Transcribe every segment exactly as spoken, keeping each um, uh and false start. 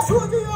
ཐུགས་རྗེ་ཆེ།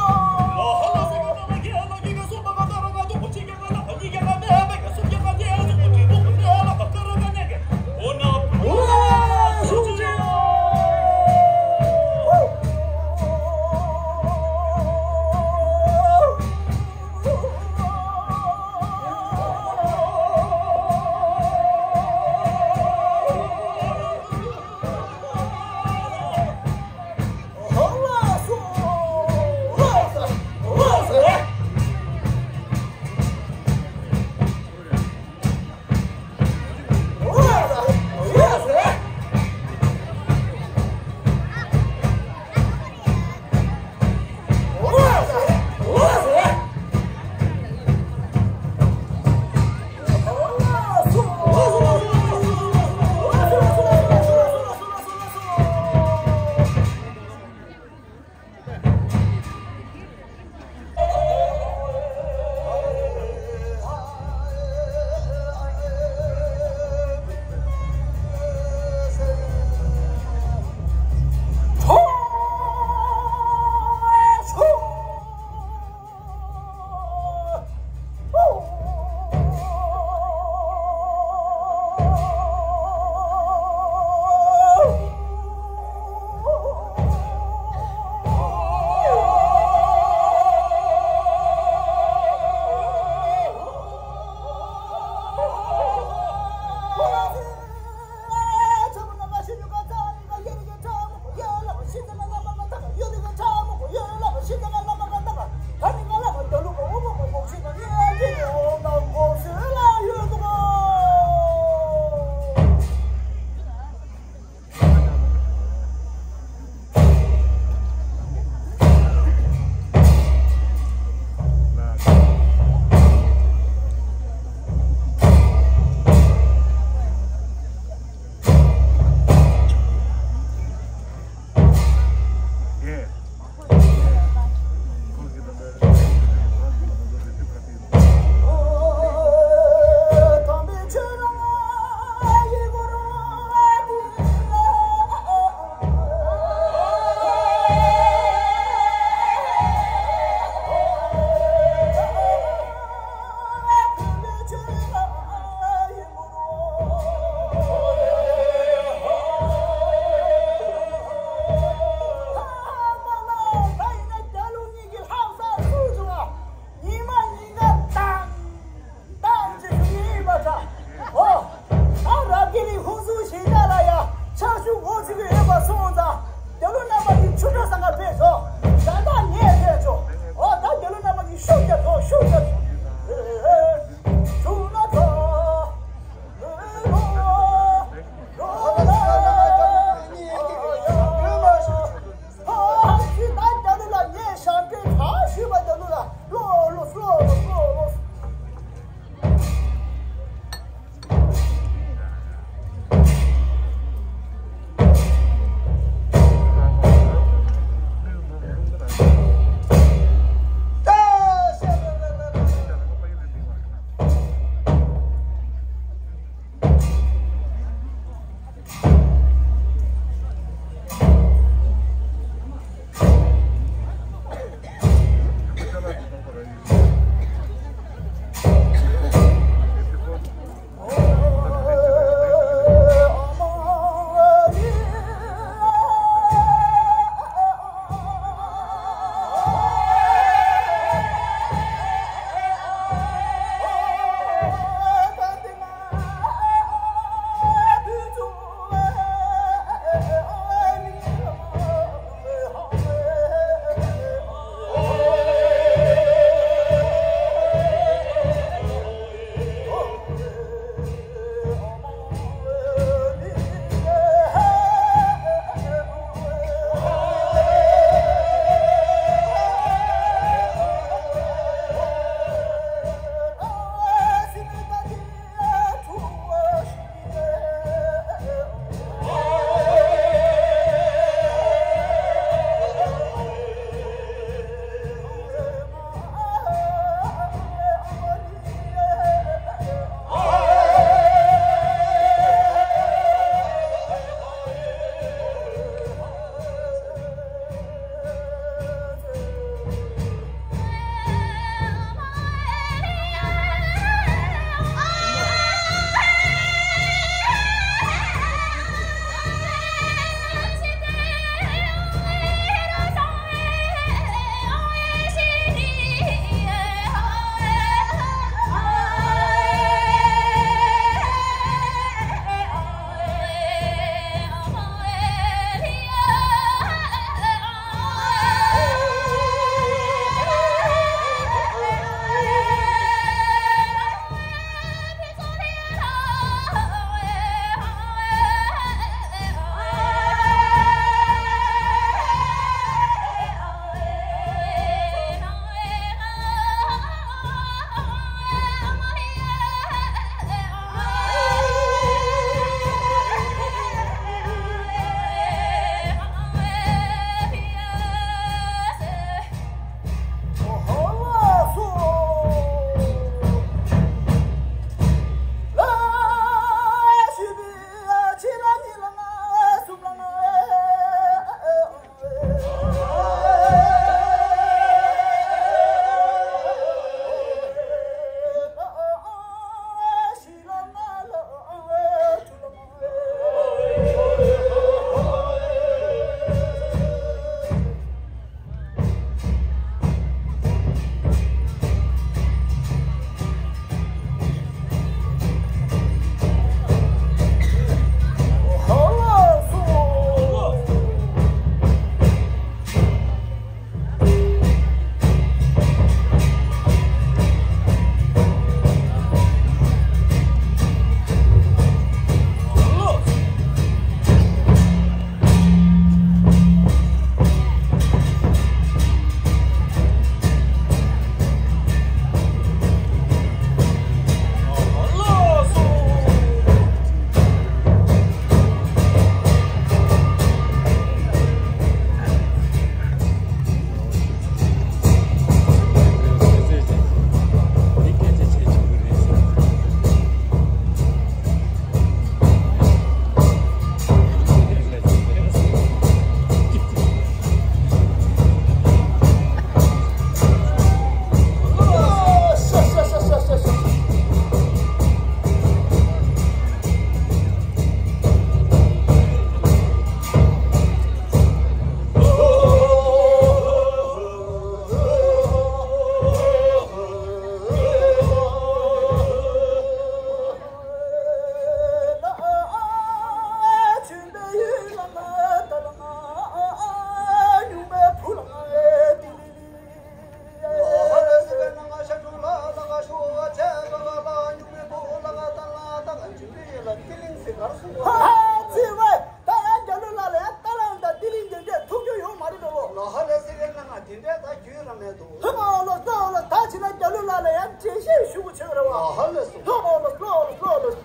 ལྷོད་མ་ལོ་ལོ་ལོ། ད་ཕྱིན་ན་རྒྱ་ལོ་ལགས་ལ་ཡང་འགྲེལ་བཤད་ཞུ་དགོས་ཆགས་རེད་བ། ཨ་ཧ་ལས་སོ། ལྷོད་མ་ལོ་ལོ་ལོ་ལོ།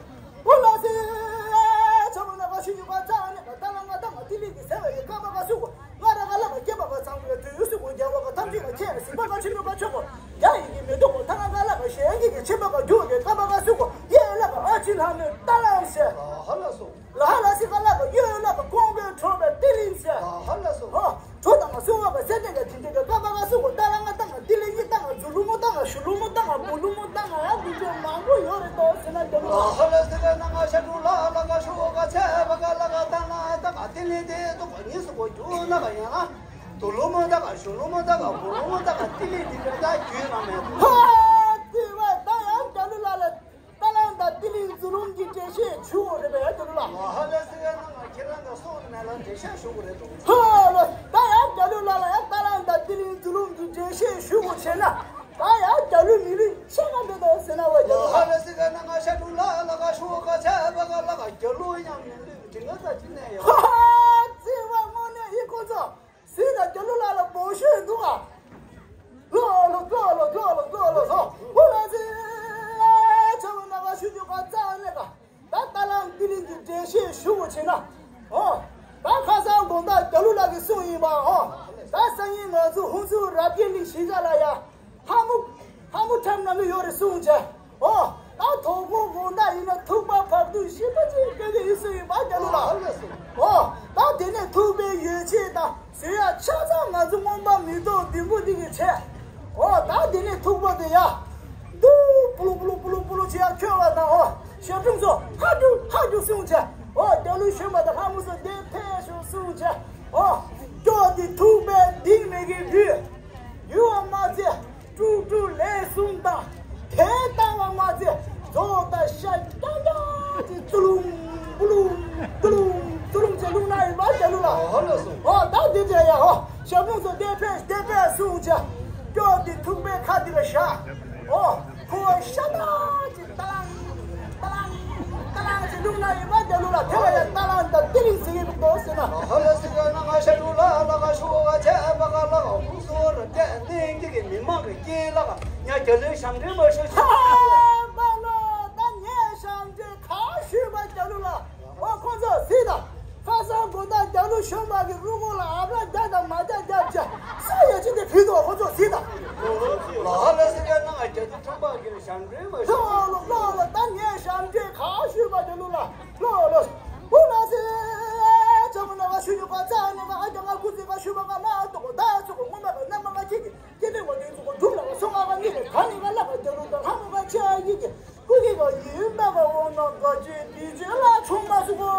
འོ་ལགས་སེ། ཆ་མ་ན་ག་ཤུ་ཡུ་ག་ཙ་ནི་ག་ད་ལ་ང་ད་ང་ཏི་ལི་གི་ཟེར་བ་ཡི་ཀ་མ་ག་སུ་གོ། ང་ར་ག་ལ་ག་སྐྱེ་མ་ག་ཚང་གི་དུས་ཡུ་སུ་གོ། རྒྱ་བ་ག་ཐམས་ཅད་ལ་ཁྱེད་སི་པ་ག་ཆུ་ནུ་ག་ཆོ་གོ། རྒྱ་ཡི་གི་མེ་ཏོག་གོ། ད་ང་ག་ལ་ག་གཞན་གྱི་གི་ཆེ་མ་ག་རྒྱུ་གི་ཀ་མ་ག་སུ་གོ། ཡེ་ལ་ག་ཨ་ཅི་ལྷ་མོའི་ཏ་ལ་ཡང་ཟེར། ཨ་ཧ་ལས་སོ། ལ་ཧ་ལ་སི་ཀ་ལ་ག་ཡོད་ལ་ག་ཀོང་པོའི་ཁྲོ་བའི་ཏི་ལིན་ཟེར། ཨ་ཧ་ལས་སོ། ཨ། གྲོ་དང་ང་སུ་བ་ག་སེ་ཏན་ག་དིན་ཏན་ག་ཀ་མ་ག་སུ་གོ། ད་ལ་ང་ད་ང་ཏི་ལི་ཡི་ད་ང་ཛུ་ལུ་མོ་ད་ང་ཤུ་ལུ་མོ་ད་ང་བུ་ལུ་མོ་ད་ང་ཡ་དིན་ཏན་མང་པོ་ཡོད་རེད་དོ་ཟེར་ན་རྒྱ་ལོ་ལགས། ཨ་ཧ་ལས་སི་ཀ་ན་ང་ཤ་ཀྲུ་ལ་ལ་ག་ཤུ་བ་ག་ཚེ་བ་ག་ལ་ག་ད་ལ་ད་ག་ཏི་ལི་དེ་ཏོ་ག་ཉིས་སུ་གོ་རྒྱུ་ན་ག་ཡང་ན། དུ་ལོ་མོ་ད་ག་ཤུ་ལོ་མོ་ད་ག་བུ་ལོ་མོ་ད་ག་ཏི་ལི་དེ་ག་ད་རྒྱུ་ན་མེད་དོ། ཧ། ཙི་བ་ད་ཡང་རྒྱ་ལོ་ལགས་ལ། ཏ་ལང་དང་ཏི་ལིང་ཛུ་ལུང་གི་འགྲེལ་བཤད་ཞུ་དགོས་རེད་པས་རྒྱ་ལོ་ལགས། ཨ་ཧ་ལས་སི་ཀ་ན་ང་ཁྱེད་རང་དང་སོང་ནས་ལ་འགྲེལ་བཤད་ཞུ་དགོས་རེད་དོ། ཧ་ལོ། ད་ཡང་རྒྱ་ལོ་ལགས་ལ་ཡང་ཏ་ལང་དང་ཏི་ལིང་ཛུ་ལུང་གི་འགྲེལ་བཤད་ཞུ་དགོས་བྱས་ན། ད་ཡང་རྒྱ་ལོ་མི་ལུས་ཆེ་ག་མེད་དོ་ཟེར་ན་བ་རྒྱ་ལོ་ལགས། ཨ་ཧ་ལས་སི་ཀ་ན་ང་ཤ་ཀྲུ་ལ་ལ་ག་ཤུ་བ་ག་ཚེ་བ་ག་ལ་ག་རྒྱ་ལོ་ཡང་མི་ལུས་དྲི་ང་ད་ཅི་ནས་ཡོད། ཧ་ཧ། ཙི་བ་དངོས་གནས་ཡིན་ཁོ་ཚོ། སི་ད་རྒྱ་ལོ་ལགས་ལ་སྦོམ་ཤོས་འདུག་ཨ། ལོ་ལོ་ལོ་ལོ་ལོ་ལོ་ལོ་ལོ། འོ་ལ་ཟེ། ཆ་བོ་ན་ག་ཤུ་རྒྱུ་ག་ཙ་ནས་ག། ད་ཏ་ལང་ཏི་ལིང་གི་འགྲེལ་བཤད་ཞུ་དགོས་བྱས་ན། ཨོ། ད་ཁ་སང་དགོང་དག་རྒྱ་ལོ་ལགས་ཀྱི་གསུང་ཡིན་པ་ཨོ། ད་སང་ཉིན་ང་ཚོ་ཧུན་སུར་རབ་རྒྱས་གླིང་གཞིས་ཆགས་ལ་ཡ། ལྷ་མོ། ལྷ་མོ་ཁྲམ་ནང་ལ་ཡོད་རེད་གསུངས་བྱས། ཨོ། ད་དོ་དགོང་དགོང་དག་ཡིན་ན་ཐུག་པ་བར་དུ་ཤི་ཐ་ཅིག་སྐད་ཀྱི་ཡིན་སུ་ཡིན་པ་རྒྱ་ལོ་ལགས། ཨ་ལ་སོ། ཨོ། ད་དེ་ནས་ཐུག་པའི་ཡོ་བྱད་དང་བཟོས་ཡ་ཆ་ཚང་ང་ཚོ་རྔོན་པ་མེ་ཏོག་ལྡུམ་བུ་འདི་གིས་བྱས། ཨོ། ད་དེ་ནས་ཐུག་པ་དེ་ཡ། དུ་པུ་ལུ་པུ་ལུ་པུ་ལུ་པུ་ལུ་བྱེད་ཡ་ཁྱོད་བ་དང་ཨོ། ཞབས་དྲུང་ཚོ་ཧ་ཀྲུ་ཧ་ཀྲུ་གསུངས་བྱས། ཨོ། རྒྱ་ལོ་གཞོན་པ་དང་ལྷ་མོ་ཚོ་དེ་ཕེབས་ཤོག་གསུངས་བྱས། ཨོ། སྐྱོ་དེ་ཐུག་པའི་གདིང་མེད་ཀྱི་དུས། ཡུ་བ་མ་ཚེ། དཀྲུག་དཀྲུག་ལས་གསུམ་དང་། དེ་ལྟ་བ་མ་ཚད་རྫོགས་དང་ཤ་རྐྱང་རྐྱང་གི་ཙུ་ལུང་ཙུ་ལུང་ཙུ་ལུང་ཙུ་ལུང་ཅེས་ལུང་ན་ཡིན་པ་རྒྱ་ལུང་ལ། ཨོ་ལགས་སོ། ཨོ་ད་འདི་འདྲ་ཡ་ཨོ་ཞབས་དྲུང་ཚོ་བདེ་ཕེབས་བདེ་ཕེབས་གསུངས་བྱ། སྐྱོ་འདི་ཐུག་པའི་ཁ་འདི་ལ་བཞག་ཨོ་ཁོ་ཤ་རྐྱང་གི་ཏ་ལང་ཏ་ལང་ཏ་ལང་ཅེས་ལུང་ན་ཡིན་པ་རྒྱ་ལུང་ལ། དེ་ལ་ཡ་ཏ་ལང་དང་ཏི་ལིང་ཟེར་གྱི་འདུག་ཟེར་ན། ཨོ་ལགས་སོ། ང་ཞབས་དྲུང་ལ་ལ་ཁ་ཤོ་བ་བྱས་པ་ག་ལ་ཁུ་སོ་ར་བརྟན་ལྡན་གྱི་མི་མང་གི་སྐད་ལ་ཉ་རྒྱ་ལོའི་ཞབས་འདྲེན་མ་ཤོད་ཤོད། ཧ་པ་ལོ། ད་ངས་ཞབས་འདྲེན་ག་ཞུས་པ་རྒྱ་ལུ་ལ། ཨོ་ཁོང་ཚོ་གཟིགས་དང་། ཁ་སང་དགོང་དག་རྒྱ་ལུ་གཞོན་པ་གི་རུ་སྒོ་ལ་ཨ་བྲ་རྒྱ་དང་མ་རྒྱ་རྒྱ་བྱ་ས་ཡ་ཅི་འདི་བུད་དོ། ཁོང་ཚོ་གཟིགས་དང་། ལ་ལ་སི་ཀ་ན་ང་རྒྱ་ལུ་ཁྲོན་པ་གི་ཞབས་འདྲེན་མ་ཤོད་ཤོད། ལོ་ལོ་ལོ། ད་ངས་ཞབས་འདྲེན་ག་ཞུས་པ་རྒྱ་ལུ་ལ། ལོ་ལོ། ཧུ་ལ་སེ། ཅ་མ་ན་བ་ཤུ་ཡུ་པ་ཙ་ནེ་བ་ཨ་ཀྱ་ང་ཁུ་ཙི་བ་ཤུ་བ་ང་མ་ཏོ་གོ་ད་ཚོ་གོ་ངོ་མ་བ་ན་མ་ང་ཁྱི་གི་ཁྱི་ཏེ་བ་དེ་ཚོ་གོ་དུག་ལ་བ་སོ་ང་བ་ནི་ག་ནི་བ་ལ་བ་རྒྱ་ལུ་ད་ཧ་མ་བ་ཅ་ཡི་གི་ཁུ་གི་བ་ཡིན་མ་བ་འོ་ན་ག་ཅི་དི་ཅི་ལ་ཆུང་མ་སུ་གོ།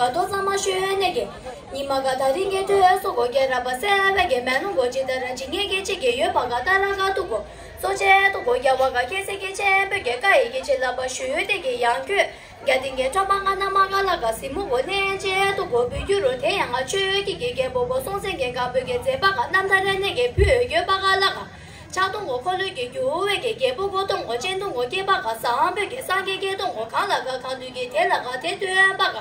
ད་དོ་ཚང་མ་ཤོད་ནས་ཀྱི། ཉི་མ་ག་ད་རིང་གི་དུས་སུ་གོ་རྒྱལ་རབ་པ་སེ་བའི་གི་མེ་ལོང་གོ་ཇི་ལྟར་ཇི་ངེས་ཀྱི་གཅིག་གི་ཡོད་པ་ག་ད་ར་ག་ཏུ་གོ་སོ་ཆེ་ཏུ་གོ་རྒྱལ་བ་ག་ཁྱེད་སེ་ཀྱི་ཆེན་པོའི་གི་བཀའ་ཡི་གི་ཆེ་ལ་པ་ཞུ་ཡོད་དེ་གི་ཡང་ཁྱོད་རྒྱ་ཏིང་གི་ཁྲོམ་པ་ང་ན་མ་ག་ལ་ག་སི་མུ་གོ་ལྷན་ཅེ་ཏུ་གོ་བུ་རྒྱུ་རུ་དེ་ཡང་ང་ཆོས་ཀྱི་གི་རྒྱལ་པོ་གོ་སྲོང་བཙན་གྱི་ག་བུ་གི་མཛད་པ་ག་རྣམ་ཐར་རེ་ནས་གི་བུ་ཡོད་པ་ག་ལ་ག་ཕྱག་སྟོང་གོ་འཁོར་ལོས་ཀྱི་རྒྱུ་བས་ཀྱི་རྒྱལ་པོ་གོ་སྟོང་གོ་སྤྱན་སྟོང་གོ་སྐྱེས་པ་ག་བཟང་པོས་ཀྱི་སངས་རྒྱས་སྐྱེས་སྟོང་གོ་གང་ལ་ག་གང་དུས་ཀྱི་དེ་ལ་ག་དེ་སྟོན་པ་ག་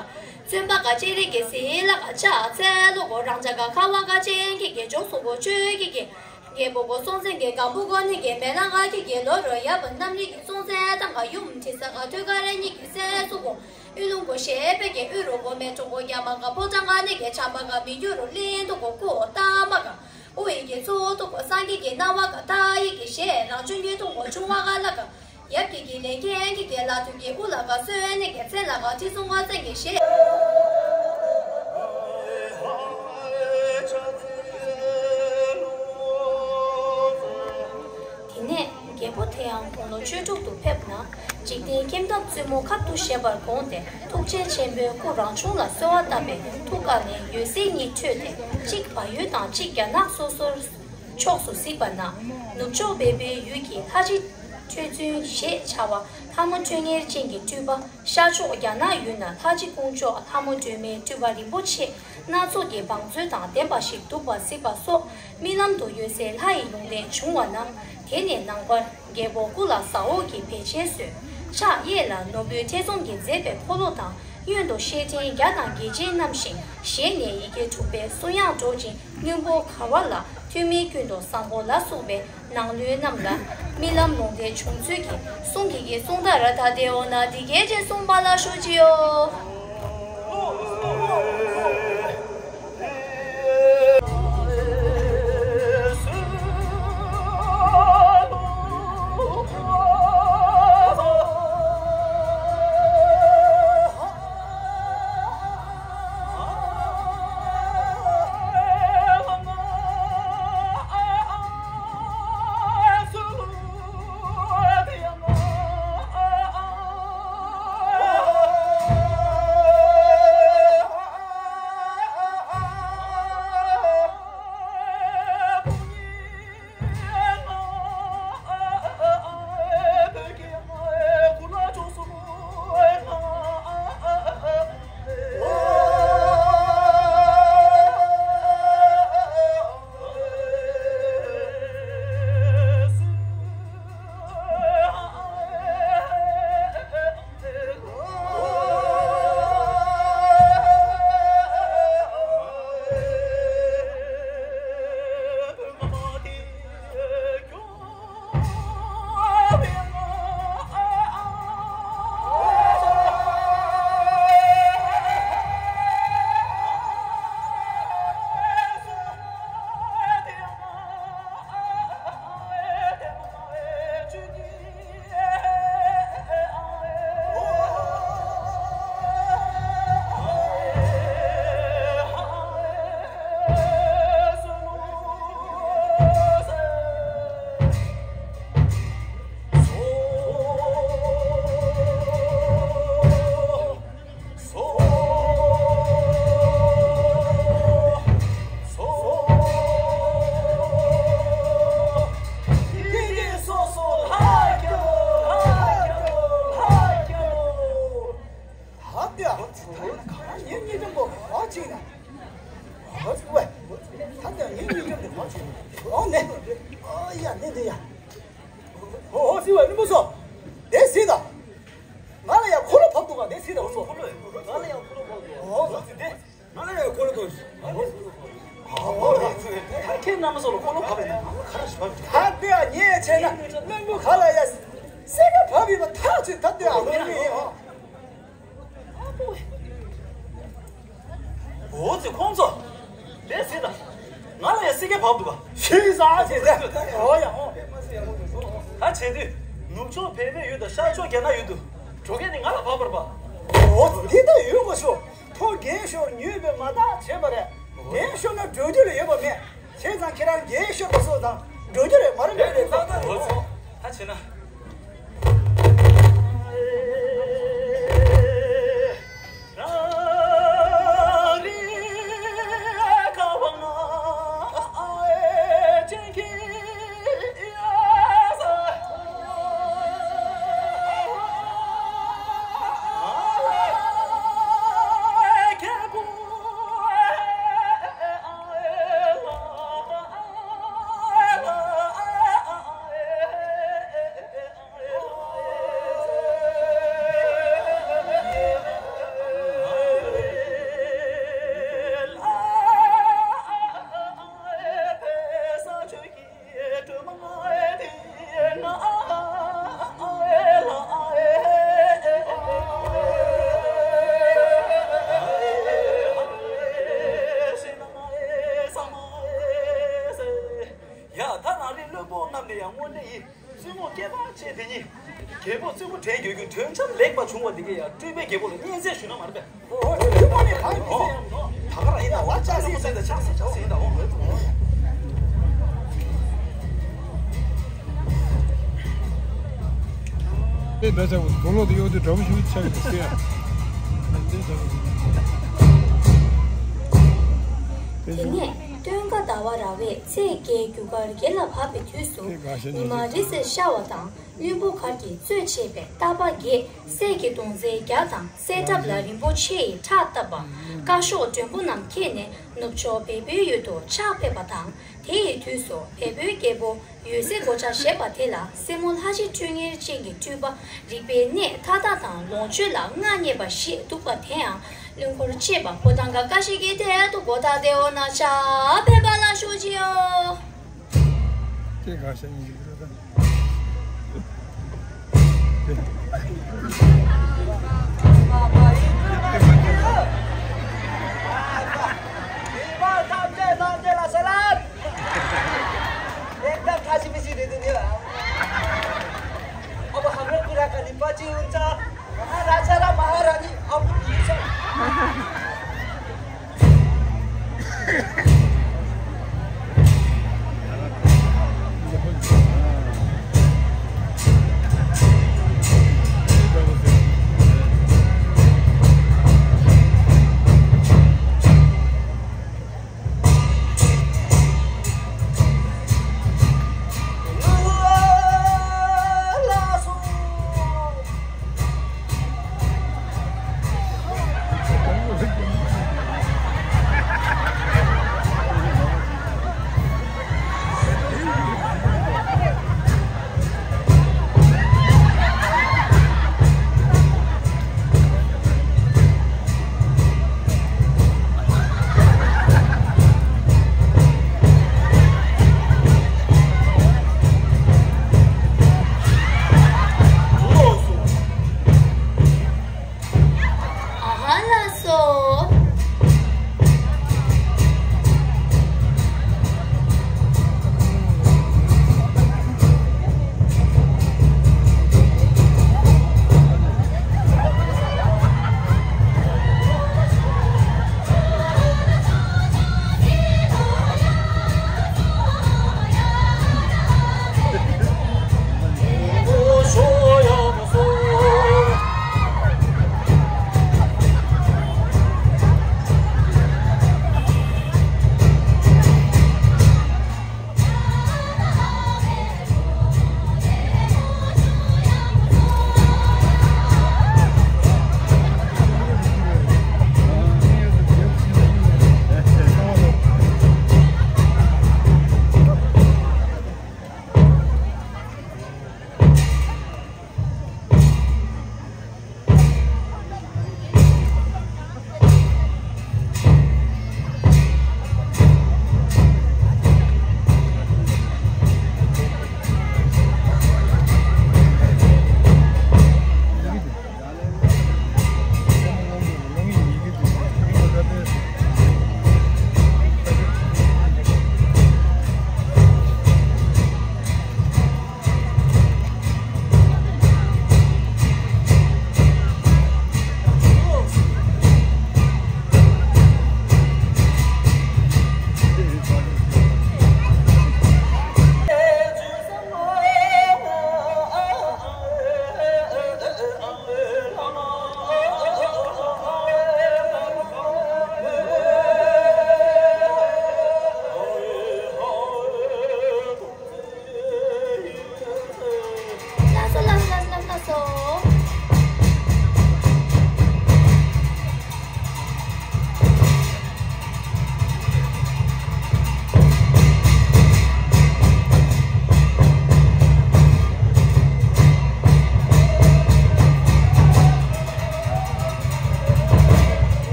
བཙུན་པ་ག་ཅེ་རིགས་ཀྱི་ཟིལ་ལ་ག་ཕྱག་འཚལ་ལོ་གོ་རང་ཅག་ག་ཁ་བ་ག་ཅན་གྱི་གི་ལྗོངས་སུ་གོ་ཆོས་ཀྱི་གི་རྒྱལ་པོ་གོ་སྲོང་བཙན་གྱི་སྒམ་པོ་གོ་ནི་གི་མེ་ལ་ང་གི་གི་ལོ་རོ་ཡབ་རྣམ་རིག་གི་སྲོང་བཙན་དང་ག་ཡུམ་ཁྲི་ས་ག་ཐོད་ཀ་རེ་གཉིས་ཀྱི་སྲས་སུ་གོ་དབུས་ལུང་གོ་ཞེས་པའི་གི་དབུས་རུ་གོ་མེ་གྲོགས་གོ་རྒྱ་མ་ག་ཕོ་བྲང་ག་ནི་གི་བྱམས་པ་ག་མི་འགྱུར་རུ་གླིང་དུ་གོ་སྐུ་འོ་ཏ་མ་ག་དབུ་ཡི་གེ་གཙོ་བོ་ཐུགས་སངས་རྒྱས་ཀྱི་སྣང་བ་ག་མཐའ་ཡི་གེ་ཞེས་རང་བྱུང་གི་ཐུགས་སྒོ་ཆུང་བ་ག་ལ་ག་ཡབ་ཀྱི་གི་ལས་མཁན་གྱི་གེ་ལ་དུས་ཀྱི་དབུ་ལ་ག་གསོལ་ནས་གེ་མཚན་ལ་ག་ཁྲི་སྲོང་བ་ཙན་གྱི་ཞེས། དེ་ནས་རྒྱལ་པོ་དེ་ཡང་དགུང་ལོ་བཅུ་དྲུག་ཏུ་ཕེབས་ན། འཇིག་རྟེན་ཁྱིམ་ཐབ་བཙུན་མོ་ཁབ་ཏུ་བཞེས་པར་དགོངས་ཏེ་ཐུགས་རྗེ་ཆེན་པོས་སྐུ་རང་བྱུང་ལ་གསོལ་བ་བཏབ་པས་ཐུགས་ཀ་ནས་འོད་ཟེར་གཉིས་འཕྲོས་ཏེ་གཅིག་བལ་ཡུལ་དང་གཅིག་རྒྱ་ནག་སོ་སོར་ཕྱོགས་སུ་གཟིགས་པ་ན། ནུབ་ཕྱོགས་བལ་པོའི་ཡུལ་གྱི་ལྷ་རྗེ་ཁྲོ་བཙུན་ཞེས་བྱ་བ་ལྷ་མོ་ཁྲོ་གཉེར་ཅན་གྱི་སྤྲུལ་པ། ཤར་ཕྱོགས་རྒྱ་ནག་ཡུལ་ན་ལྷ་རྗེ་ཀོང་ཇོ་ལྷ་མོ་སྒྲོལ་མའི་སྤྲུལ་པ་རིན་པོ་ཆེ་སྣ་ཚོགས་ཀྱི་བང་མཛོད་དང་ལྡན་པ་ཞིག་འདུག་པ་གཟིགས་པ་སོགས་རྨི་ལམ་དུ་འོད་ཟེར་ལྷ་ཡི་ལུང་བསྟན་བྱུང་བ་རྣམས་དེ་ནས་ནངས་པར་རྒྱལ་པོ་སྐུ་ལ་ཟ་འོག་གི་བེ་ཅོན་གསོལ། ཕྱག་གཡས་ལ་ནོར་བུའི་ཐེ་ཚོམ་གྱིས་མཛེས་པའི་འཁོར་ལོ་དང་། གཡོན་དུ་ཤེས་ཕྲེང་བརྒྱ་དང་བརྒྱད་ཅན་བསྣམས་ཤིང་ཞལ་ནས་ཡི་གེ་དྲུག་པའི་གསུང་དབྱངས་སྒྲོག་ཅིང་སྔོན་པོ་གར་བ་ལ་ཐུན་མིན་ཀུན་ཏུ་བཟང་པོ་ལ་སོགས་པའི་ནང་བློན་རྣམས་ལ་རྨི་ལམ་ལུང་བསྟན་བྱུང་ཚུལ་གྱི་གསུང་གི་གི་གསུང་དར་ད་དེ་འོ་ན་འདི་སྐད་ཅེས་གསུངས་པ་ལ་ཞུ་ཅི་ཡོ། ད་ལྟ་ཡང་ཁོ་ཚོ་ད་ཡང་ག་རེ་ངའི་གཉིད་འཇོམས་པོ་ག་བ་ཅིག་ན། ཨོ་ཙི་ཝེ། ད་ལྟ་ཡང་ངའི་གཉིད་འཇོམས་དེ་ག་བ་ཅིག་ན། ཨོ་ནེ། ཨ་ཡ་ནེ་ནེ་ཡ། ཨོ་ཨོ་ཙི་ཝེ་རིན་པོ་ཆེ། དེ་སྲིད་ད། ང་ལ་ཡང་འཁོར་ལོ་བབས་འདུག་ག་དེ་སྲིད་ད་ཨོ་ཙི། ང་ལ་ཡང་འཁོར་ལོ་བབས་འདུག་ཨོ་ཙི་དེ། ང་ལ་ཡང་འཁོར་ལོ་བབས་འདུག་ཨོ་ཙི། ད་ཁྱེད་རྣམ་པ་ཚོ་ལ་འཁོར་ལོ་བབས་པས་ན་ང་ལ་ག་རེ་ཞིག་བབས་འདུག་ད་ལྟ་ཡང་ཉེས་བྱས་ན་བློན་པོ་ག་ལ་ཡ། སེ་ག་བབས་ཡིན་པ་ཐག་ཆོད། ད་ལྟ་ཡང་ལོ་ངེས་ཡིན། འོ་ཙི་ཁོང་ཚོ། དེ་ཟེར་ད། ང་ལ་ཡང་སྲིད་ཀྱི་བབ་འདུག་ག་ཤི་ཟ་ཟེར་ཟེར། འོ་ཡ་འོ། ད་བྱེད་དུས། ནུབ་ཕྱོགས་བལ་པོའི་ཡུལ་དང་ཤར་ཕྱོགས་རྒྱ་ནག་ཡུལ་དུ། འགྲོ་མཁན་ནི་ང་ལ་བབ་པར་པ། འོ་ཙི་འདི་ལྟ་ཡོད་མ་ཤོག་ཐོ་རྒན་ཤོར་ཉོས་པའི་མ་བརྟག་བྱས་པ་རེད། རྒན་ཤོར་ན་འགྲོ་རྒྱུ་ལ་ཡོད་པ་མེད། བྱས་ཙང་ཁྱེད་རང་རྒན་ཤོར་པ་སོགས་དང་འགྲོ་རྒྱུ་རེད་མ་རེད་མེད་རེད་ད། འོ་ཙི། ད་བྱེད་ན། བྱུང་བ་འདི་གས་ཡང་སྤྲུལ་པའི་རྒྱལ་པོ་ལ་སྙན་སེང་ཞུས་ན་མ་རེད་པས། ཨོ་ཨོ་ཨོ་ཨོ་ཨོ་ད་ག་རང་ཡིན་ད་བ་ལྕགས་སྲེག་ཟེར་ད་ལྕགས་སྲེག་ལྕགས་སྲེག་ཡིན་ད་འོ། ཨེ་ད་ཅག་དགུང་ལོ་དེ་གཡོག་དུས་འདྲ་པོ་ཞིག་ཆགས་ཡོད་ཟེར་ཡ། དེ་ནས་སྟོན་ཀ་ཟླ་བ་ར་བས་ཚེས་བརྒྱད་རྒྱུ་སྐར་དགེ་ལ་བབས་པའི་དུས་སུ། ཉི་མ་རེས་གཟའ་ཤར་བ་དང་། བློན་པོ་མཁར་གྱིས་གཙོས་བྱས་པའི་རྟ་པ་བརྒྱད་གསེར་གྱི་མདུང་རྩེ་བརྒྱ་དང་གསེར་ཁྲབ་ལ་རིན་པོ་ཆེ་ཡི་ཁྲག་བཏབ་པ། བཀའ་ཤོག་མགྲོན་པོ་རྣམས་ཁྱེར་ནས་ནུབ་ཕྱོགས་བལ་པོའི་ཡུལ་དུ་ཕྱག་ཕེབས་པ་དང་། དེ་ཡི་དུས་སུ་བལ་པོའི་རྒྱལ་པོ་ཡོད་སའི་གོ་ཆ་བཞེས་པ་དེ་ལ་སྲས་མོ་ལྷ་རྗེ་ཁྲོས་གཉེར་ཅན་གྱི་སྤྲུལ་པ་རིག་པའི་གནས་མཐའ་དག་དང་ལོངས་སྤྱོད་ལ་མངའ་བརྙེས་པ་ཞིག་འདུག་པ་དེ་ཡང་བློན་འཁོར་བཅས་པ་ཕོ་བྲང་གི་ཀ་ཤི་ཀའི་ཐད་དུ་གོ་ཐག་དེ་འོ་ན་ཕྱག་ཕེབས་པ་ལ་ཞུ་ཅིའོ། ཁྱེད་ག་ཤ་ཡིན་གྱི་རེད་ད། एकदम खासी मिसी दे दे दियो। अब हाम्रो कुराकानी पछि हुन्छ। महाराजा र महारानी अब ཨ་ཧ་ལགས་སོ།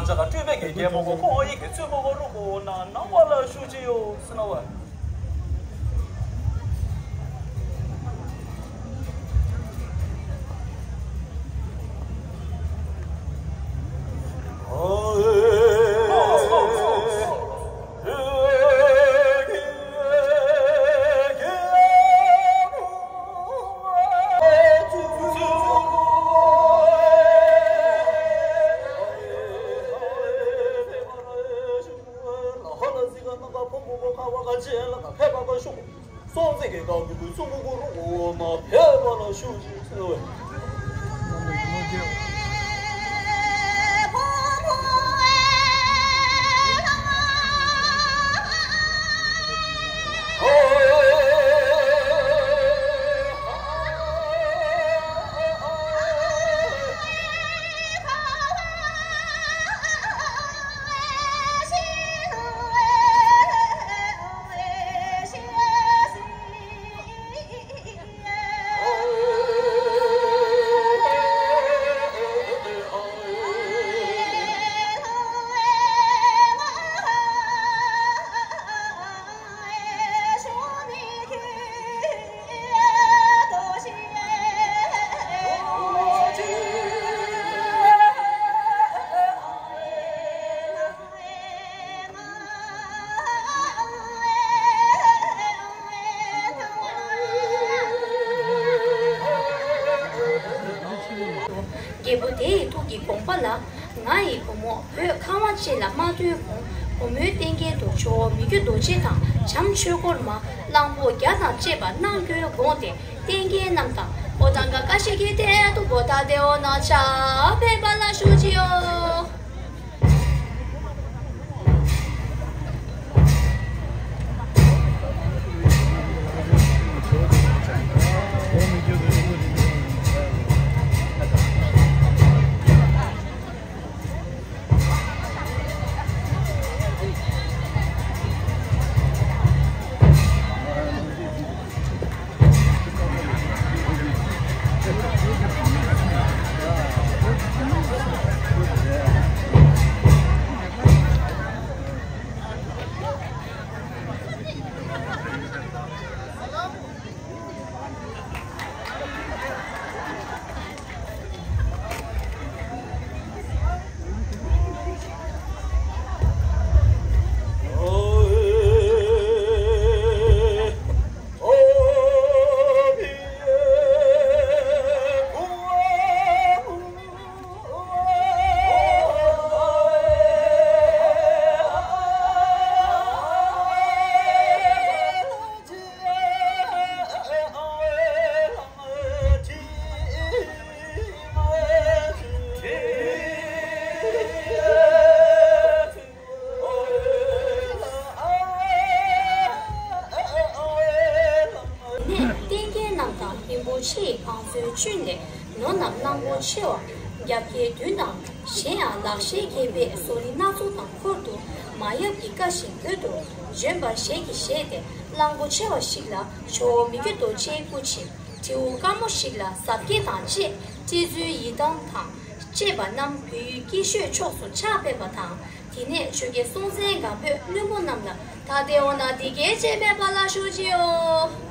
ས་ག་སྤྲུལ་པའི་དགེ་རྒན་མོ་གོ་ཁོང་ཡི་གེ་ཚོད་མོ་གོ་རུ་གོ་ན་ནང་པ་ལ་ཞུ་ཅི་ཡོ་སི་ན་བ། སྲོང་བཙན་གྱི་བཀའ་བརྒྱུད་ཀྱི་གཙུག་གུ་རུ་འོ་མ་ཕེབས་པ་ལ་ཞུགས་ཤིག་ཟེར་བས། རྒྱལ་པོ་དེ་ཡི་ཐུགས་ཀྱི་དགོངས་པ་ལ། ང་ཡི་བུ་མོ་བོད་ཁ་བ་ཅན་ལ་མ་ཐོན་གོང་བུ་མོའི་རྟེན་སྐལ་དུ་ཇོ་བོ་མི་བསྐྱོད་རྡོ་རྗེ་དང་བྱམས་ཆོས་འཁོར་མ་གླང་པོ་བརྒྱ་དང་བཅས་པ་གནང་རྒྱུའི་དགོངས་ཏེ། རྟེན་སྐལ་རྣམས་དང་ཨོ་ཏང་ཀ་ཀ་ཤི་ཀི་ཏེ་ཏུ་བོ་ཏ་ཏེ་ཨོ་ན་ཅ་ཕེབས་པ་ལ་ཞུ་ཅི་ཡོ། ནས་རྟེན་སྐལ་རྣམས་དང་རིན་པོ་ཆེའི་བང་མཛོད་བཅུད་ནས་ནོར་རྣམས་གནང་སྒོ་ཆེ་བ། རྒྱབ་ཁལ་བདུན་དང་གཞན་ཡང་ལག་ཤེས་མཁས་པའི་བཟོ་རིགས་སྣ་ཚོགས་དང་ཁུར་དུ་མ་ཡབ་ཀྱི་བཀའ་བཞིན་བོད་དུ་བྱོན་པར་ཞལ་གྱིས་བཞེས་ཏེ། གླང་པོ་ཆེ་བ་ཞིག་ལ་ཇོ་བོ་མི་བསྐྱོད་རྡོ་རྗེའི་སྐུ་ཆེ། དྲེའུ་དཀར་མོ་ཞིག་ལ་ཟབ་རྒྱས་དང་བཅས་སྤྲེལ་ཚུལ་ཡི་དམ་དང་བཅས་པ་རྣམས་བོད་ཡུལ་སྐྱིད་ཤོད་ཕྱོགས་སུ་ཕྱག་ཕེབས་པ་དང་། དེ་ནས་ཆོས་རྒྱལ་སྲོང་བཙན་སྒམ་པོས་བློན་པོ་རྣམས་ལ་ད་ལྟའི་འོ་ན་འདི་སྐད་ཅེས་སྨྲས་པ་ལ་ཞུ་ཅི་ཡོ།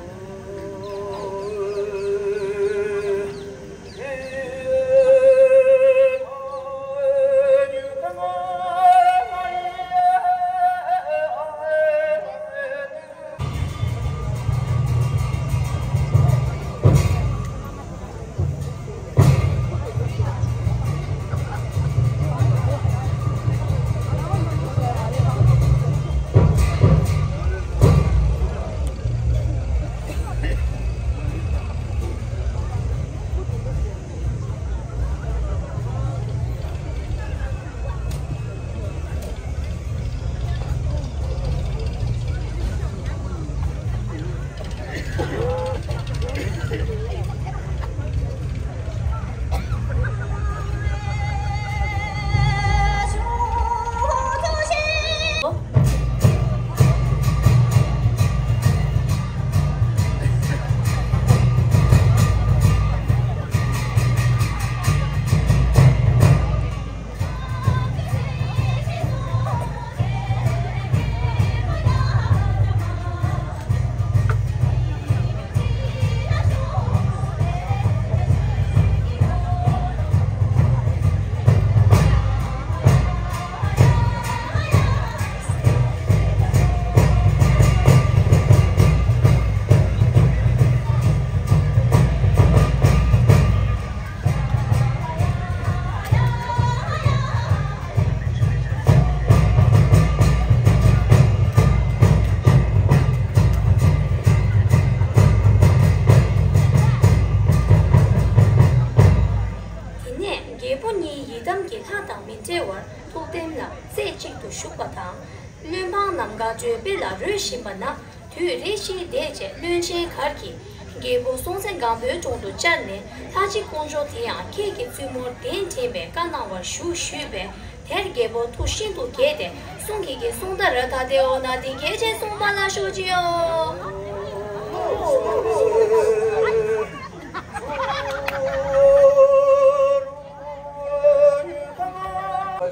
སྟེང་ལ་རྩེ་གཅིག་ཏུ་བཞུགས་པ་དང་། བློན་འབངས་རྣམས་དགའ་སྤྲོའི་དཔལ་ལ་རོལ་བཞིན་པ་ན། དུས་རེ་བཞིན་འདས་རྗེས་བློན་ཆེན་མགར་གྱིས་རྒྱལ་པོ་སྲོང་བཙན་སྒམ་པོའི་དྲུང་དུ་བཅར་ནས། ལྷ་རྗེ་དཀོན་མཆོག་དེ་ཡང་ཁྱེད་ཀྱི་བཙུན་མོར་གདན་འདྲེན་པའི་བཀའ་གནང་བར་ཞུ་ཞུས་པས། དེར་རྒྱལ་པོ་ཐུགས་ཤིན་ཏུ་དགྱེས་ཏེ། གསུང་གི་གི་གསུང་ལྟར་ད་དེའོ་ན་འདི་སྐད་ཅེས་གསུངས་པ་ལ་ཞུ་ཅིའོ།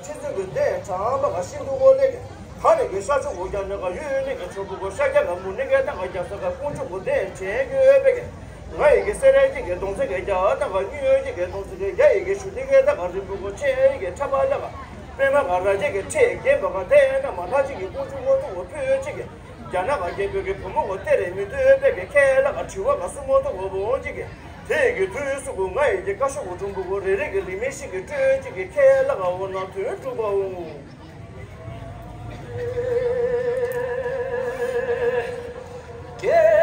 ཆེ་ཚུལ་གྱི་གདན་དྲངས་པ་ག་ཤིན་ཏུ་འོ་ལེ་གི། ད་ནི་གི་ཤ་ཆུ་འོ་རྒྱ་ནི་ག་ཡོད་ནི་གི་ཆོ་བུ་གོ་ཤ་རྒྱ་ག་མུ་ནི་གི་ད་ག་རྒྱ་ས་ག་ཀུང་ཆུ་གོ་གདན་དྲངས་ཡོད་པའི་གི། ང་ཡི་གི་སེ་ར་གི་གི་གདོང་ཚེ་གི་རྒྱ་ད་ག་ཉུ་ཡོད་གི་གི་གདོང་ཚེ་གི་རྒྱ་ཡི་གི་ཤུ་ནི་གི་ད་ག་རིན་པོ་གོ་ཆེ་ཡི་གི་ཁྲ་པ་ལ་ག། པད་མ་ག་ར་རྒྱ་གི་ཁྲེ་རྒྱན་པ་ག་དེ་ན་མ་ལྷ་ཅིག་གི་ཀུང་ཆུ་འོ་ཐུ་འོ་ཕུ་ཡོད་ཅིག་གི། རྒྱ་ནག་ག་རྒྱལ་པོ་གི་བུ་མོ་གོ་དེ་རེ་མི་ཐུ་ཡོད་པའི་གི་ཁས་ལ་ག་དྲི་བ་ག་སུ་མོ་ཐུ་འོ་བོ་ཅིག་གི། དེ་ཡི་གི་དུས་སུ་གོ་ང་ཡི་གི་ཀ་ཤོ་གོ་ཀྲུང་པོ་གོ་རེ་རེ་གི་ལི་མི་ཤིག་གི་སྤྲོད་ཅིག་གི་ཁས་ལ་ག་འོ་ན་དོན་གྲུབ་པའོ། དེ་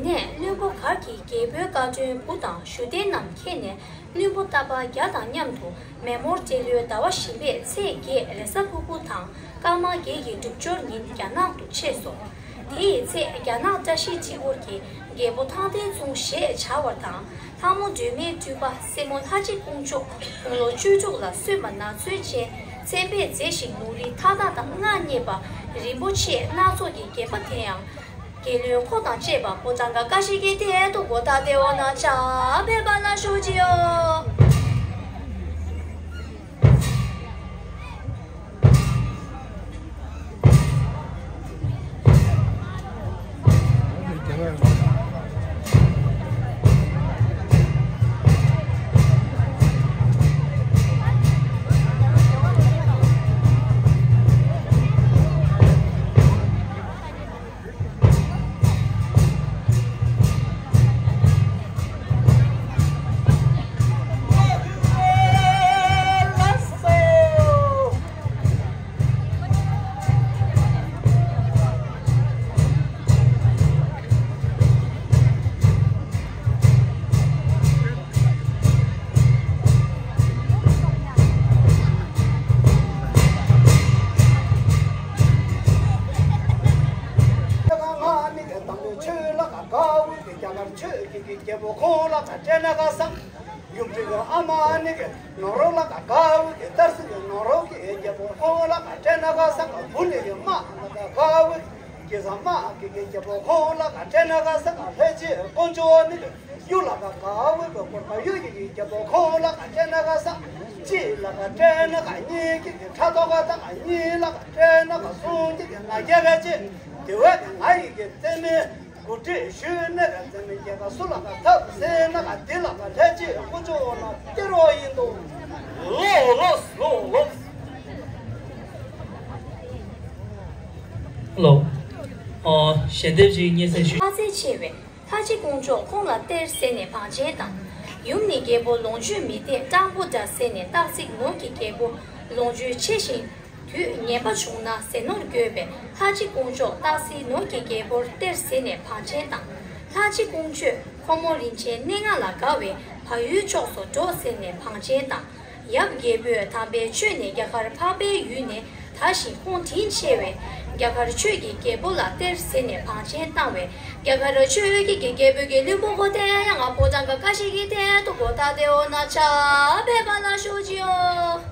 ནས་བློན་པོ་མགར་གྱིས་རྒྱལ་པོའི་བཀའ་དྲུང་བུ་དང་ཞུ་བདེ་རྣམས་ཁྱེར་ནས། བློན་པོ་རྟ་པ་བརྒྱ་དང་མཉམ་དུ་མེ་མོར་སྤྲེལ་ལོའི་ཟླ་བ་བཞི་པའི་ཚེས་བརྒྱད་རེས་གཟའ་ཕུར་བུ་དང་སྐར་མ་བརྒྱད་ཀྱི་སྒྲུབ་སྦྱོར་ཉིན་རྒྱ་ནག་ཏུ་ཆས་སོ། དེ་ཡི་ཚེ་རྒྱ་ནག་བཀྲ་ཤིས་ཁྲི་སྐོར་གྱི་རྒྱལ་པོ་ཐང་སྟེང་མཚུངས་ཞེས་བྱ་བ་དང་། ལྷ་མོ་སྒྲོལ་མའི་སྤྲུལ་པ་སྲས་མོ་ལྷ་རྗེ་དཀོན་མཆོག་དགུང་ལོ་བཅུ་དྲུག་ལ་སོན་པ་ན་ཚུན་ཆད་མཚན་དཔེ་མཛེས་ཤིང་ལུང་རིགས་མཐའ་དག་དང་མངའ་བརྙེས་པ་རིན་པོ་ཆེ་སྣ་ཚོགས་ཀྱི་རྒྱན་པ་དེ་ཡང་། རྒྱལ་བློན་འཁོར་དང་བཅས་པ་ཕོ་བྲང་ག་ཀ་ཤི་ཀའི་ཐད་དུ་གོ་ད་དེ་འོ་ན་ཆ་ཕེབས་པ་ལ་ཞུ་ཅིའོ། ཆོས་ལ་དགའ་བོ་གི་རྒྱ་གར་ཆོས་ཀྱི་གི་རྒྱལ་པོ་ཁོང་ལ་དགའ་སྤྲད་ན་དགའ་ས། ཡུམ་གྱི་གི་ཨ་མ་ནི་གི་ནོར་ལ་དགའ་བོ་གི་ཏར་སི་གི་ནོར་གི་རྒྱལ་པོ་ཁོང་ལ་དགའ་སྤྲད་ན་དགའ་ས། བུ་ནི་གི་མ་ལ་དགའ་བོ་གི་ས་མ་གི་གི་རྒྱལ་པོ་ཁོང་ལ་དགའ་སྤྲད་ན་དགའ་ས། ལྷས་བྱིན་དཀོན་མཆོག་ནི་གི་གཡུ་ལ་དགའ་བོ་གི་སྐོར་པ་གཡུ་གི་གི་རྒྱལ་པོ་ཁོང་ལ་དགའ་སྤྲད་ན་དགའ་ས། གཅིག་ལ་དགའ་སྤྲད་ན་དགའ་གཉིས་ཀྱི་གི་ཕྲག་དོག་ག་དགའ་གཉིས་ལ་དགའ་སྤྲད་ན་དགའ་གསུམ་གྱི་གི་ང་རྒྱལ་ག་ཅི། དེ་བས་ང་ཡི་གི་རྩེ་མོའི་གོ་སྒྲིག་ཞུས་ན་ག་རྩེ་མོའི་རྒྱལ་ཁ་སུ་ལ་ག་ཐབས་ཟེར་ན་ག་འདི་ལ་ག་ལྷས་ཀྱི་དཀོན་མཆོག་ལ་སྟེར་རོགས་ཡིན་དོ། ལོ་ལོ་ལོ་ལོ། ལོ། ཨོ། ཞལ་འདེབས་ཅིག་སྙན་སེང་ཞུ། ཁ་ཚེ་ཆེ་བས། ལྷ་རྗེ་དཀོན་མཆོག་ཁོང་ལ་སྟེར་ཟེར་ནས་བང་ཆེན་བཏང་། ཡུམ་ནི་རྒྱལ་པོ་ལོངས་སྤྱོད་མི་ལྡན་སྤྲང་པོ་འདྲ་ཟེར་ནས་སྟག་གཟིག་ནོར་གྱི་རྒྱལ་པོ་ལོངས་སྤྱོད་ཆེ་ཞིང་དུས་ངན་པ་བྱུང་ན་ཟས་ནོར་དགོས་པས། ལྷ་རྗེ་དཀོན་མཆོག་སྟག་གཟིག་ནོར་གྱི་རྒྱལ་པོར་སྟེར་ཟེར་ནས་བང་ཆེན་བཏང་། ལྷ་རྗེ་དཀོན་མཆོག་ཁོ་མོ་རིན་ཆེན་སྣེ་ལྔ་ལ་དགའ་བས་བལ་ཡུལ་ཕྱོགས་སུ་འགྲོ་ཟེར་ནས་བང་ཆེན་བཏང་། ཡབ་རྒྱལ་པོས་དམ་པའི་ཆོས་ནི་རྒྱ་གར་འཕགས་པའི་ཡུལ་ནས་དར་ཞིང་ཁོང་དྲིན་ཆེ་བས་རྒྱ་གར་ཆོས་ཀྱི་རྒྱལ་པོ་ལ་སྟེར་ཟེར་ནས་བང་ཆེན་བཏང་བས་རྒྱ་གར་ཆོས་ཀྱི་རྒྱལ་པོ་གི་བློན་པོ་གོ་དེ་ཡང་ང་ཕོ་བྲང་ག་ཀ་ཤི་གི་ཐད་དུ་གོ་ད་དེ་འོ་ན་ཆ་ཕེབས་པ་ལ་ཞུ་ཅིའོ།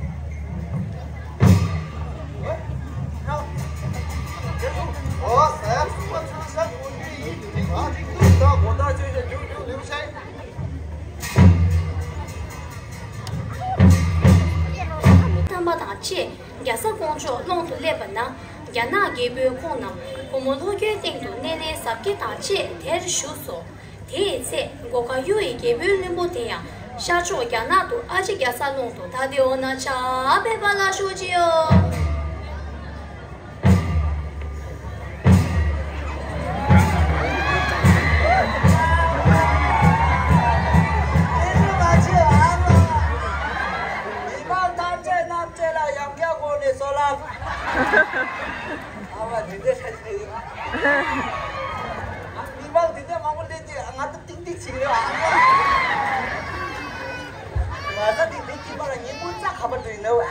ཅེས་རྒྱ་བཟའ་ཀོང་ཇོ་ཀློང་དུ་སླེབས་པ་ན། རྒྱ་ནག་རྒྱལ་པོའི་ཁོང་རྣམས་བུ་མོ་ལྷོ་ཁྱོད་སྟེང་དུ་མནན་ནས་གཟབ་རྒྱས་དང་བཅས་དེར་བཞུགས་སོ། དེའི་ཚེ་སྒོ་ཁ་གཡུ་ཡི་རྒྱལ་པོའི་བློན་པོ་དེ་ཡང་ཤར་ཕྱོགས་རྒྱ་ནག་ཏུ་ཨ་ཅེ་རྒྱ་བཟའ་ཀློང་དུ་ད་དེ་འོ་ན་ཆ་ཕེབས་པ་ལ་ཞུ་ཅི་ཡོད། མི་མང་ཐམས་ཅད་རྣམས་ཅད་ལ་ཡང་བསྐྱར་དགོངས་ནས་གསོལ་ལགས། ཨ་མ་དེ་འདྲ་ཤ་ཆེ། མི་མང་དེ་འདྲ་མང་པོ་སླེབས་ཀྱི་ང་ཚོ་ཏིག་ཏིག་ཅིག་རེད་བ། ང་ཚོ་དེ་འདྲ་སྐྱིད་པ་ལ་ཉིན་མོ་རྩྭ་ཁ་པར་དུ་ཡིན་ནོ་བ།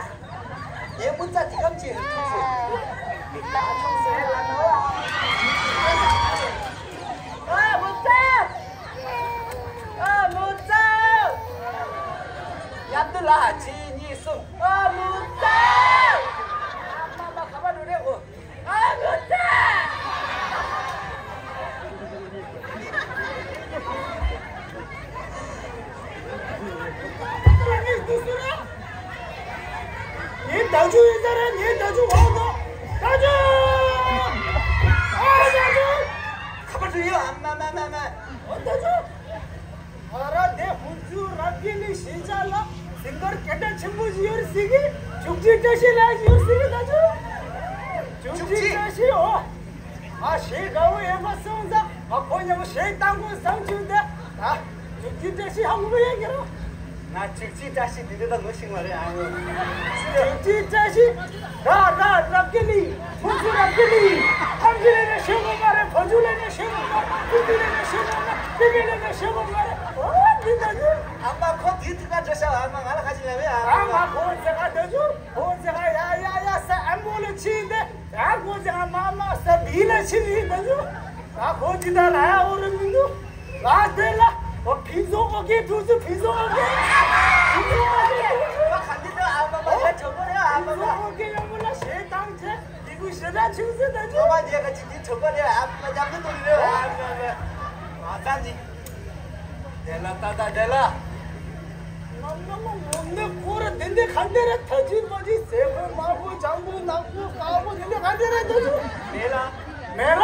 ཉིན་མོ་རྩྭ་དེ་གམ་ཅིག་ཐུག་སོང་། ད་ཆུང་སོང་ལ་ནོ་བ། ཨ་མོ་རྩྭ། ཨ་མོ་རྩྭ། ཡབ་དུ་ལ་གཅིག་གཉིས་གསུམ། ཨ་མོ་རྩྭ། ཨ་མ་མ་ཁ་པར་རུ་རེད་གོ། ཨ་མོ་རྩྭ། ངའི་བདག་ཅུ་ཡིན་ས་རེད། ངའི་བདག་ཅུ་འོང་དོ། བདག་ཅུ། ཨ་བདག་ཅུ། ཁ་པར་དུ་ཡོད། ཨ་མ་མ་མ་མ། ཨ་བདག་ཅུ། ཨ་ར་དེ་ཧུན་ཚུ་རབ་རྒྱས་ལི་ཞེས་བྱ་ལ་ཟིན་གར་སྐད་གྲགས་ཆེན་པོ་ཞིག་ཡོད་ཟེར་གི། བཅུ་གཅིག་བཀྲ་ཤིས་ལ་ཡོད་ཟེར་གི། ད་ཆུ་བཅུ་གཅིག་བཀྲ་ཤིས་འོ། ཨ་ཞེས་དགའ་བོ་ཡོད་པ་སོང་ཙང་ཨ་ཁོ་མཉམ་པོ་ཞེས་བཏང་དགོས་བསམ་བྱུང་སྟེ། ད་བཅུ་གཅིག་བཀྲ་ཤིས་ཧ་གོ་གི་ཡོད་ཀྱི་རོ། ང་བཅུ་གཅིག་བཀྲ་ཤིས་འདི་འདྲ་ད་ངོ་ཤེས་མ་རེད་ཨ། བཅུ་གཅིག་བཀྲ་ཤིས། ར་ར་རབ་རྒྱས་ལི། ཧུན་ཚུ་རབ་རྒྱས་ལི། ཨམ་ཅི་ལེ་ནས་ཤེས་གོ་མ་རེད། ཕ་ཇུ་ལེ་ནས་ཤེས་གོ་མ་རེད། ཀུ་ཏི་ལེ་ནས་ཤེས་གོ་མ་རེད། ཏི་ཀི་ལེ་ནས་ཤེས་གོ་མ་རེད། ཨོ་འདི་ད་ཇུ། ཨ་མ་ཁོ་དེའི་ཐུག་ག་འགྲོ་ཤག་ཨ་མ་ང་ལ་ཁ་ཅིག་ལབ་ཡ། ཨ་མ་ཁོ་ཟེ་ག་ད་ཇུ། ཁོ་ཟེ་ག་ཡ་ཡ་ཡ་ས་ཨ་མོ་ལ་ཕྱིན་ཏེ། ཡ་ཁོ་ཟེ་ག་མ་མ་ས་བི་ལ་ཕྱིན་ཡིན་ད་ཇུ། ཨ་ཁོ་ཅི་ད་ར་ཡ་འོ་ར་མི་འདུག་ལ་དེ་ལ་ཨོ་ཕིན་ཚོ་ཨོ་ཀེ་ཐུག་སུ་ཕིན་ཚོ་ཨོ་ཀེ། ཕིན་ཚོ་ཨོ་ཀེ། ཨ་མ་མ་ཡ་གྲོགས་པོ་རེད་ཨ་མ་མ། ཕིན་ཚོ་ཨོ་ཀེ་ཡོང་གི་ལ་ཞེ་དང་ཆེ། འདི་གུ་ཞེ་དྲག་ཆུང་ཟེར་ད་ཆུང་། ཨ་མ་ཉེ་ག་ཅིག་འདི་གྲོགས་པོ་རེད་ཨ་མ་མ། ཉམས་ནི་དུ་རེད་ཨ་མ་མ། ཨ་ཙང་ཅིག་དེ་ལ་ད་ད་དེ་ལ། ང་ང་ང་ངོ་མ་ཁོ་ར་དེ་འདྲ་ག་འདྲ་ར་ད་ཅི་མ་ཅི་ཟེར་ཁོ་མ་ཁོ་ལྗང་ཁོ་ནག་ཁོ་དཀར་ཁོ་དེ་འདྲ་ག་འདྲ་ར་ད་ཅི། མེད་ལ། མེད་ལ།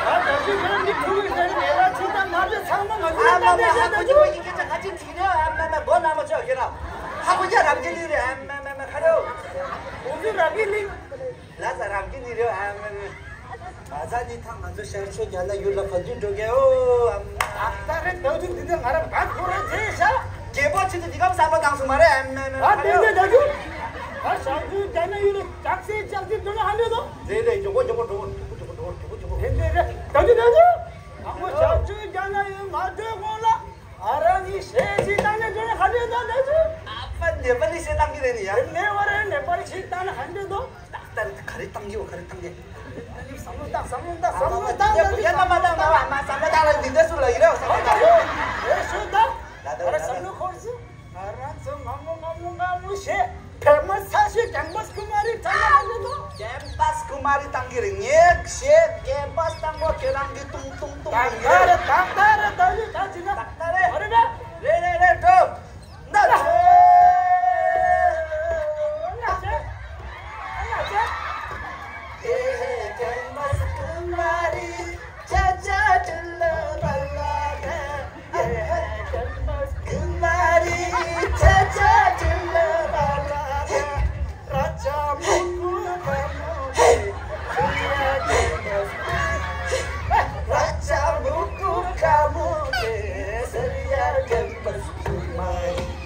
ད་ད་ཅི་ཁོ་འདི་ཁོ་གི་ཟེར་མེད་ལ་ཅི་ད་ང་ཚོ་ཚང་མ་ང་ཚོ་ཨ་མ་མ་ཧ་གོ་ཅི་མ་ཡི་གེ་ཅག་ག་ཅི་ཐིག་རེ་ཨ་མ་མ་མགོ་ན་མ་ཆོག་གི་ར། ཧ་གོ་ཅག་རབ་རྒྱས་ལི་རེད་ཨ་མ་མ་མ་ཁ་རེ། ཁོ་ཚོ་རབ་རྒྱས་ལི། ལ་ས་རང་གི་ནི་རེ་ཨ་མ་མ། ཨ་ཙ་ནི་ཐང་ང་ཚོ་ཤར་ཕྱོགས་རྒྱ་ནག་ཡུལ་ལ་ག་དུས་འགྲོ་གི་ཨོ་ཨ་མ། ཨ་ད་རེ་ད་དུས་འདི་ནས་ང་རང་ག་ཐོ་རེ་བྱས་ཤག་རྒྱལ་པོ་ཆེ་ཚོ་འདི་གམ་བསམ་བློ་བཏང་སོང་མ་རེད་ཨ་མ་མ། ཨ་དེ་ནས་ད་དུས། ཨ་ཤར་ཕྱོགས་རྒྱ་ནག་ཡུལ་ལ་ཇག་སེ་ཇག་སེ་འགྲོ་ན་ཧ་ལས་དོ། རེད་རེད་མགྱོགས་པོ་མགྱོགས་པོ་འགྲོ་མགྱོགས་པོ་མགྱོགས་པོ་མགྱོགས་པོ་མགྱོགས་པོ། དེ་འདྲ་རེད་ད་དུས་ད་དུས། ཨ་མོ་ཤར་ཕྱོགས་རྒྱ་ནག་ཡུལ་མ་འགྲོ་གོང་ལ། ཨ་རང་གི་ཞེ་ཅིག་བཏང་ནས་འགྲོ་ན་ག་འདྲས་འདུག་ད་ཅི། ཨ་ཕ་ནེ་པ་ལི་ཞེ་བཏང་གི་རེད་ནི་ཡ། དེ་ནས་བ་རེད་ནེ་པ་ལི་ཞེ་བཏང་ན་ག་འདྲས་འདུག་ཏག་ཏག་རེད་ག་རེ་བཏང་གི་ཡོད་ག་རེ་བཏང་གི། བསམ་བློ་བཏང་བསམ་བློ་བཏང་བསམ་བློ་བཏང་ད་ཅི་ཡ་ན་མ་བཏང་ན་བ་མ་བསམ་བློ་བཏང་ལ་འདི་འདྲ་སུ་ལ་ཡི་རེ་བ་བསམ་བློ་བཏང་། ཨེ་ཤོད་ད། ད་ད་ཨ་ར་བསམ་བློ་འཁོར་སི། ཨ་རང་ཚོ་ང་མོ་ང་མོ་ང་མོ་ཞེས་ཕེབས་མ་ཚ་ཞེས་ཀེམ་པས་ཀུ་མ་རི་བཏང་ན་ལ་ཡོད་དོ། ཀེམ་པས་ཀུ་མ་རི་བཏང་གི་རེད་ངས་ཞེས་ཀེམ་པས་བཏང་གོ་ཁྱེད་རང་གི་ཏུང་ཏུང་ཏུང་ཏུང་གི་རེད། ད་ད་རེད་ད་ཡོད་ད་ཅི་ན་ད་ད་རེད། ཨ་རེད་ད། རེད་རེད་རེད་འགྲོ། ན་ཆེ། ན་ཆེ། ན་ཆེ། ཀེམ་པས་ཀུ་མ་རི།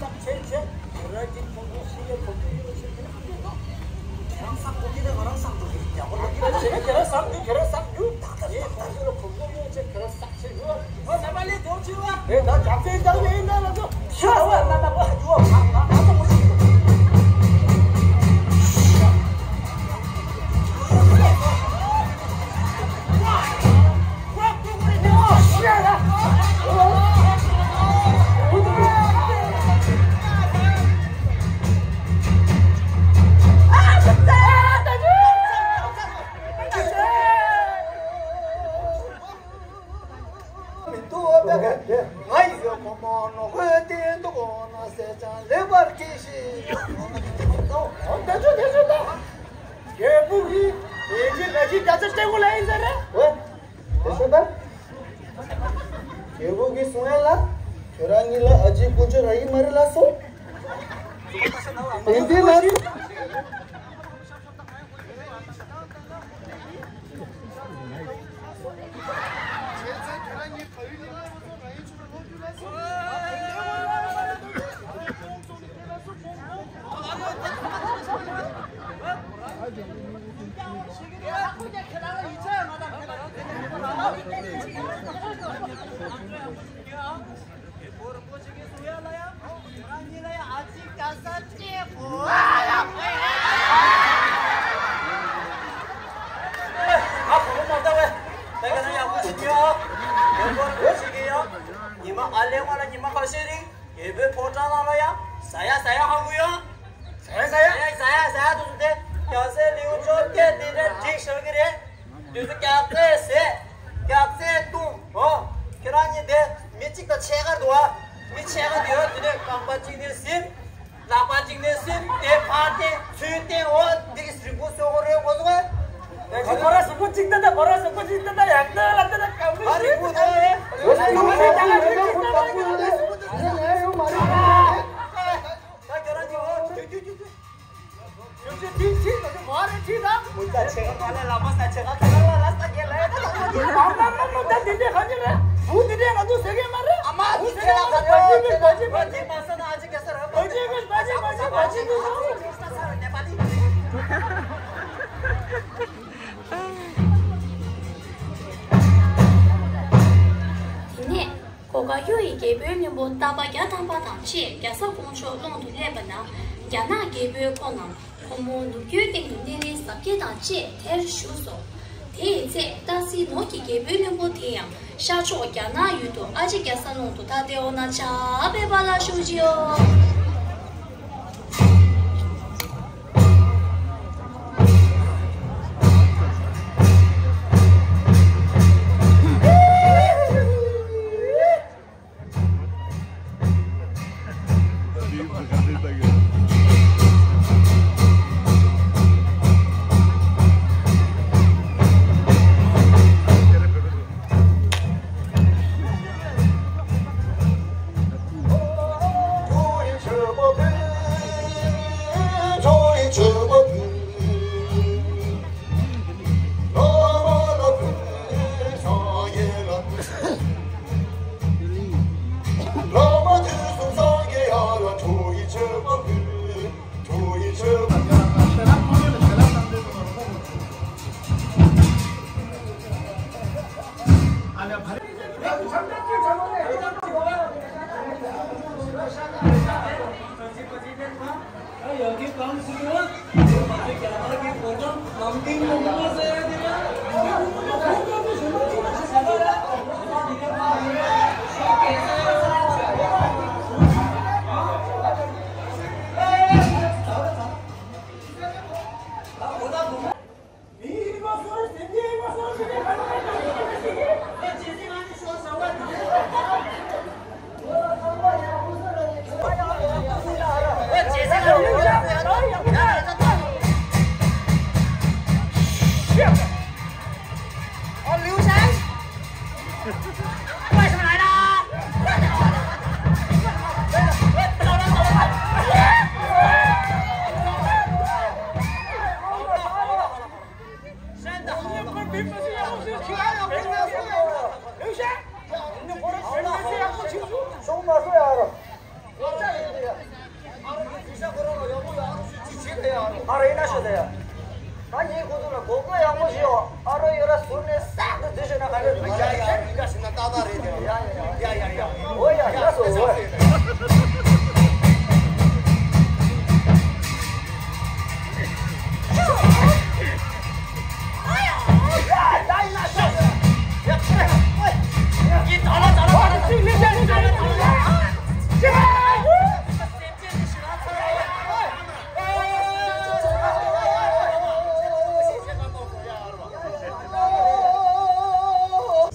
ཙམ་བྱས་བྱས། ཁྱེད་རང་གི་ཁོང་ཁྲོ་ཤི་ཡས་ཁོང་ཁྲོ་ཡོད་ཆེད་དེ་ཁ་གཏད་དོ། ཁྱེད་རང་བསམ་གོ་གི་རེད། ང་རང་བསམ་གོ་གི་རེད། ཡག་པོ་ལབ་ཀྱི་རེད། ཁྱེད་རང་བསམ་གི་ཁྱེད་རང་བསམ་རྒྱུ། ད་ལྟ་ངས་ཁོང་ཁྲོ་ལ་ཁོང་ཁྲོ་ཡོད་ཆེད་ཁྱེད་རང་བསམ་ཆེ་ཡོད། ང་ནམ་པ་ལས་ཐོག་ཆེ་བ། ཨེ་ད་ཇག་རྩལ་ལྟར་ཡིན་ན་ལ་ཚོ་ཤ་བ་ན་ན་པ་ཡོད། ང་ང་ཚོ་མོ་ཞིག་ ཟས་ཀྱང་ལེགས་པར་སྐྱེས་ཤིག་ཨོ་དེ་ཚོ་དེ་ཚོ་ད། རྒྱལ་པོ་གིས་ཡིན་གྱི་ལ་གྱི་རྒྱ་ཚ་སྤྲད་དགོས་ལ་ཡིན་ཟེར་རེད། ཨོ་དེ་ཚོ་ད། རྒྱལ་པོ་གིས་གསུང་ཡ་ལ། ཁྱོད་རང་གཉིས་ལ་ཨ་ཅེ་དཀོན་མཆོག་རག་གི་མ་རེད་ལ་སོང་། ཡིན་དེ་ལ། ཉི་མ་ཨ་ལེ་བ་ལ་ཉི་མ་ཁ་ཤས་རིང་རྒྱལ་པོའི་ཕོ་བྲང་ནང་ལ་ཡང་ཟ་ཡ་ཟ་ཡ་ཧ་གོ་ཡོད། ཟ་ཡ་ཟ་ཡ། ཟ་ཡ་ཟ་ཡ་ཟ་ཡ་དུ་དེ་རྒྱལ་སྲས་ལེའུ་བཅོ་བརྒྱད་འདི་འདྲ་འགྲིག་ཤོར་གི་རེད། དུས་སུ་རྒྱག་རྩེད་ཟས། རྒྱག་རྩེད་བཏུང་། ཨོ། ཁྱེད་རང་གཉིས་དེ་མི་གཅིག་དང་ཕྱེད་ཀ་འདུག་ཨ། མི་ཕྱེད་ཀ་འདུག་ཨ། དེ་ནས་རྐང་པ་གཅིག་ནས་ཟིན། ལག་པ་གཅིག་ནས་ཟིན། དེ་ཕར་བསྟན་ཚུར་བསྟན། ཨོ། འདི་གི་གཟུགས་པོ་བཟོ་དགོས་རེད་གོ་སོང་ཨེ། ཁོ་ར་གཟུགས་པོ་གཅིག་ལྟ་ད། ཁོ་ར་གཟུགས་པོ་གཅིག་ལྟ་ད། ཡག་ད་ལ་ལྟ་ད། ག་མི་ཨ་རིག་པོ་ད་ཨེ། ཁོ་ར་གཟུགས་པོ་གཅིག་ལྟ་ད། ཁོ་ར་གཟུགས་པོ་གཅིག་ལྟ་ད། ཡག་ད་ལ་ལྟ་ད། ག་མི་ཨ་རིག་པོ་ད་ཨེ། ད་ཁྱོད་རང་གཉིས་ཨོ་ཁྱོད་ཁྱོད་ཁྱོད་ཁྱོད། དེ་ནས་གོ་ག་ཡུ་ཡི་རྒྱལ་པོའི་བློན་པོ་རྟ་པ་བརྒྱ་ཐམ་པ་དང་བཅས་རྒྱ་བཟའ་ཀོང་ཇོ་ཀློང་དུ་སླེབས་པ་ན། རྒྱ་ནག་རྒྱལ་པོའི་ཁོང་རྣམས་ཁོ་མོ་ནུབ་རྒྱུད་སྟེང་དུ་སྣེ་ལེན་གཟབ་རྒྱས་དང་བཅས་དེར་བཞུགས་སོ། དེའི་ཚེ་སྟག་གཟིག་ནོར་གྱི་རྒྱལ་པོའི་བློན་པོ་དེ་ཡང་ཤར་ཕྱོགས་རྒྱ་ནག་ཡུལ་དུ་ཨ་ཅེ་རྒྱ་བཟའ་ཀློང་དུ་ད་ལྟའི་འོ་ན་ཇ་པེ་པ་ལ་བཞུགས་ཅིའོ།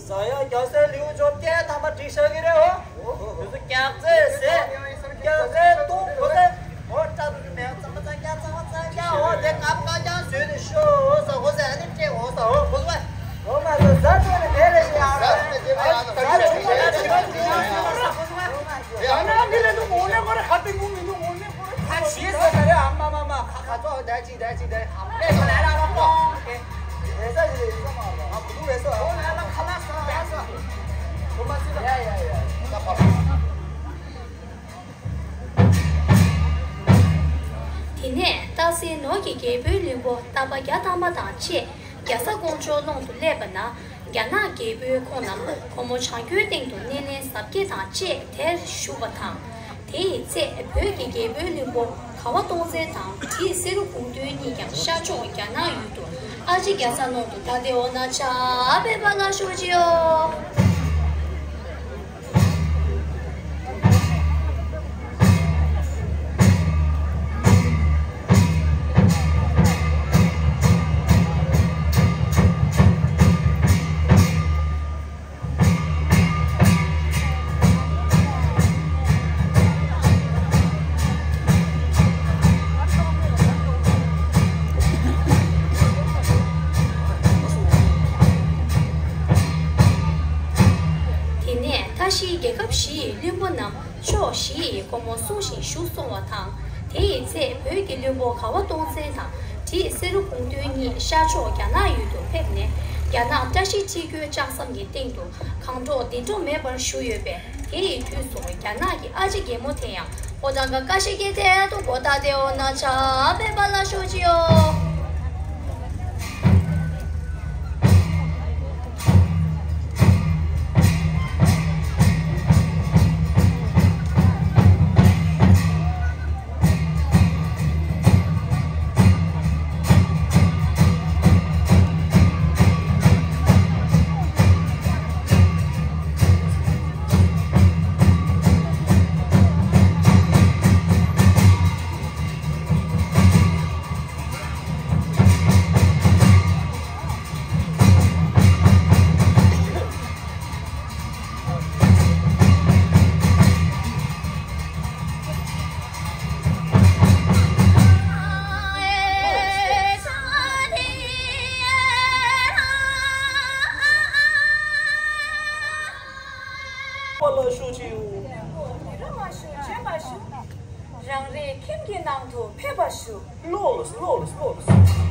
ཟ་ཡ་རྒྱ་སེ་ལིའུ་ཅོ་སྐད་ཐ་མ་དྲི། སྲས་ནོར་གྱི་རྒྱལ་པོའི་བློན་པོ་རྟ་པ་བརྒྱ་ཐམ་པ་དང་བཅས་རྒྱ་བཟའ་ཀོང་ཇོ་ཀློང་དུ་སླེབས་པ་ན། རྒྱ་ནག་རྒྱལ་པོས་ཁོང་རྣམས་སྒོ་མོ་བྱང་རྒྱུའི་སྟེང་དུ་སྣེ་ལེན་གཟབ་རྒྱས་དང་བཅས་དེར་བཞུགས་པ་དང་། དེ་ཡི་ཚེ་བོད་ཀྱི་རྒྱལ་པོའི་བློན་པོ་ག་བ་སྟོང་བཙན་དང་བྲིས་སེ་རུ་གུང་སྟོན་གཉིས་ཀྱང་ཤར་ཕྱོགས་རྒྱ་ནག་ཡུལ་དུ་ཨ་ཅེ་རྒྱ་བཟའ་ཀློང་དུ་ད་དེ་འོ་ན་ཆ་སྤེལ་པ་ལ་ཞུ་ཅིའོ། དེ་ནས་མཐའ་བཞིའི་རྒྱལ་ཁབ་བཞི་ཡི་བློན་པོ་རྣམས་ཕྱོགས་བཞི་ཡི་སྒོ་མོ་སྲུང་ཞིང་བཞུགས་སོང་བ་དང་། དེ་ཡི་ཚེ་བོད་ཀྱི་བློན་པོ་ག་བ་སྟོང་བཙན་དང་བྲིས་སེ་རུ་གུང་སྟོན་གཉིས་ཤར་ཕྱོགས་རྒྱ་ནག་ཡུལ་དུ་ཕེབས་ནས། རྒྱ་ནག་བཀྲ་ཤིས་ཁྲི་རྒྱུན་ལྕགས་ཟམ་གྱི་སྟེང་དུ་གང་འགྲོགས་བདེ་འགྲོ་མེད་པར་བཞུགས་ཡོད་པས། དེ་ཡི་དུས་སུ་རྒྱ་ནག་གི་ཨ་ཅེ་རྒན་མོ་དེ་ཡང་ཕོ་བྲང་ཀ་ཀ་ཤི་ཀའི་ཐད་དུ་སྒོ་རྟགས་ཏེའོ་ན་ཆ་སྤེལ་པ་ལ་ཞུ་ཅིའོ། པ་ལ་ཞུ་ཅིའོ། འདི་རུ་མ་བཞུགས་བྱོན་པར་ཞུ། རང་རེའི་ཁྱིམ་གྱི་ནང་དུ་ཕེབས་པར་ཞུ། ལོས་ལོས་ལོས།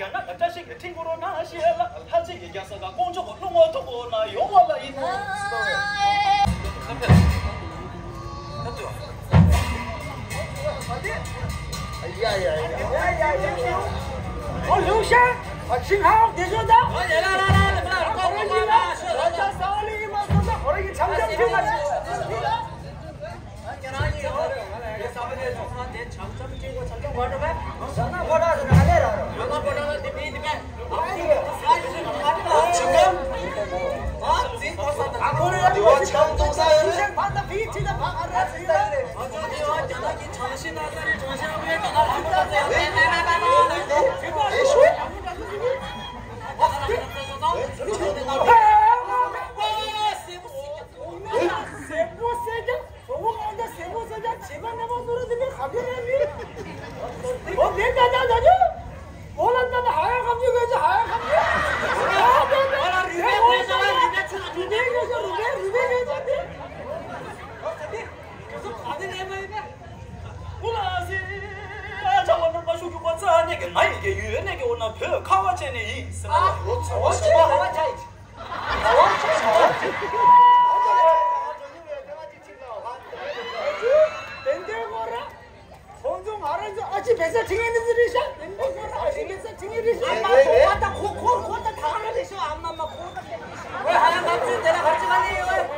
རྒྱ་ནག་གི་བཀྲ་ཤིས་ཀྱི་ཕྲེང་སྐོར་ན་ཤེས་ལ་ལྷ་རྗེ་ཡི་རྒྱ་ས་ག་ཀོང་ཇོ་གོ་ལུང་ངོ་ཐོག་གོ་ན་ཡོང་བ་ལ་ཡིན། ཨོ་ལུང་ཤ། ཨ་ཆིང་ཧའོ་དེ་ཚོ་ད། ཨོ་ལེ་ལ་ལ་ལ་ལ་ལ་ཁོ་རང་ཡིན་ན། ཁོ་རང་ཡིན་ན་ཁོ་རང་ཡིན་ཆམ་ཆམ་ཁྱོད་ལ། ཟེར་པོ་ཟེར་ཀྱང་ཟོག་པོ་ང་འདྲ་ཟེར་པོ་ཟེར་ཀྱང་བྱེད་པ་ནས་མ་ཟོ་ར་དེ་ནས་ཧ་གི་རེད་མི། ཨོ་དེ་ད་ད་ད་ད། ཨོ་ལ་ད་ད་ཧ་ཡ་ཁམ་ཅིག་གོ་ཅི་ཧ་ཡ་ཁམ་ཅིག་ཨོ་དེ་ད་ད་ད་ད། རུ་བེ་གོ་ཅི་རུ་བེ་རུ་བེ་གོ་ཅི། ཨོ་ལ་ཟེར། ང་ཡི་གེ་ཡུལ་ནས་ཀྱི་འོ་ན་བོད་ཁ་བ་ཅན་ནས་ཡིན་ཟེར་ན། ཨ་ལོ་ཚ་བ་ཞེ་པོ་ཧ་ལ་ཅ་ཡི། ཚ་བ་ཞེ་པོ་ཧ་ལ་ཅ་ཡི། ཏན་ཏན་ཁོ་ར། ཁོང་ཚོ་ང་རང་ཚོ་ཨ་ཅེ་བེ་ས་ཁྲིད་མཁན་འདི་ཚོ་རེད་ཤག་ཏན་ཏན་ཁོ་ར་ཨ་ཅེ་བེ་ས་ཁྲིད་མཁན་རེད་ཤག་ཨ་མ་ཁོ་པ་ད་ཁོ་ཁོ་ཁོ་ད་ད་ག་རེ་རེད་ཤག་ཨ་མ་མ་ཁོ་ད་ཁྱེད་རེད་ཤག་ཨོ་ཧ་ཡ་ང་ཚོའི་དེ་ལ་ག་ཅི་ག་ནས་ཡོད།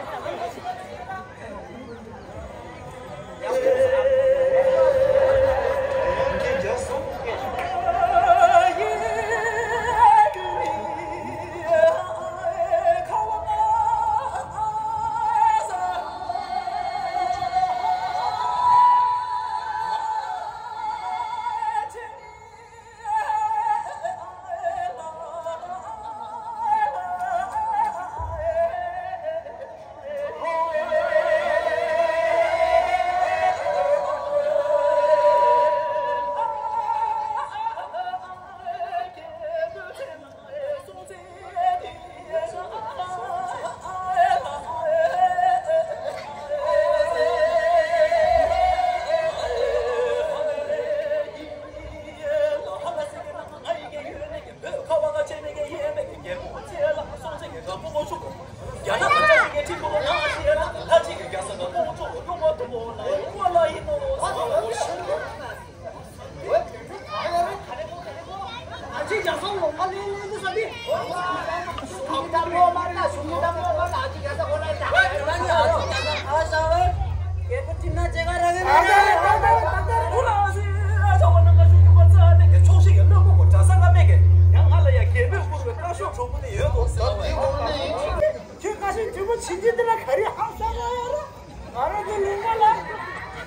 ཁྱོད་བཀའ་ཤག་འཐུས་མི་ཕྱིན་ཅི་དེ་ལ་ག་རེ་ཧང་སང་ང་ཡོད་ར། ང་རང་ཚོ་ལུང་པ་ལ།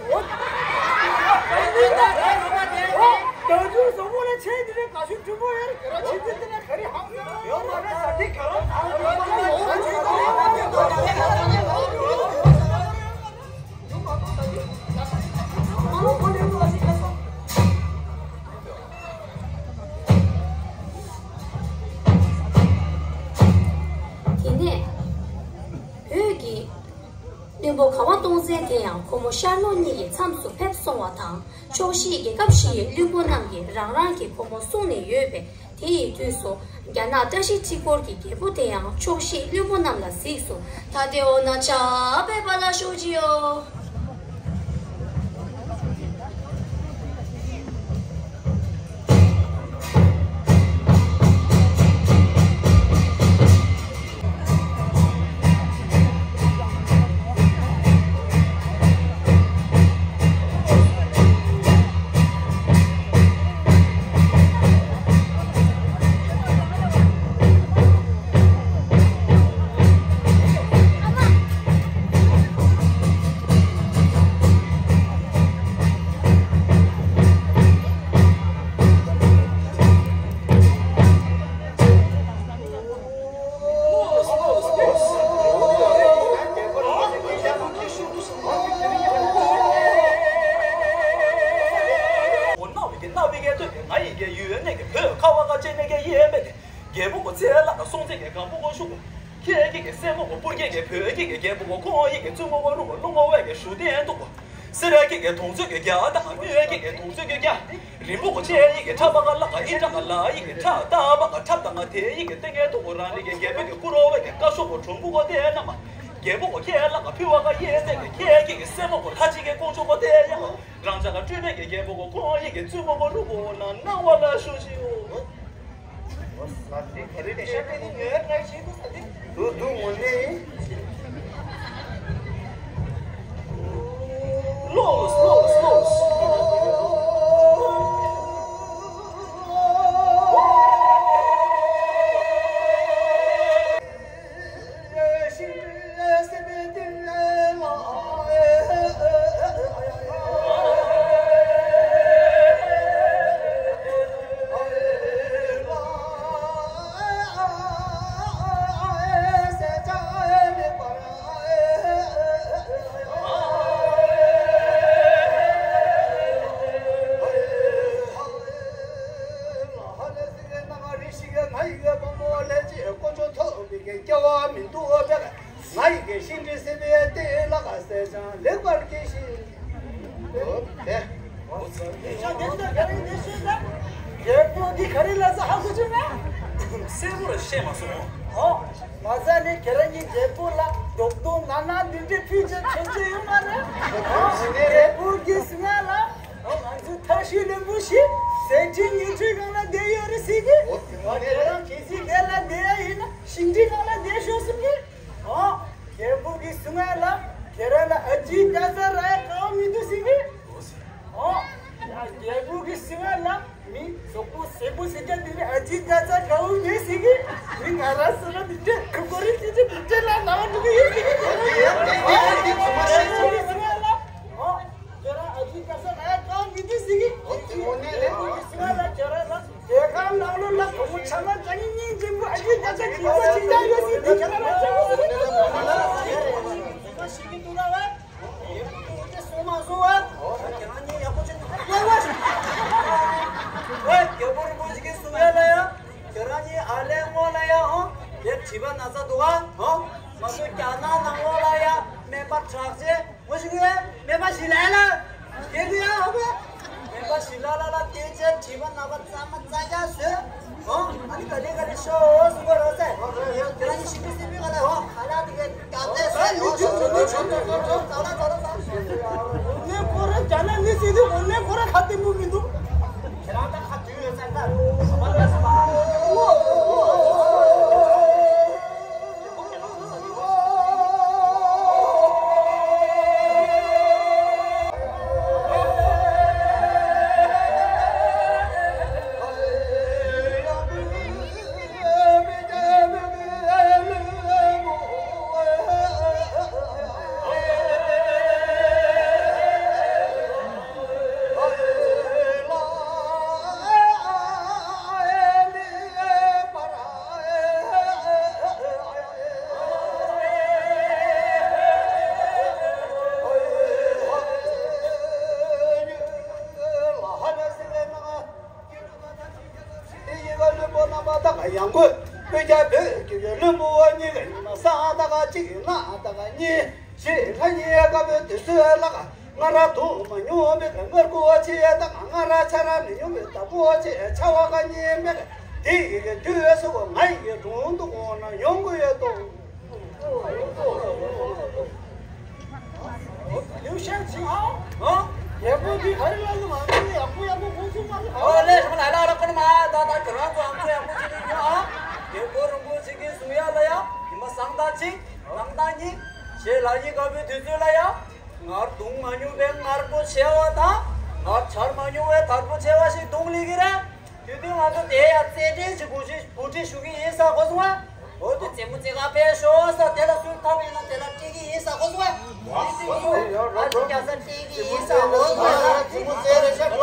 འོ། ད་དུང་ད་རེས་རོགས་པ་དེ། འོ། ད་དུང་བཟང་པོ་ལ་ཆེ་འདི་ལས་བཀའ་ཤག་འཐུས་མི་ཡོད་ར། ཁྱོད་རང་ཕྱིན་ཅི་དེ་ལ་ག་རེ་ཧང་སང་ང་ཡོད་མ་རེད་ས་དེ་ག་རང་ཚང་ལུང་པ་ལ་འོ། དེ་ནས་བོད་ཀྱི་བློན་པོ་ག་བ་སྟོང་བཙན་དེ་ཡང་ཁོ་མོ་ཤར་ལྷོ་གཉིས་ཀྱི་མཚམས་སུ་ཕེབས་སོང་བ་དང་། ཕྱོགས་བཞིའི་རྒྱལ་ཁབ་བཞི་ཡི་བློན་པོ་རྣམས་ཀྱིས་རང་རང་གི་ཁོ་མོ་སྲུང་ནས་ཡོད་པས། དེ་ཡི་དུས་སུ་རྒྱ་ནག་བཀྲ་ཤིས་སྤྱི་སྒོར་གྱི་རྒྱལ་པོ་དེ་ཡང་ཕྱོགས་བཞིའི་བློན་པོ་རྣམས་ལ་གཟིགས་སོ། ད་དེ་འོ་ན་ཆ་པེ་པ་ལ་ཤོག་ཅི་ཡོ། རྒྱལ་པོ་གོ་ཚེ་ལ་སོང་ཚེ་གི་གང་པོ་གོ་ཤུགས། ཁྱེད་ཀྱི་གི་སེ་མོ་གོ་པུར་གྱི་གི་བོད་ཀྱི་གི་རྒྱལ་པོ་གོ་ཁོང་ཡི་གི་བཙུན་མོ་གོ་རུ་གོ་ལུ་ངོ་བའི་གི་ཞུ་རྟེན་དུ་གོ། སེ་ར་གི་གི་དུང་མཛོད་གི་རྒྱ་དང་དངུལ་གྱི་གི་དུང་མཛོད་གི་རྒྱ། རིན་པོ་གོ་ཆེ་ཡི་གི་ཁྲ་པ་ག་ལ་ག་ཨི་ཏྲ་ག་ལ་ཡི་གི་ཁྲ་ཏ་པ་ག་ཁྲབ་དང་ང་དེ་ཡི་གི་ཏེ་ངེ་དུ་གོ་རང་ལི་གི་རྒྱལ་པོ་གི་ཀུ་རོ་བའི་གི་ཀ་ཤོ་གོ་གྲོང་པུ་གོ་ཏེ་ན་མ། རྒྱལ་པོ་གོ་ཁྱེད་ལ་ག་ཕི་བ་ག་ཡེ་སེ་གི་ཁྱེད་ཀྱི་གི་སེ་མོ་གོ་ལྷ་ཅིག་གི་ཀོང་ཆོ་གོ་ཏེ་ཡ་མ། རང་ཅག་ག་སྤྲུལ་པའི་གི་རྒྱལ་པོ་གོ་ཁོང་ཡི་གི་བཙུན་མོ་གོ་རུ་གོ་ན་སྣང་བ་ལ་ཤོ་ཅི་ཡོ། ས་དེ་ག་རེ་དེ་ཤ་དེ་ནི་ངའི་བཀྲ་ཤིས་དུ་ས་དེ་དུ་དུ་ངོ་ནས་ལོས་ལོས་ལོས། ང་ཡི་གེ་དཔང་པོ་ལས་ཀྱི་དཀོན་མཆོག་ཐོབ་པའི་གི་སྐྱེ་བ་མི་འདུག་པས། ང་ཡི་གེ་ཤིང་འབྲས་སྲིད་པའི་ལྟེ་ལ་ག་ཟེར་ཅང་ལེགས་པར་སྐྱེ་ཞིང་། འོ་དེ། རྒྱལ་པོ་འདི་ག་རེ་ལབ་ས་ཧ་གོ་བྱུང་ན། གསལ་པོར་བཤད་མ་སོང་། ཨོ། མ་ཟ་ནས་ཁྱེད་རང་གཉིས་རྒྱལ་པོ་ལ་རྡོག་རྡོག་ང་ན་འདི་འདྲའི་ཕུལ་བྱས་ཆོག་ཆོག་ཡོད་མ་རེད། ཨོ། རྒྱལ་པོ་གིས་ང་ལ། ཨོ། ང་ཚོ་ཐབས་ཤེས་ལེན་པོ་ཞིག་ཟས་ཁྲི་ཉི་ཁྲི་སྒང་ལ་བསྡད་ཡོད་རེད་ཟེར་གི། ཨོ། ཁྱེད་རང་གལ་སྲིད་དེ་ལ་བསྡད་ཡ་ཡིན་ན་ཤིང་ཁྲི་སྒང་ལ་བསྡད་ཤོག་ཟེར་གི། ཨོ། རྒྱལ་པོ་གིས་ང་ལ་ཁྱེད་རང་ལ་ཨ་ཅེ་རྒྱ་ཚ་རག་ཡ་གང་མི་འདུག་ཟེར་གི། ཨོ། རྒྱལ་པོ་གིས་ང་ལ། མི་གཟུགས་པོ་སེར་པོ་ཟེར་རྒྱུ་འདི་ནི་ཨ་ཅེ་རྒྱ་ཚ་དགའ་བོ་མེད་ཟེར་གི། མི་ང་རང་ཚོ་ལ་འདི་འདྲའི་ཁུ་ཀོ་རི་ཅི་ཅི་འདི་འདྲའི་ལ་ནང་འགྲོ་གི་ཡོད་ཟེར་གི། ཨ་ཅེ་རྒྱ་ཚ་ལ། ཨོ། ཁྱེད་རང་ཨ་ཅེ་རྒྱ་ཚ་ལ་ཡ་གང་མི་འདུག་ཟེར་གི། ཨོ། དེ་མོ་ནས་རེད། ང་ལ་ཁྱེད་རང་ལ་དེ་གང་ནང་ལོ་ལ་གོང་མོ་ཆ་ལ་ཅ་ཉི་སྙིང་རྗེ་མོ་ཨ་ཅེ་རྒྱ་ཚ་གི་ཚོ་ཅི་འདྲ་ཡོད་ཟེར་འདི་ཁྱེད་རང་ལ་ཅ་མོ་ཟེར་གི། ཨོ། ཁྱེད་རང་ཤེས་ཀྱི་འདུག་ན་བས། ཡག་པོ་ཅིག་གསུང་མ་སོང་བ། ཁྱེད་རང་གཉིས་ཡག་པོ་ཅིག་གནང་། ལེགས་པ་ཞིག་ཨོ། རྒྱལ་པོ་རིན་པོ་ཆེ་གིས་གསུང་ཡ་ལ་ཡ། ཁྱེད་རང་གཉིས་ཨ་ལས་སྔོན་ལ་ཡ་ཧོ། ཡ་བྱིས་པ་ན་ཚ་འདུག་ག་ཧོ། ང་ཚོ་རྒྱ་ནག་ནང་ལོགས་ལ་ཡ་སྨན་པ་གྲགས་ཆེ་མོ་ཞིག་ཡོད། སྨན་པ་ཞིག་ལ་ཡ་ལ། རྒྱལ་པོ་ཡ་ཧོ་གི། སྨན་པ་ཞིག་ལ་ལ་ལ་བསྟེན་བྱས་བྱིས་པ་ན་བ་ཙམ། ཙ་ཡ་ཟེར། ཨོ། ཨ་ནི་ག་ལེ་ག་ལེ་ཤོག་གསུང་གི་རེད་ཟེར། ཁྱེད་རང་གཉིས་ཤི་གི་སྲིད་པའི་ག་ལེ། ཨོ། ཨ་ལ་དེ་གའི་ག་ལེ་ཟེར། ཨོ། ཤོག་ཤོག་ཤོག་ཤོག་ཤོག་ཤོག་ཙ་ལ་ཙ་ལ་ཙ། དངོས་གནས་ཁོ་རང་རྒྱ་ནག་མི་ཟེར་དུས་དངོས་གནས་ཁོ་རང་ཁ་བདེ་པོ་མི་འདུག་ཁྱེད་རང་ད་ཁ་དུས་ཡོད་ས་ད་ཁ་པར་ལ་ཟེར་བ། ཡང་སྒོས་བོད་རྒྱ་བོད་ཀྱི་བློན་པོ་གཉིས་ཀ་ཉི་མ་སང་ད་ག་གཅིག་ན་ད་ག་གཉིས་ཞེས་ལྷ་གཉིས་དཀར་པོའི་དུས་ཚོད་ལ་ག་ང་ར་དུ་མ་མྱོང་བའི་ངར་ཀོ་ཆེ་དང་ང་ར་ཆ་ར་མི་མྱོང་བའི་ད་ཀོ་ཆེ་ཆ་བ་ག་གཉིས་མེད་དེ་ཡི་གེ་དུས་སུ་ང་ཡི་གྲོང་དུ་འོང་ན་ཡོང་གི་ཡོད་དོ། ལིའུ་ཤན་ཆིང་ཧའོ། ཨོ། རྒྱལ་པོ་འདི་ག་རེ་ལབ་ཀྱི་མ་རེད། ཡག་པོ་ཡག་པོ་ཁུངས་གསུང་མ་རེད། ཨོ་ལེ་ཧྲང་ལ་ལ་ལ་ཁོ་ན་མ་ད་ད་ཁྱོད་རང་ཚོ་ཨང་ཚོ་ཡག་པོ་བྱེད་ཀྱི་ཡོད་ཨ། རྒྱལ་པོ་རིན་པོ་ཆེ་གིས་གསུང་ཡ་ལ་ཡ་ཉི་མ་སང་ད་གཅིག་ལང་ད་གཉིས་ཞེས་ལ་ཡི་ག་བའི་དུས་ཚོད་ལ་ཡ། ངར་གདོང་མ་མྱོང་བའི་ངར་པོ་ཆེ་བ་དང་། ངར་ཆར་མ་མྱོང་བའི་དར་པོ་ཆེ་བ་ཞིག་གདོང་ལི་གི་རེད། དུས་དུས་ང་ཚོ་དེ་ཡ་རྩེད་འགྲན་གྱི་བུ་ཁྲིད་བུ་ཁྲིད་ཞུ་གི་ཡིན་ས་གོ་སོང་ཨ། འོ་དུ་རྩེད་མོ་རྩེད་ག་ཕེབས་ཤོག་ས་དེ་ལ་སུས་ཐབས་ཡིན་ན་དེ་ལ་སྤྲད་གི་ཡིན་ས་གོ་སོང་ཨ། ཨ་ཅག་ས་སྤྲད་གི་ཡིན་ས་གོ་སོང་ཨ། རྩེད་མོ་རྩེད་རེ་ཤ།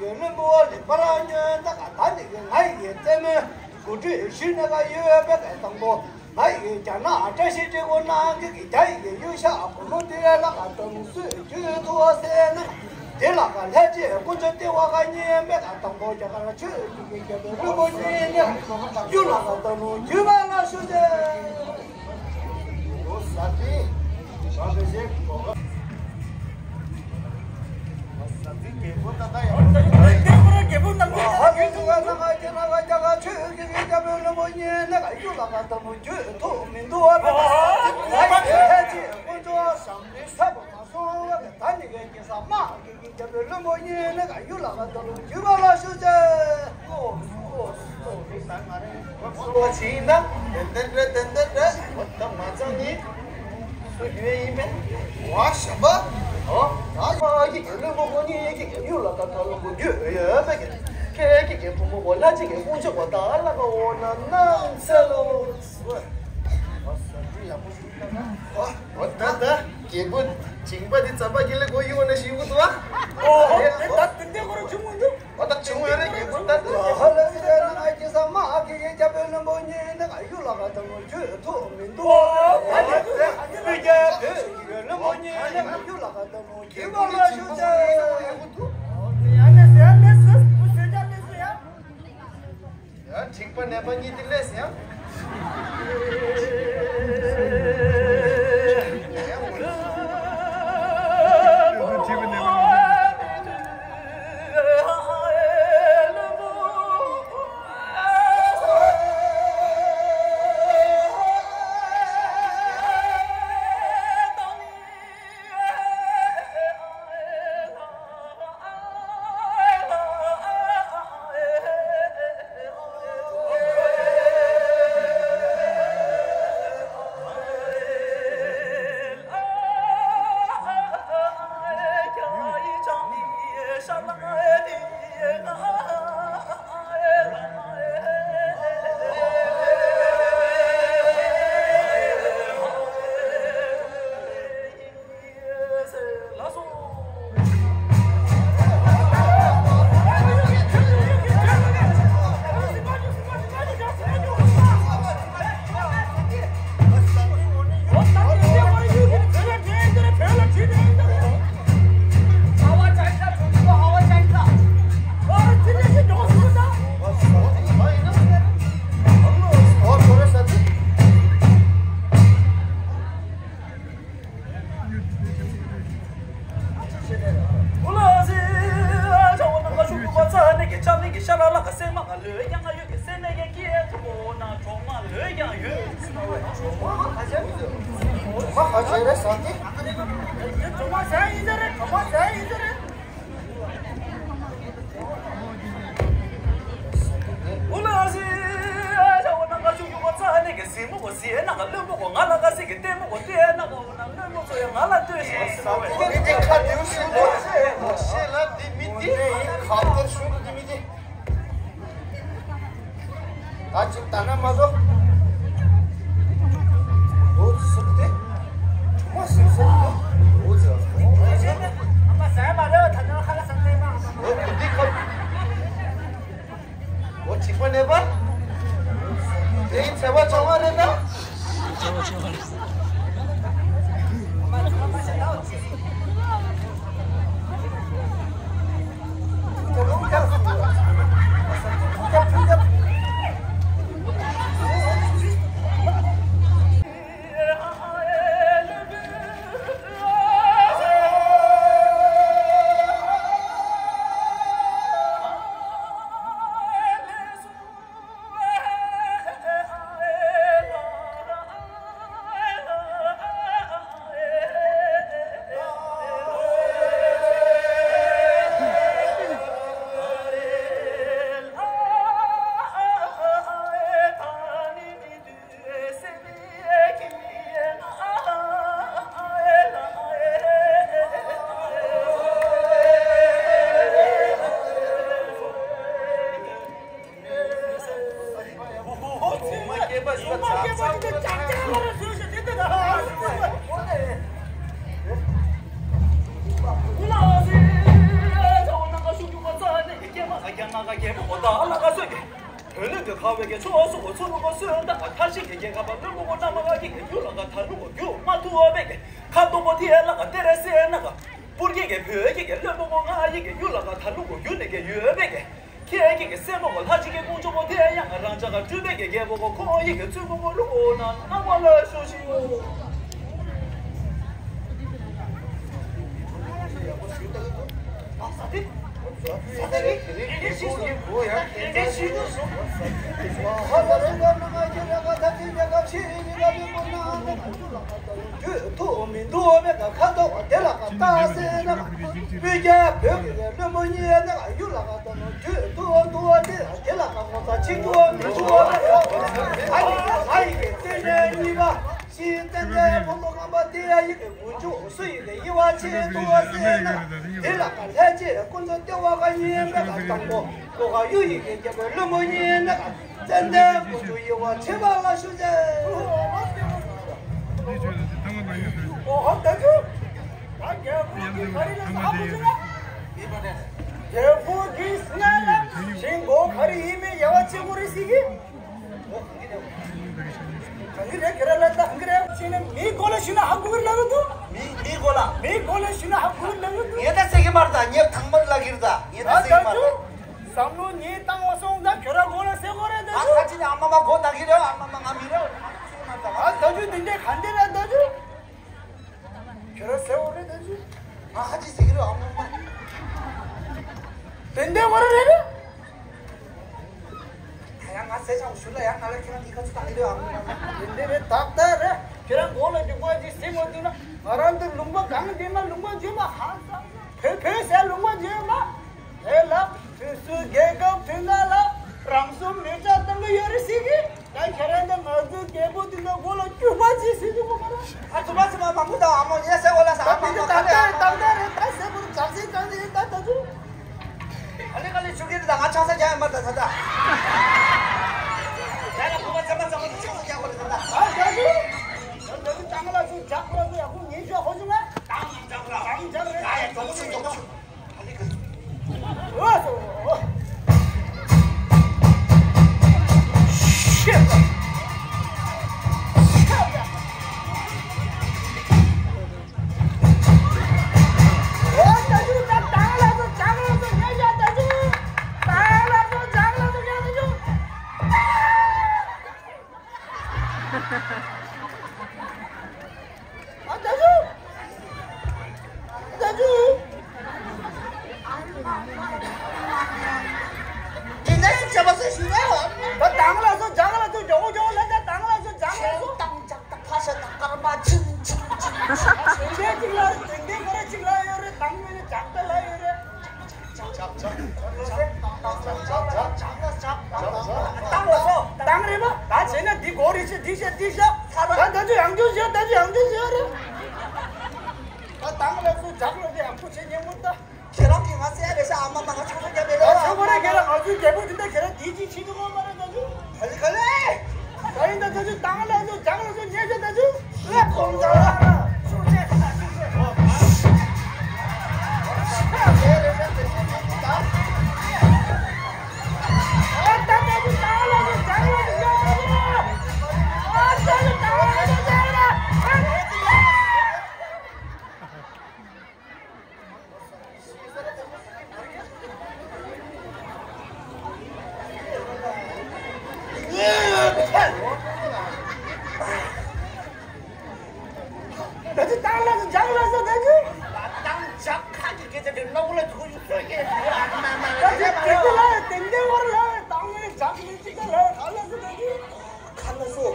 བློན་པོ་ལེགས་པར་ཉོན་ད་ག་ད་ནི་གི་ང་ཡི་རྩེད་མོའི་གོ་སྒྲིག་ཞུས་ནས་ག་ཡོད་པའི་གི་དང་པོ། ང་ཡི་རྒྱ་ནག་བཀྲ་ཤིས་སྒྲིག་གོ་ནང་གི་གི་རྒྱ་ཡི་གི་གཡུ་ཤ་བུ་མོ་དེ་ལ་ག་དམ་སྲོས་རྒྱུད་ཐུག་ཟེར་ན། དེ་ལ་ག་ལྷ་རྗེ་དཀོན་མཆོག་ལྟེ་བ་ག་གཉིས་པའི་ག་དང་པོ་རྒྱ་གར་ཆོས་ཀྱི་གི་རྒྱལ་པོའི་བློན་པོ་གཉིས་ནི་གཡུ་ལ་ག་དམ་ལུ་རྒྱུད་པ་ལ་ཞུ་ཟེར། ཏན་ཏན་རེད། ཏན་ཏན་རེད། འོ་ད་མ་ཚང་ནི་སུ་ཡོད་ཡིན་པས། ཝ་ཞམ་པ། ཨོ། ད་ཁ་གི་གི་བློན་པོ་ཁོ་གཉིས་ཀྱི་གི་གཡུ་ལ་ད་ད་ལོ་གོ་རྒྱུ་ཡོད་ཡོད་པས་གི། ཁྱེད་ཀྱི་གི་བུ་མོ་གོ་ལ་གཅིག་གི་དཀོན་མཆོག་གོ་ད་ལ་ག་འོ་ན་ནང་ཚེ་ལོ། ཝ་ས་ཏི་ཡག་པོ་ཞུ་ད་ན། ཨོ་ད་ད་རྒྱལ་པོ་བྱིངས་པ་འདི་ཙམ་པ་གི་ལ་གོ་ཡོད་ན་ཞུ་གི་འདུག་ཨ། ཨོ་ཨོ་ད་ད་དེ་འདྲ་ཁོ་རང་བྱུང་མི་འདུག་ཨོ་ད་བྱུང་ཡོད་རེད། རྒྱལ་པོ་ད་ད་ཧ་ལ་ཟེར་ན་ང་ཁྱེད་ས་མ་ཨ་ཁེ་ཡེ་རྒྱ་བོད་བློན་པོ་གཉིས་ནི་ང་གཡུ་ལ་ག་དང་ལོ་ཁྱོད་ཐུག་མི་འདུག་ཨ་ནི་ཟེར་ཨ་ནི་རྒྱ་བོད་ཀྱི་བློན་པོ་གཉིས་ནི་ང་གཡུ་ལ་ག་དང་ལོ་ཁྱོད་བ་ལ་ཞུ་ཟེར། ཨ་ནི་ཟེར་ཨ་ནི་ཟེར་བུ་ཟེར་རྒྱ་ནི་ཟེར་ཡ། ཡ་འགྲིག་པ་ནད་པ་གཉིས་དེ་ལས་ཡང་། ད་ཅིག་ད་ན་མ་གཏོགས། འོ་ཙི་སུབ་སྟེ། ཁྲོ་མ་སུབ་སུབ་སྟེ། འོ་ཙི། འོ་ཙི་འདི་ཁ། འོ་ཅིག་པ་ནས་པ། དེའི་ཚེ་བ་ཚང་མ་རེད་ན། ང་ག་རྒྱལ་པོ་གོ་ད་ལ་ག་སོད་ཀྱི། བོད་ལུགས་ཀྱི་ཁ་བའི་གི་ཆོས་སོ་གོ་ཚོ་ལུ་གོ་སོད་ད་ག་ཐ་ཤི་གི་རྒྱལ་ཁབ་པ་ལུ་མོ་གོ་ན་མ་ག་གི་གི་རྒྱུ་ལ་ག་ད་ལུ་གོ་རྒྱུ་མ་ཐུ་བ་བེ་གི་ཁ་ཏོ་གོ་ཐི་ལ་ག་ཏེ་རེ་སེ་ན་ག་པུར་གི་གི་བོད་གི་གི་ལུ་མོ་གོ་ང་ཡི་གི་རྒྱུ་ལ་ག་ད་ལུ་གོ་རྒྱུ་ནི་གི་ཡོད་བེ་གི། ཁྱེད་ཀྱི་གི་སེམས་པ་ལྷ་གཅིག་གི་དཀོན་མཆོག་པོ་དེ་ཡང་རང་ཅག་ག་སྤྲུལ་པའི་གི་རྒྱལ་པོ་གོ་ཁོང་ཡི་གི་བཙུན་མོ་གོ་ལུ་གོ་ན་ནང་པ་ལ་ཤོག་ཤིག་ཡོད། རྒྱུད་ཐུགས་མི་འདུག་བས་ཀྱི་ཁ་དོག་དེ་ལ་ཁ་བཏགས་ཟེར་ན། སྤུས་རྒྱལ་བོད་ཀྱི་བློན་པོ་གཉིས་ནི་ཡུལ་ལ་ཁ་དོག་རྒྱུད་དུ་འདུག་དེ་ལ་དེ་ལ་ཁ་ངོ་ཚ་ཆིག་ཏུ་མི་འདུག་ཨ་ནི་ང་ཡི་གི་རྟེན་འབྲེལ་གཉིས་པ་ཤིང་རྟེན་འབྲེལ་ཕུན་ཚོགས་ངང་པ་དེ་ཡི་གི་དཀོན་མཆོག་སུ་ཡི་གི་ཡིད་དབང་ཆེ་འདུག་ཟེར་ན། དེ་ལ་ཁ་ལྷས་ཀྱི་དཀོན་མཆོག་ལྟེ་བ་ཁ་གཉིས་པའི་ཁ་དང་པོ་གོ་ཁ་གཡུ་ཡི་གི་རྒྱལ་པོའི་བློན་པོ་གཉིས་ནི། ཙན་དན་དཀོན་མཆོག་ཡིད་དབང་ཆེན་པ་ལ་ཞུ་ཅེས། ཨོ་ཧོ་ད་ཅུ། ད་རྒྱལ་པོ་གི་ག་རེ་ལ་ས་ཧ་གོ་ཅུ་ན། རྒྱལ་པོ་གི་སྔ་ལ་ཞིང་མགོ་ག་རེ་ཡིན་མིན་ཡ་བ་ཆེ་གོ་རེ་ཟིག་གི། ག་གི་རེ་ག་རེ་ལ་ད་ག་རེ་ཕྱིན་ན་མི་གོ་ལ་ཞུ་ན་ཧ་གོ་གི་ལ་གི་འདུག་མི་མི་གོ་ལ། མི་གོ་ལ་ཞུ་ན་ཧ་གོ་གི་ལ་གི་འདུག་ངས་ད་ཟེར་གི་མ་རེད། ད་ངས་དང་པོ་ལ་གི་རེད། ད་ངས་ད་ཟེར་གི་མ་རེད། བསམ་བློ་ངས་བཏང་བ་སོང་ད་ཁྱོད་ར་གོ་ལ་ཟེར་གོ་རེད་ད་ཨ་ཆུ། ཁ་ཅི་ནས་ཨ་མ་མ་གོ་ད་གི་རེད། ཨ་མ་མ་ང་མི་རེད། ཨ་ད་ཆུ་འདི་འདྲའི་ག་འདི་རེད་ད་ཆུ། ཁྱོད་ར་ཟེར་བ་རེད་ད་ཅི། ང་ཧ་ཅི་ཟེར་གི་རེད་ཨ་མ་མ། དེ་འདྲའི་བ་རེད་རེད། ད་ཡང་ང་ཟེར་ཆགས་ཞུ་ལ་ཡང་ང་ལ་ཁྱེད་རང་འདི་ག་ཚོད་བཏང་གི་རེད་ཨ་མ་མ། དེ་འདྲའི་རེད་ད་ལྟ་རེད། ཁྱེད་རང་མགོ་ལ་འཇུག་པ་ཅི་ཟེར་མ་ཐུབ་ན་ང་རང་འདི་ལུང་པ་གང་འདི་ན་ལུང་པ་འཇུག་མ་ཧང་སང་བོད་བོད་ཟེར་ལུང་པ་འཇུག་མ། དེ་ལ་དུས་སུ་རྒྱལ་ཁབ་དེ་ན་ལ་རང་སྲུང་མི་ཚ་བཏང་གི་ཡོད་རེད་ཟེར་གི། ད་ཁྱེད་རང་ད་ང་ཚོའི་རྒྱལ་པོ་དེ་ལ་མགོ་ལ་སྐྱུག་པ་ཅིག་ཟེར་རྒྱུ་གོ་མ་རེད། ཨ་ཚོ་པ་ཚོ་པ་མང་པོ་དང་ཨ་མོ་ངས་ཟེར་བ་ལ་ཟ་ཨ་མ་མ་ཁ་ལེ་ཨ་མ་མ། ད་ཟེར་བོ་ཅག་ཟེར་ཅག་ཟེར་ད་ད་ཚོ། ཨ་ལེ་ཁ་ལེ་ཆུ་ཁེ་ད་ང་ཆང་ས་རྒྱག་ཡ་མ་ད་ད་ད། ཡ་ལ་ཁོ་པ་ཚ་པ་ཚ་པ་ཆང་ས་རྒྱག་གོ་ད་ད། ཨ་ད་ཚོ། ད་ཚོ་ཅང་ལ་ཚོ་ཇག་ལ་ཚོ་ཡ་ཁོ་ངེས་ཤོག་ཧོ་ཚོ་ང་། ཅང་ཇག་ལ་ཅང་ཇག་རེད། ཡ་ཡ་ཇོ་ཆུ་ཇོ་ཆུ། ཨ་ད་ཞུ། ཨ་ད་ཞུ། དེ་འདྲ་ཡང་བྱས་པ་སུ་ཞུ་ན། ད་དང་ལ་སོ་ཇག་ལ་སོ་མགྱོགས་མགྱོགས་ལ་ད་དང་ལ་སོ་ཇག་ལ་སོ། ཤེལ་དང་ཇག་དང་ཁ་ཤ་དང་སྐར་མ་ཆིང་ཆིང་ཆིང་། ཞེ་ཅིག་ལ་དེ་འདྲའི་སྐོར་ཅིག་ལ་ཡོད་རེད། དང་མི་ནི་ཇག་ད་ལ་ཡོད་རེད། ཏང་ལ་སོ། ཏང་རེད་པ། ད་བྱས་ན་འདི་གོ་རེ་ཆེ་འདི་བཤད་འདི་བཤད། ད་ད་ཅི་ཡང་ཅུ་བཤད། ད་ཅི་ཡང་ཅུ་བཤད་རེད། ད་ཏང་ལ་སོ་ཇག་ལ་འདི་ཡང་ཁུ་ཆེ་ཉེ་མོ་ད། ཁྱེད་རང་གིས་ང་ཟེར་ཡ་རེད་ཤག་ཨ་མ་མ་ང་ཆུང་ཆུང་རྒྱབ་པའི་ལོ། ཨ་ཆུང་མ་རེད། ཁྱེད་རང་ང་ཚོའི་རྒྱལ་པོ་འདི་འདྲ་ཁྱེད་རང་འདི་ཅི་ཕྱིན་ནི་ངོ་མ་རེད་ད་ཅུ། ག་ལེ་ག་ལེ། ད་ཡིན་ད་ད་ཅུ་ཏང་ལ་སོ་ཇག་ལ་སོ་ཉེ་ཆེ་ད་ཅུ། ཨ་ཁོང་ད་ལ་ཤུགས་ཆེ་ད་ཤུགས་ཆེ། ད་ཅི་ཏང་ལ་སོ་ཇག་ལ་སོ་ད་ཅི། ཏང་ཇག་ཁ་ཅིག་སྐད་ཆ་དེ་ནོར་བུ་ལ་ཐུག་ཡོད་སོ་སྐད་ཨ་མ་མ་ད་ཅི་དེ་ཚོ་ལ་དེ་འདྲའི་བར་ལ་ཏང་ལ་ཇག་མི་ཅིག་ལ་ག་ལ་སོ་ད་ཅི། ཁ་ལ་སོ།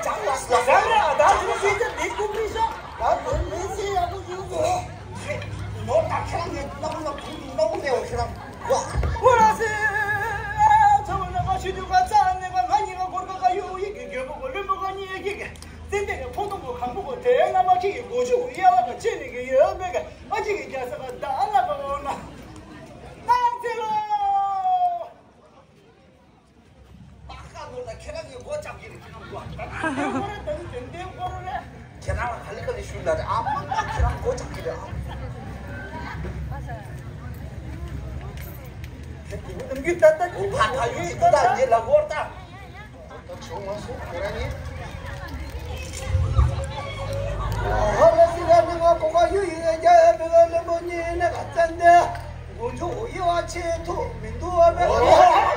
ཇག་ལ་སོ། ཇག་ལ་ད་ཅི་སི་ཅི་འདི་ཀུ་པི་ཤ། ད་དོན་མེད་ཟེར་ཡག་པོ་ཞུ་དགོས། ནོར་ད་ཁྱེད་རང་གི་རྣམ་ལ་བུ་གི་རྣམ་ལ་འོ་ཁྱེད་རང་ཝ། ཨོ་ར་སེ། ཚ་བ་ན་ག་ཤི་དུ་ག་ཚ་ནེ་ག་ང་ཉི་ག་གོར་ག་ག་ཡུ་ཡི་གི་གྱོད་པོ་གོ་ལུན་པོ་ག་ཉི་ཡི་གི་གི་ཙན་དེ་གི་ཕོ་དོ་མོ་གང་པོ་གོ་དེ་ན་མ་ཁི་གི་གོ་ཤུ་ཡ་ལ་ག་ཅི་ནི་གི་ཡོད་མེད་ག་ཨ་ཅི་གི་རྒྱ་ས་ག་ད་ལ་ག་འོ་ན། ཏང་ཚེ་ལོ། པ་ཁ་ནོར་ལ་ཁྱེད་རང་གི་མགོ་བཅག་གི་རེད་ཁྱེད་རང་མགོ། ཁྱེད་རང་ལ་ག་ལེ་ག་ལེ་ཞུས་ལ་རེད་ཨ་མ་ཏང་ཁྱེད་རང་མགོ་བཅག་གི་རེད་ཨ། ནམ་རྒྱུན་ད་ལྟ་ཁོ་ཕ་ཁ་ཡོད་ད་ཉེ་ལ་ཧོར་ད། ཧོར་ལ་སི་ར་ནི་ང་ཁོ་ཁ་ཡོད་ཡོད་རྒྱ་ཡོད་བོད་བློན་པོ་ཉིད་ནི་ག་བཙན་ཏེ། དགུང་ཆུ་ཡི་བ་ཆེ་ཐུག་མི་འདུག་བ་བས། ཨོ།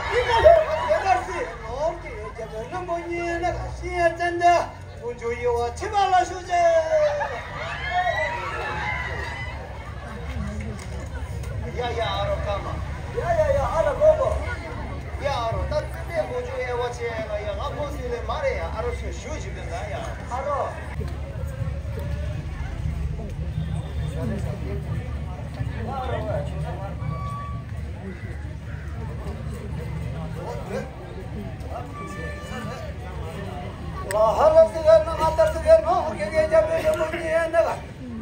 དེ་གར་སི་ནོར་གྱི་རྒྱ་བོད་བློན་པོ་ཉིད་ནི་ག་ཤི་ཡ་བཙན་ཏེ། དཀོན་མཆོག་ཡེ་བ་ཆེ་བ་ལ་ཞུ་ཅེས། ཡ་ཡ་ཨ་རོ་ཀ་མ། ཡ་ཡ་ཡ་ཨ་རོ་ཀོ་ཀོ། ཡ་ཨ་རོ་ད་ཙི་པའི་དཀོན་མཆོག་ཡེ་བ་ཆེ་ཡ་ང་ཡ་ང་ཕོ་སི་ལེ་མ་རེ་ཡ་ཨ་རོ་ཞུ་ཞུ་ཞུ་གི་ད་ཡ་ཨ་རོ། ལ་ཧ་ལ་སི་ག་ན་ང་ད་སི་ག་ནོ་གེ་གེ་རྒྱ་བོད་བློན་པོ་ཉིད་ནི་ག་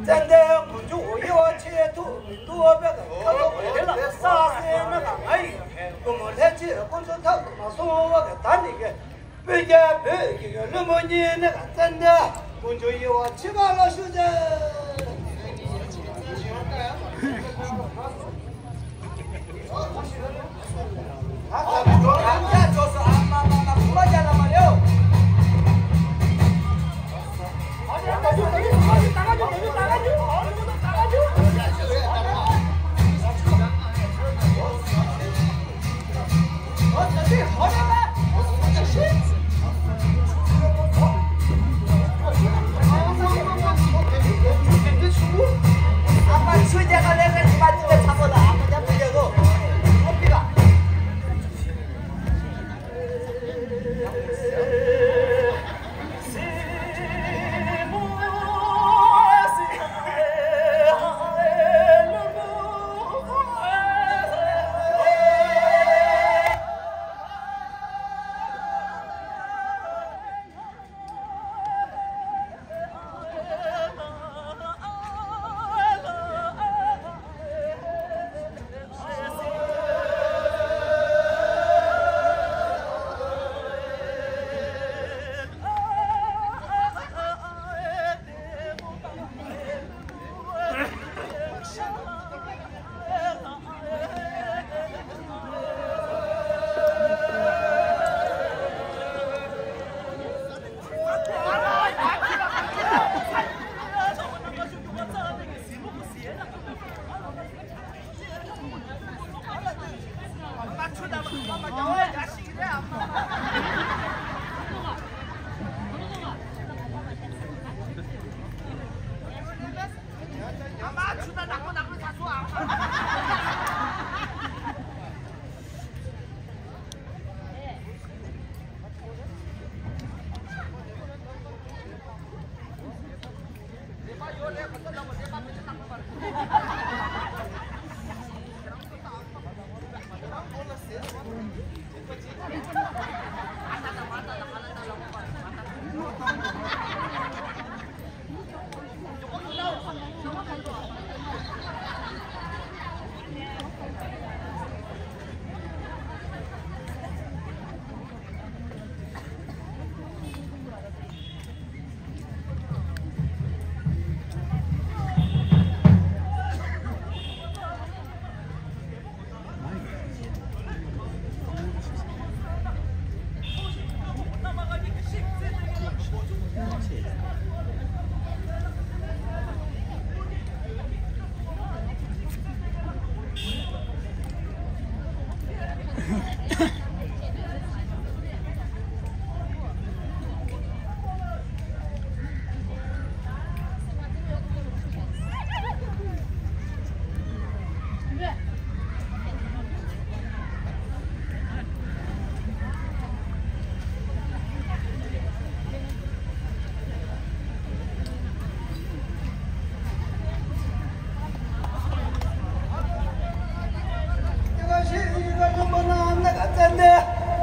བཙན་ཏེ་དཀོན་མཆོག་ཡེ་བ་ཆེ་ཐུག་མི་འདུག་བ་བས་ཁ་ཐོག་དེ་ལ་ས་སེ་ནི་ག་ང་ཡི་བུ་མོ་ལྷས་ཆེ་དཀོན་མཆོག་ཐག་ཏུ་མ་སོང་བ་ག་ད་ནི་ག་བོད་རྒྱ་བོད་ཀྱི་བློན་པོ་ཉིད་ནི་ག་བཙན་ཏེ་དཀོན་མཆོག་ཡེ་བ་ཆེ་བ་ལ་ཞུ་ཅེས།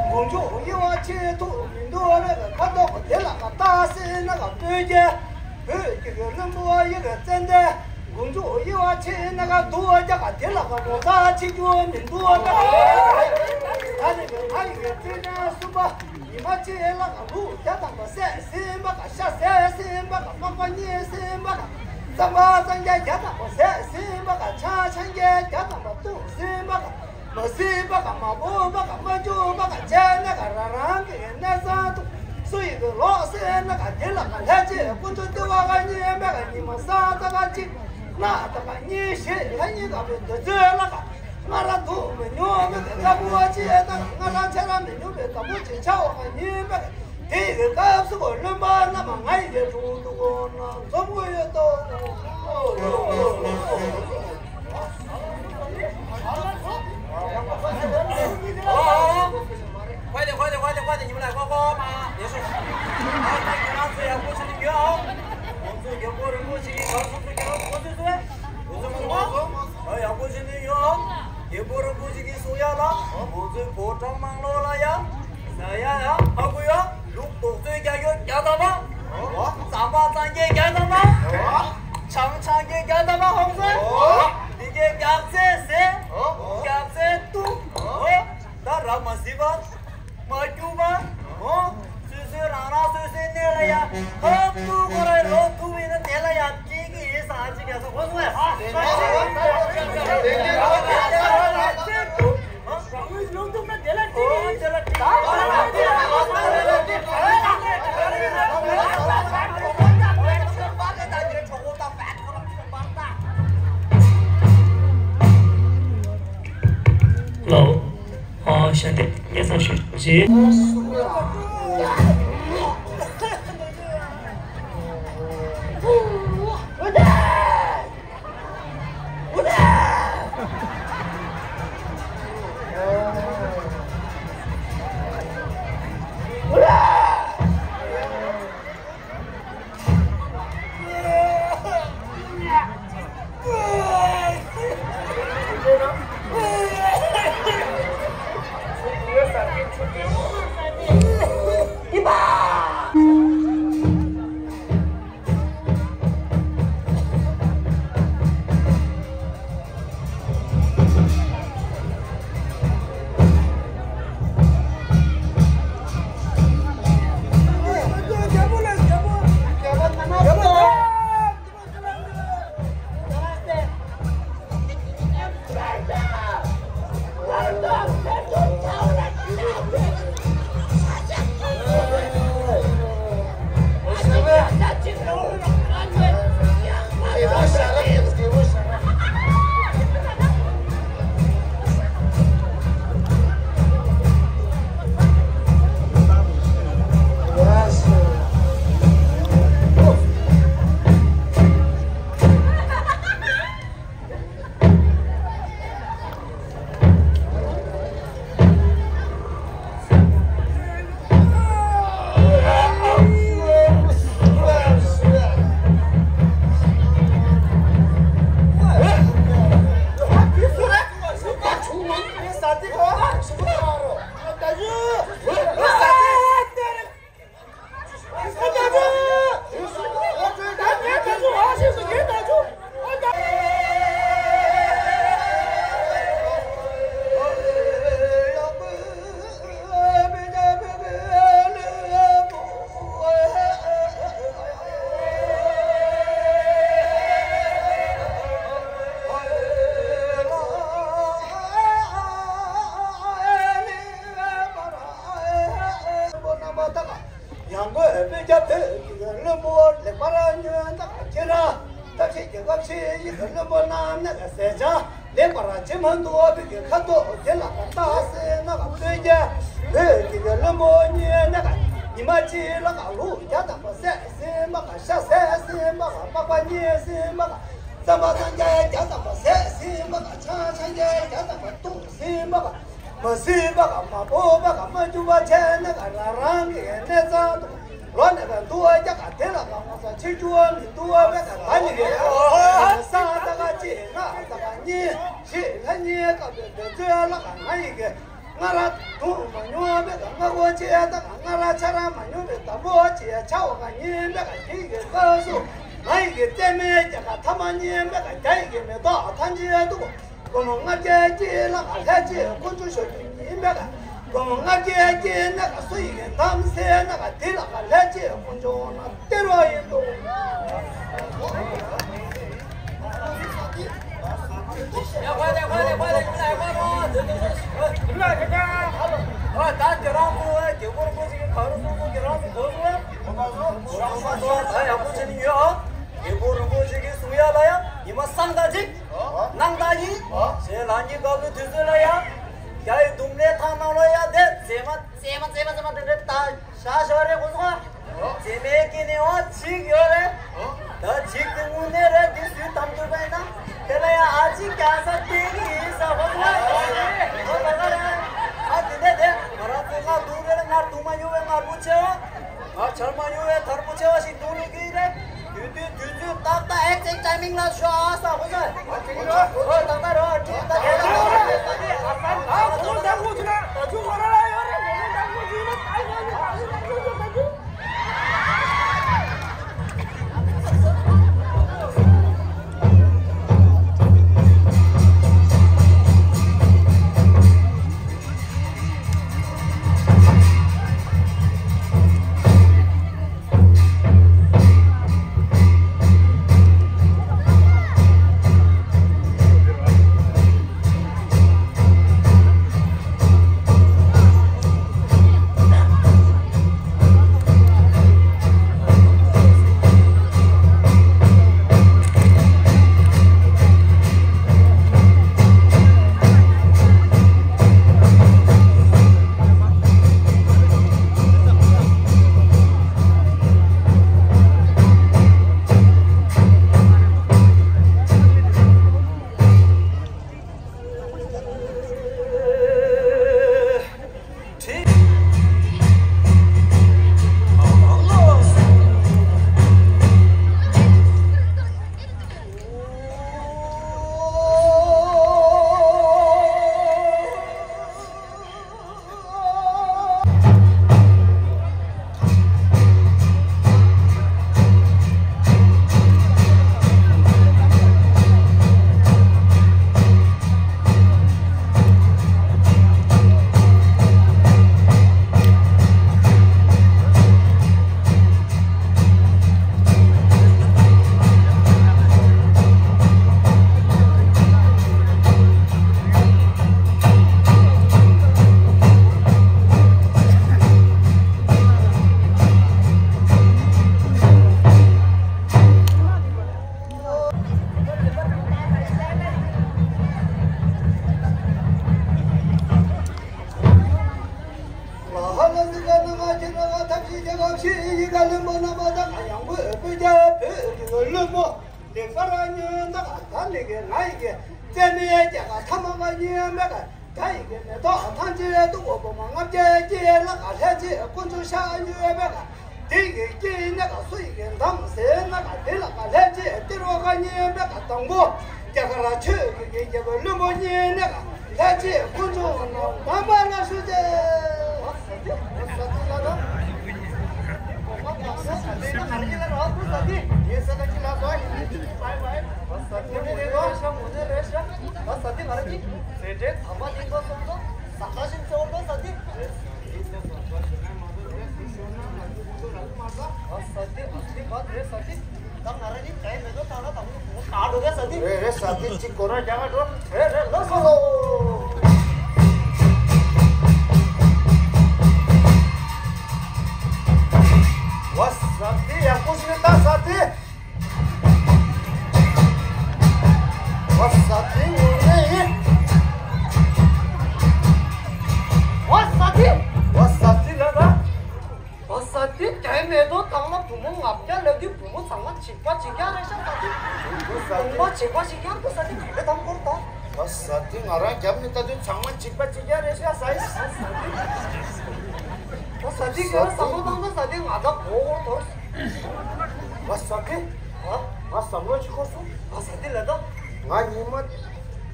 དཀོན་མཆོག་ཡེ་བ་ཆེ་ཐུག་མི་འདུག་བ་རེད། ཁ་དོག་དེ་ལ་ཁ་བཏགས་སེ་ན་ཁ་བོད་རྒྱལ་བོད་ཀྱི་བློན་པོ་ཡེ་ག་བཙན་ཏེ། དཀོན་མཆོག་ཡེ་བ་ཆེ་ན་ཁ་འདུག་བ་རྒྱ་ག་དེ་ལ་ཁ་ལོ་ཙཱ་ཆེ་རྒྱུ་མི་འདུག་བ་རེད། ད་ནི་ང་ཡི་བཙན་ན་གསུམ་པ། ཉི་མ་གཅིག་ལ་ང་ལུག་བརྒྱ་དང་པ་བསད་ཟིན་པ་ག་ཤ་བསད་ཟིན་པ་ག་པགས་པ་རྙེད་ཟིན་པ་ག་རྩམ་པ་རྩམ་རྒྱ་བརྒྱ་དང་པ་བསད་ཟིན་པ་ག་ཆང་ཆང་རྒྱ་བརྒྱ་དང་པ་བཏུང་ཟིན་པ་ག་མ་སྲིད་པ་ག་མ་བུ་པ་ག་མ་རྒྱུ་པ་ག་བྱས་ན་ག་རང་རང་གི་གནས་ཚང་དུ་སུ་ཡི་གི་ལོག་སེ་ན་ག་དེ་ལ་ག་ལྷས་ཅེས་ཀུན་ཏུ་ལྟེ་བ་ག་གཉིས་པ་ག་ཉི་མ་ས་ད་ག་གཅིག་ན་ད་ག་གཉིས་ཞེས་ལྷ་གཉིས་ག་བའི་དུས་ཚོད་ལ་ག་ང་ར་དུ་མི་ཉུང་མི་གི་ལྟ་བུ་ཅེས་ད་ང་ར་ཆ་ར་མི་ཉུང་བའི་ལྟ་བུ་ཅེས་ཆ་བ་ག་གཉིས་པ་ག་དེ་ཡི་གི་སྐབས་སུ་གོ་བློན་པ་རྣམས་ང་ཡི་གི་དྲུང་དུ་གོ་ན་འཛོམས་དགོས་ཡོད་དོ། རྒྱལ་པོ་རིན་པོ་ཆེ་གི་གསུང་ཡ་ལ་ང་ཚོའི་ཕོ་བྲང་ནང་ལོགས་ལ་ཡ་ཟ་ཡ་ཡ་ཧ་གོ་ཡ་ལུག་རྡོག་ཚོས་རྒྱ་ཡོ་རྒྱ་དམ་པ། རྩམ་པ་རྩམ་གྱི་རྒྱ་དམ་པ། ཆང་ཆང་གི་རྒྱ་དམ་པ་ཧོང་ཟེར། འདི་གའི་རྒྱ་ཚེ་ཟེར། རྒྱ་ཚེ་ཏུ། ད་ར་མ་སྲིད་པ། མ་རྒྱུག་པ། སོ་སོའི་རང་རང་སོ་སོའི་གནས་ལ་ཡ། ཧབ་ཏུ་ཁོ་ར་ལོ་ཐུག་པའི་ན་དེ་ལ་ཡ་སྐྱེས་ཀྱི་ཡིན་ས་ཨ་ཅི་ག་ས་ཧོ་སོ་ཡ། ལོ། ཨ་ཤ་དེ་ཉེ་ས་ཞུ་ཅི། ཡང་སྒོས་བོད་རྒྱ་བོད་ཀྱི་བློན་པོ་ལེགས་པར་ཉོན་དང་ཁྱེད་རང་ཐབས་ཤེས་ཀྱི་སྐབས་ཤེས་ཡིན་གྱི་བློན་པོ་རྣམས་ནས་ཟས་ཆང་ལེགས་པར་བྱེད་མ་འདུག་བོད་ཀྱི་ཁ་དོག་དེ་ལ་བལྟ་སེ་ན་བོད་རྒྱ་བོད་ཀྱི་བློན་པོ་ཉོན་ན་ཉི་མ་གཅིག་ལ་ལུག་བརྒྱ་ཐམ་པ་བསད་ཟིན་པ་ཤ་བསད་ཟིན་པ་པགས་པ་བསྙལ་ཟིན་པ་རྩམ་པ་རྩམ་རྒྱ་བརྒྱ་ཐམ་པ་བསད་ཟིན་པ་ཆང་ཆང་རྒྱ་བརྒྱ་ཐམ་པ་བཏུང་ཟིན་པ། མ་སྲིད་པ་ག་མ་བོ་པ་ག་མ་རྒྱུ་བ་བྱས་ན་ག་རང་རང་གི་གནས་ཚང་དུ་ལོ་ནས་ག་འདུ་བ་རྒྱ་ག་དེ་ལ་ག་ངོ་ཚ་ཆེ་རྒྱུ་བ་མི་འདུ་བ་བས་ག་ད་ནི་གི་ས་ད་ག་ཅི་ན་ད་ག་གཉིས་ཞེས་ལྷ་གཉིས་སྐབས་པའི་འདོད་ཚོད་ལ་ག་ང་ཡི་གི་ང་ར་དུང་མ་མྱོང་བས་ག་ང་གོ་ཅི་ད་ག་ང་ར་ཆ་ར་མ་མྱོང་བས་ད་མོ་ཅི་ཆ་བ་ག་གཉིས་བས་ག་དེ་གི་སྐབས་སུ་ང་ཡི་གི་རྩེ་མའི་རྒྱ་ག་ཐ་མ་གཉིས་བས་ག་རྒྱ་ཡི་གི་མེ་ཏོག་ཐམས་ཅད་དུ། སྒོར་མོ་ལྔ་བརྒྱའི་དཀྱིལ་ལ་ལྷས་ཀྱི་དཀོན་མཆོག་ཞོ་རྒྱུ་ཡིན་པས། སྒོར་མོ་ལྔ་བརྒྱའི་དཀྱིལ་ན་སུ་ཡི་གདམས་ཟེར་ན་དེ་ལ་ལྷས་ཀྱི་དཀོན་མཆོག་ན་སྟེར་བ་ཡིན་ཏོ། ཡ་ཁོ་ནས་ཁོ་ནས་ཁོ་ནས་ཁོ་ནས་ཁོ་ནས། ཨ་ད་ཁྱེད་རང་ཚོ་རྒྱལ་པོ་རིན་པོ་ཆེ་གིས་ག་རེ་གསུངས་སོང་། ཁྱེད་རང་ཚོ་གོ་སོང་ངས། གོ་མ་སོང་། གོ་མ་སོང་། ད་ཡག་པོ་བྱས་ནས་ཉོན་ཨ། རྒྱལ་པོ་རིན་པོ་ཆེ་གིས་གསུང་ཡ་ལ་ཡ་ཉི་མ་སང་ད་ཅིག་ནང་ད་ཡིན། ཞེས་ལ་ཉིན་གབ་ལུ་དུས་ཚོད་ལ་ཡ། རྒྱ་ཡི་དུམ་ལས་ཐང་ནང་ལོ་ཡ་དེ་རྩེ་མ་རྩེ་མ་རྩེ་མ་རྩེ་མ་དེ་འདྲ་ད་ཤ་ཤ་རེ་གོ་སོང་ཨ། རྩེ་མའི་སྐེ་ནས་འོ་གཅིག་ཡོད་རེད། ད་གཅིག་དེ་དངོས་གནས་རེད། འདི་སུས་དམ་དུ་པས་ན་དེ་ལ་ཡང་ཨ་ཅིག་ཀྱང་ས་སྟེང་གི་ཡིན་ས་ཧོ་ཧོ་ཧོ་ལ་ལ་རེད། ཨ་དེ་འདྲ་དེ་ང་རང་ཚོ་སྔར་འདུག་རེད། སྔར་འདུག་མ་མྱོང་བའི་སྔར་པོ་ཆེ་བ། ང་ཆར་མ་མྱོང་བའི་དར་པོ་ཆེ་བ་ཞིག་འདུག་ལུགས་ཀྱི་རེད། དུས་དུས་དུས་ཚོད་ཏག་ཏག་ཨེག་ཛེག་ཊའི་མིང་ལ་ཤོག་ཨ་ས་ཧོ་ས། ཧོ་ཏག་ཏག་རེད་བ། ཁྲིད་ཏག་ཏག་རེད་བ། ད་ཁོ་མོ་འདང་གོ་ཆུ་ན་ད་ཆུ་ང་ར་ལ་ཡོད་རེད། ཁོ་མོ་འདང་གོ་ཆུ་ན་ད་ཡོད་རེད། ཁོ་མོ་འདང་གོ། ལ་ཧ་ལ་སི་ཀ་ན་མ་ཁྱེད་རང་ཐབས་ཤེས་རྒྱལ་ཁབ་ཤེས་ཡི་ག་ལུན་པོ་ན་མ་ད་ང་ཡང་བོད་བོད་རྒྱ་བོད་ཀྱི་ལུན་པོ་དེ་ཀ་ར་ཉོན་ད་ག་ད་ནི་གི་ང་ཡི་གི་རྩེ་མི་ཡ་རྒྱ་ག་ཐ་མ་མ་ཉོན་མེད་ག་ད་ཡི་གེ་མེ་ཏོག་ཐང་ཆེན་ཏུ་འོ་བོ་མ་ལྔ་བརྒྱ་སྐྱེས་ལ་ག་ལྷས་ཆེ་དཀོན་མཆོག་ཤ་ཉུལ་བའི་ག་དེ་ཡི་སྐྱེས་ནི་ག་སུ་ཡི་གེ་འདམ་ཟེར་ན་ག་དེ་ལ་ག་ལྷས་ཆེ་ཏི་རོ་ག་ཉེ་བའི་ག་དང་པོ་རྒྱ་གར་ཆོས་ཀྱི་རྒྱལ་པོ་བློན་པོ་ཉེ་ནི་ག་ལྷས་ཆེ་དཀོན་མཆོག་རྣམས་དམ་པ་ལ་ཞུ་ཆེ། ས་ཏི་ལ་ད། གོ་མ་ཐག་ས་ས་ཏི་ན་ང་ར་གི་ལ་ར་ཁུ་ས་ཏི། ངའི་ས་ཏི་ལ་ཟ་ཡིན་ནི་ཏི་ཏི་བའི་བའི། ས་ཏི་ངོ་ནས་རེད་ཤ་ངོ་ནས་རེད་ཤ། ས་ཏི་ང་ར་གི། ཟེ་འདྲེ་དམ་པ་གླིང་པ་སོང་ཚོ། ཟ་ཁ་ཞིག་ཚོ་ལོ་ས་ཏི། རེད་ས་ཏི་ཚོ་ས་ཁ་ཞིག་ན་མ་ཚོ་རེད་སུ་ཤོར་ན་ང་ཚོ་ཀུན་ཚོ་ར་ལུ་མ་ཟ། ཨ་ས་ཏི་ཨ་ཏི་བ་རེད་ས་ཏི། ད་ང་ར་གི་གའི་མེ་ཏོག་ཐང་ལ་དང་པོ་ད་འགྲོ་གི་ས་ཏི། རེད་རེད་ས་ཏི་གཅིག་གོ་ར་རྒྱ་གར་འགྲོ། རེད་རེད་ལགས་སོ་ལོ། བ་ས་ཏི་ཡག་པོ་ཞིག་ལྟ་ས་ཏི། བ་ས་ཏི་ངོ་ནས་ཡིན། བ་ས་ཏི། བ་ས་ཏི་ལ་ད། བ་ས་ཏི་གའི་མེ་ཏོག་ཐང་ལ་བུ་མོ་ལྔ་བརྒྱ་ལབ་དུས་བུ་མོ་ཚང་མ་གཅིག་པ་གཅིག་རྐྱང་རེད་ཤག་ས་ཏི། བུ་ས་ཏི། ཚང་མ་གཅིག་པ་གཅིག་རྐྱང་དུ་ས་ཏི་ག་རེ་དམ་སྐོར་ད། བ་ས་ཏི་ང་རང་རྒྱབ་ནས་ལྟ་དུས་ཚང་མ་གཅིག་པ་གཅིག་རྐྱང་རེད་ཤག་ས་ཡི། བ་ས་ཏི། བ་ས་ཏི་ཁྱོད་བསམ་བློ་བཏང་ན་ས་ཏི་ང་ད་མགོ་སྐོར་དོར། བ་ས་ཏི། ཨ། ང་བསམ་བློ་ཅིག་འཁོར་སོང་། བ་ས་ཏི་ལ་ད། ང་ཉི་མ་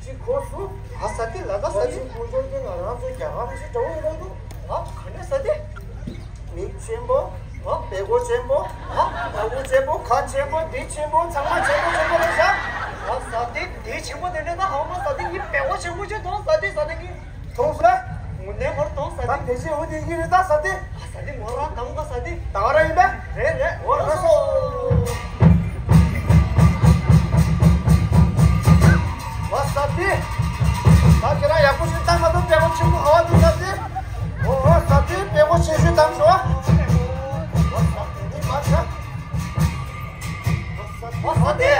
ཅིག་འཁོར་སོང་། བ་ས་ཏི་ལ་ད་ས་ཏི། ཁོ་ཚོ་དཀོན་མཆོག་གིས་ང་རང་ཚོ་རྒྱ་གར་ཞིག་འདྲ་བོ་ཡིན་པ་འདུག་ཨ་ཁ་ནས་ས་ཏི། མིག་ཆེན་པོ། ཨ་བེ་གོ་ཆེན་པོ། ཨ་ཨ་ཁུ་ཆེན་པོ། ཁ་ཆེན་པོ། འདི་ཆེན་པོ། ཚང་མ་ཆེན་པོ་ཆེན་པོ་རེད་ཤག་བ་ས་ཏི་འདི་ཆེན་པོ་དེ་འདྲ་ད་ཧ་མ་ས་ཏི་ངའི་བེ་གོ་ཆེན་པོ་ཆེ་མཐོང་ས་ཏི་ས་ཏི་ངའི། མཐོང་སོང་། དངོས་གནས་ངོ་མཐོང་ས་ད་ཏི། དེ་བཞིན་འོ་དེ་ཡིན་རེད་ད་ས་ཏི། ཨ་ས་ཏི་ངོ་རང་དམ་ག་ས་ཏི། ད་ག་ར་ཡིན་པས། རེད་རེད། འོ་ལགས་སོ། བ་ས་ཏི། ད་ཁྱེད་རང་ཡག་པོ་ཞིག་བཏང་མ་ཐུབ་བྱས་པ་ ཆེན་པོ་ག་བ་འདུག་ས་དེ། ཨོ་ཨོ་ས་དེ་དཔེ་མཁོ་ཆེ་ཤོས་དང་ཤོ། ཨོ་ས་དེ་མ་ཤ། ཨོ་ས་དེ།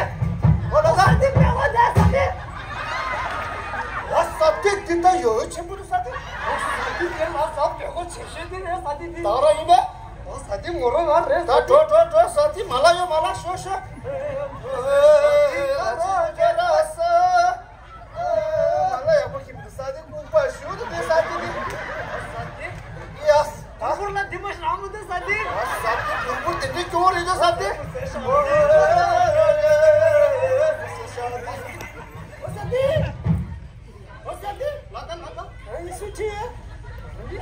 ཨོ་ལ་ས་དེ་དཔེ་མཁོ་དེ་ས་དེ། ཨོ་ས་དེ་འདི་ད་ཡོད་ཆེན་པོ་འདུག་ས་དེ། ཨོ་ས་དེ་དེ་ལ་ས་དཔེ་མཁོ་ཆེ་ཤོས་དེ་རེད་ས་དེ་དེ། ད་ར་ཡིན་པས། ཨོ་ས་དེ་ངོ་ར་ང་རེད་ད། འགྲོ་འགྲོ་འགྲོ་ས་དེ་མ་ལ་ཡོད་མ་ལ་ཤོ་ཤོ། ཨོ་ས་དེ་ད་ར་ས། ཨོ་མ་ལ་ཡག་པོ་ཁྱིམ་དུ་ས་དེ་ལྐུགས་པ་ཞུ་དུ་དེ་ས་དེ་དེ། ཡ། ད་ཧོར་ལ་དེ་མ་ཤ་མོ་དེ་ས་དེ། ས་དེ་ལུག་པོ་དེ་འདྲའི་སྐྱོ་བོ་རེད་དོ་ས་དེ། ཨོ་ས་དེ། ཨོ་ས་དེ། ལ་ད་ལ་ད། ཨ་ནི་སུ་ཆེ།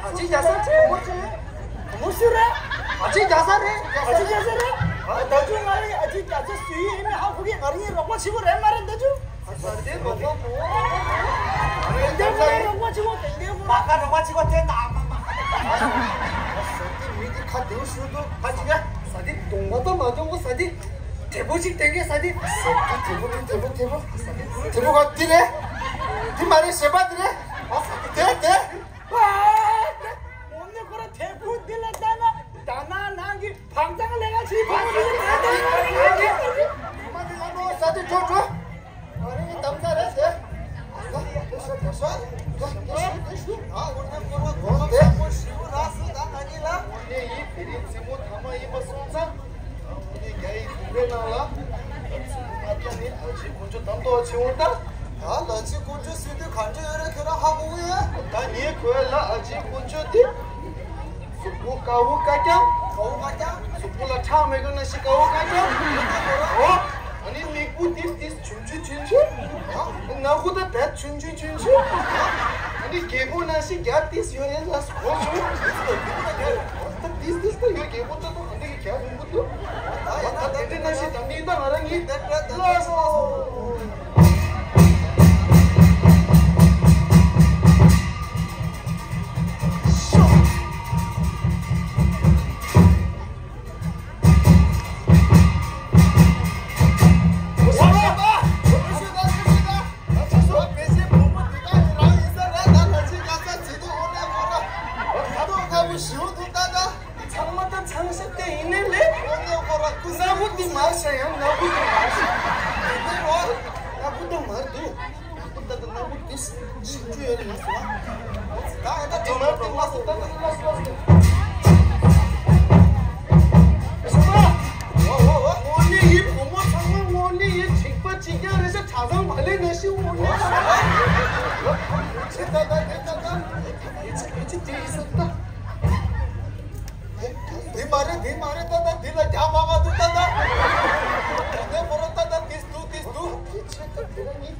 ཨ་ཅེ་རྒྱ་ས་ཆེ་མོ་ཆེ། མོ་སུ་རེད། ཨ་ཅེ་རྒྱ་ས་རེད། ཨ་ཅེ་རྒྱ་ས་རེད། ད་ཅུ་ང་རེ་ཨ་ཅེ་རྒྱ་ས་སུ་ཡིན་ནི་ཧ་གོ་གི། ང་རེ་རོགས་པ་ཆེ་བོ་རེད་མ་རེད་ད་ཅུ། ཨ་ས་དེ་རོགས་པ་མོ། དེ་འདྲ་རོགས་པ་ཆེ་བོ་དེ་འདྲ་མོ། ད་ཁ་རོགས་པ་ཆེ་བོ་དེ་ད་མ་མ། ས་དེ་མི་དེ་ཁ་དེའུ་ཞུ་དུ་ཁ་ཅིག་ཡ། ས་དེ་གདོང་པ་ད་མ་གདོང་པོ་ས་དེ། དེ་པོ་ཅིག་དེ་གས་ས་དེ། ས་དེ་དེ་པོ་དེ་དེ་པོ་དེ་པོ་དེ་པོ་ག་དེ་རེད། དེ་མ་རེད་ཞེས་པ་དེ་རེད། ཨ་ས་དེ་དེ་དེ། ཨ་དེ་མོ་ནི་ཁོ་ར་དེ་པོ་དེ་ལ་ལྟ་ན་ད་ན་ནང་གི་བང་ཚང་ལས་ཀ་བྱེད་པ་ས་དེ་ལ་ནོ་ས་དེ་འགྲོ་འགྲོ། ཨ་རེ་དམ་ཚ་རེད་དེ། ཨ་དེ་ཤོ་དེ་ཤོ་དེ་ཤོ་དེ་ཤོ་དེ་ཤོ། ཨ་འོ་དེ་ཁོ་ར་ཁོ་ར་དེ་པོ་ཞིག་ར་སུ་ད་ང་གཉིས་ལ། ཨ་ནི་ཡིན་དེ་རིང་རྩེད་མོ་ཐ་མ་ཡིན་པ་སོང་ཙང་། ཨ་ནི་རྒྱ་ཡི་དུམ་བུའི་ནང་ལ་ཨ་ཙི་མ་ཀྱ་ནི་ཨ་ཅེ་དཀོན་མཆོག་དམ་དུ་ཆེ་འོང་ད། ད་ལ་ཅི་དཀོན་མཆོག་སུས་དུས་ག་འདྲ་ཡོད་རེད་ཁྱོད་རང་ཧ་གོ་གི་ཡོད། ད་ངས་གོ་ཡ་ལ་ཨ་ཅེ་དཀོན་མཆོག་དེ་གཟུགས་པོ་དཀར་བོ་དཀར་རྐྱང་། དཀར་བོ་དཀར་རྐྱང་། གཟུགས་པོ་ལ་ཁྲག་མེད་གོ་ན་ཞིག་དཀར་བོ་དཀར་རྐྱང་། ཨོ། ཨ་ནི་མིག་པོ་ཏིས་ཏིས་ཆུང་ཆུང་ཆུང་ཆུང་། ཨ། སྣ་ཁུག་ད་བད་ཆུང་ཆུང་ཆུང་ཆུང་། ཨ་ནི་རྒད་པོ་ནང་བཞིན་རྒྱ་ཏིས་ཡོད་ཡ་ལ་གོ་བྱུང་། ད་ཏིས་ཏིས་ད་ཡོད། རྒད་པོ་ད་ད་ཨ་འདི་གི་རྒྱ་རིང་པོ་འདུག་ད་ད་དེ་འདྲ་ནང་བཞིན་ད་འདི་ད་ང་རང་གཉིས་ལགས་སོ། ཚང་མ་ད་ཚང་ཤ་དེ་ཡིན་ནི་ལེ། སྣ་བུག་དེ་མར་ཤ་ཡང་སྣ་བུག་དེ་མར་ཤ། སྣ་བུག་དེ་མར་འདུག་ད་ལྟ་ནམ་བུ་དེ་ཞིམ་རྒྱུ་ཡོད་རེད་ལགས་སོ། ད་ཨ་ད་དེ་མ་དེ་མ་སོ་ད་ད་ལགས་སོ་ལགས་སོ། ཨོ་ནི་ཡི་བུ་མོ་ཚང་མ་ཨོ་ནི་ཡི་གཅིག་པ་གཅིག་རྐྱང་རེད་ཤག་གྲྭ་ཚང་མ་ལས་ན་ཤི་ཨོ་ནི། ཆེ་ད་ད་དེ་ད་ད་དེ་ཆེ་དེ་ཆེ་དེ་ཡི་སོ་ད། དེ་མ་རེད་དེ་མ་རེད་ད་ད་དེ་ལ་རྒྱ་མ་མ་འདུག་ད་ད། དེ་ནས་མོ་ར་ད་ད་དེ་འདུག་དེ་འདུག་དེ་ཆེ་ད་དེ་ར་ནི།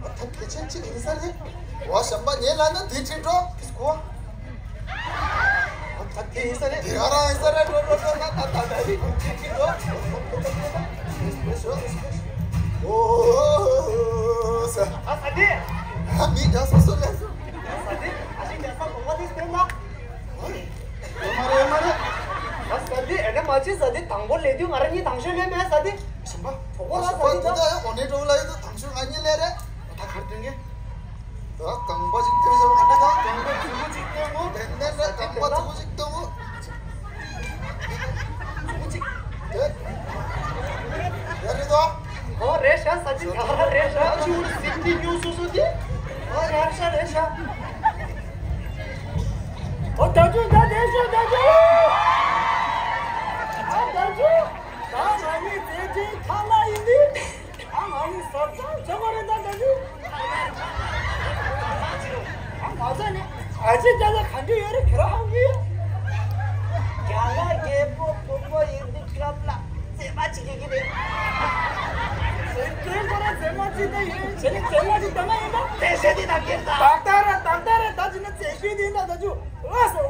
ཨ་ད་དེ་ཆེན་གཅིག་ཡིན་ས་རེད། བ་ཞམ་པ་ཉེ་ལ་ན་དེ་ཁྲིད་འགྲོ་དེ་སྐོ། ཨ་ད་དེ་ཡིན་ས་རེད། དེ་ག་རང་ཡིན་ས་རེད། འགྲོ་འགྲོ་འགྲོ་ན་ད་ད་ད་དེ་ཁྲིད་འགྲོ། ཨོ་ས། ཨ་ས་དེ། ཨ་མི་འདྲ་སོ་སོ་ལས་སོ། ས་དེ་ཨ་ཞིག་འདྲ་ས་གོང་མ་དེ་སྟོན་ན། ཡོད་མ་རེད་ཡོད་མ་རེད། ཨ་ས་དེ་ཨེ་ན་མ་ཅི་ས་དེ་དང་པོ་ལས་དུས་ང་རང་གཉིས་དང་ཤོས་ལས་མེད་ས་དེ། ཞིམ་པ། གྲོགས་པོ་ལ་ས་དེ་ད། ཨོ་ནེ་གྲོགས་ལ་ཡོད་དུ་དང་ཤོས་ང་གཉིས་ལས་རེད། ད་གར་སྟོན་གི། ད་རྐང་པ་ཅིག་སྟོན་ཟེར་བ་ད་རྐང་པ་མཛུབ་མོ་ཅིག་སྟོན་གོ། དེ་ནས་ད་རྐང་པ་མཛུབ་མོ་ཅིག་སྟོན་གོ། མཛུབ་མོ་ཅིག་དེ། ཡ་རེད་དོ། ཨོ་རེད་ཤག་ས་ཅིག་ག་ར་རེད་ཤག་ཨ་ཅི་འུ་སིག་ཏི་ཉོ་སོ་སོ་དེ། ཨོ་རེད་ཤག་རེད་ཤག་ཨོ་ད་ཅུ་ད་དེ་ཤོད་ད་ཅུ། ཨ་ད་ཅུ། ད་ང་གཉིས་མཛད་འཕྲིན་ཐ་ན་ཡིན་དུས། ཨ་ང་གཉིས་ཟབ་སྦྱོང་བྱེད་པ་རེད་ད་ད་ཅུ། ཨ་ང་ཚོ་ནི་ཨ་ཅེ་རྒྱ་ལ་ག་འདྲ་ཡོད་རེད་ཁྱོད་རང་ཧ་གོ་གི་ཡོད། རྒྱ་ལ་རྒྱལ་པོ་བུ་མོ་ཡིན་དུས་སྐབས་ལ་མཛེས་མ་བྱེད་ཀྱི་རེད། ཟེར་དུས་ཁོ་རང་མཛེས་མ་བྱེད་ད་ཡིན་བྱེད་ནི་མཛེས་མ་བྱེད་ད་མ་ཡིན་པ། དེ་བཤད་དེ་ད་སྐྱེར་ད། ཏག་ཏག་རེད་ཏག་ཏག་རེད་ད་ཅི་ན་མཛེས་ཤོས་དེ་ཡིན་ད་ད་ཅུ། ཨ་སོ།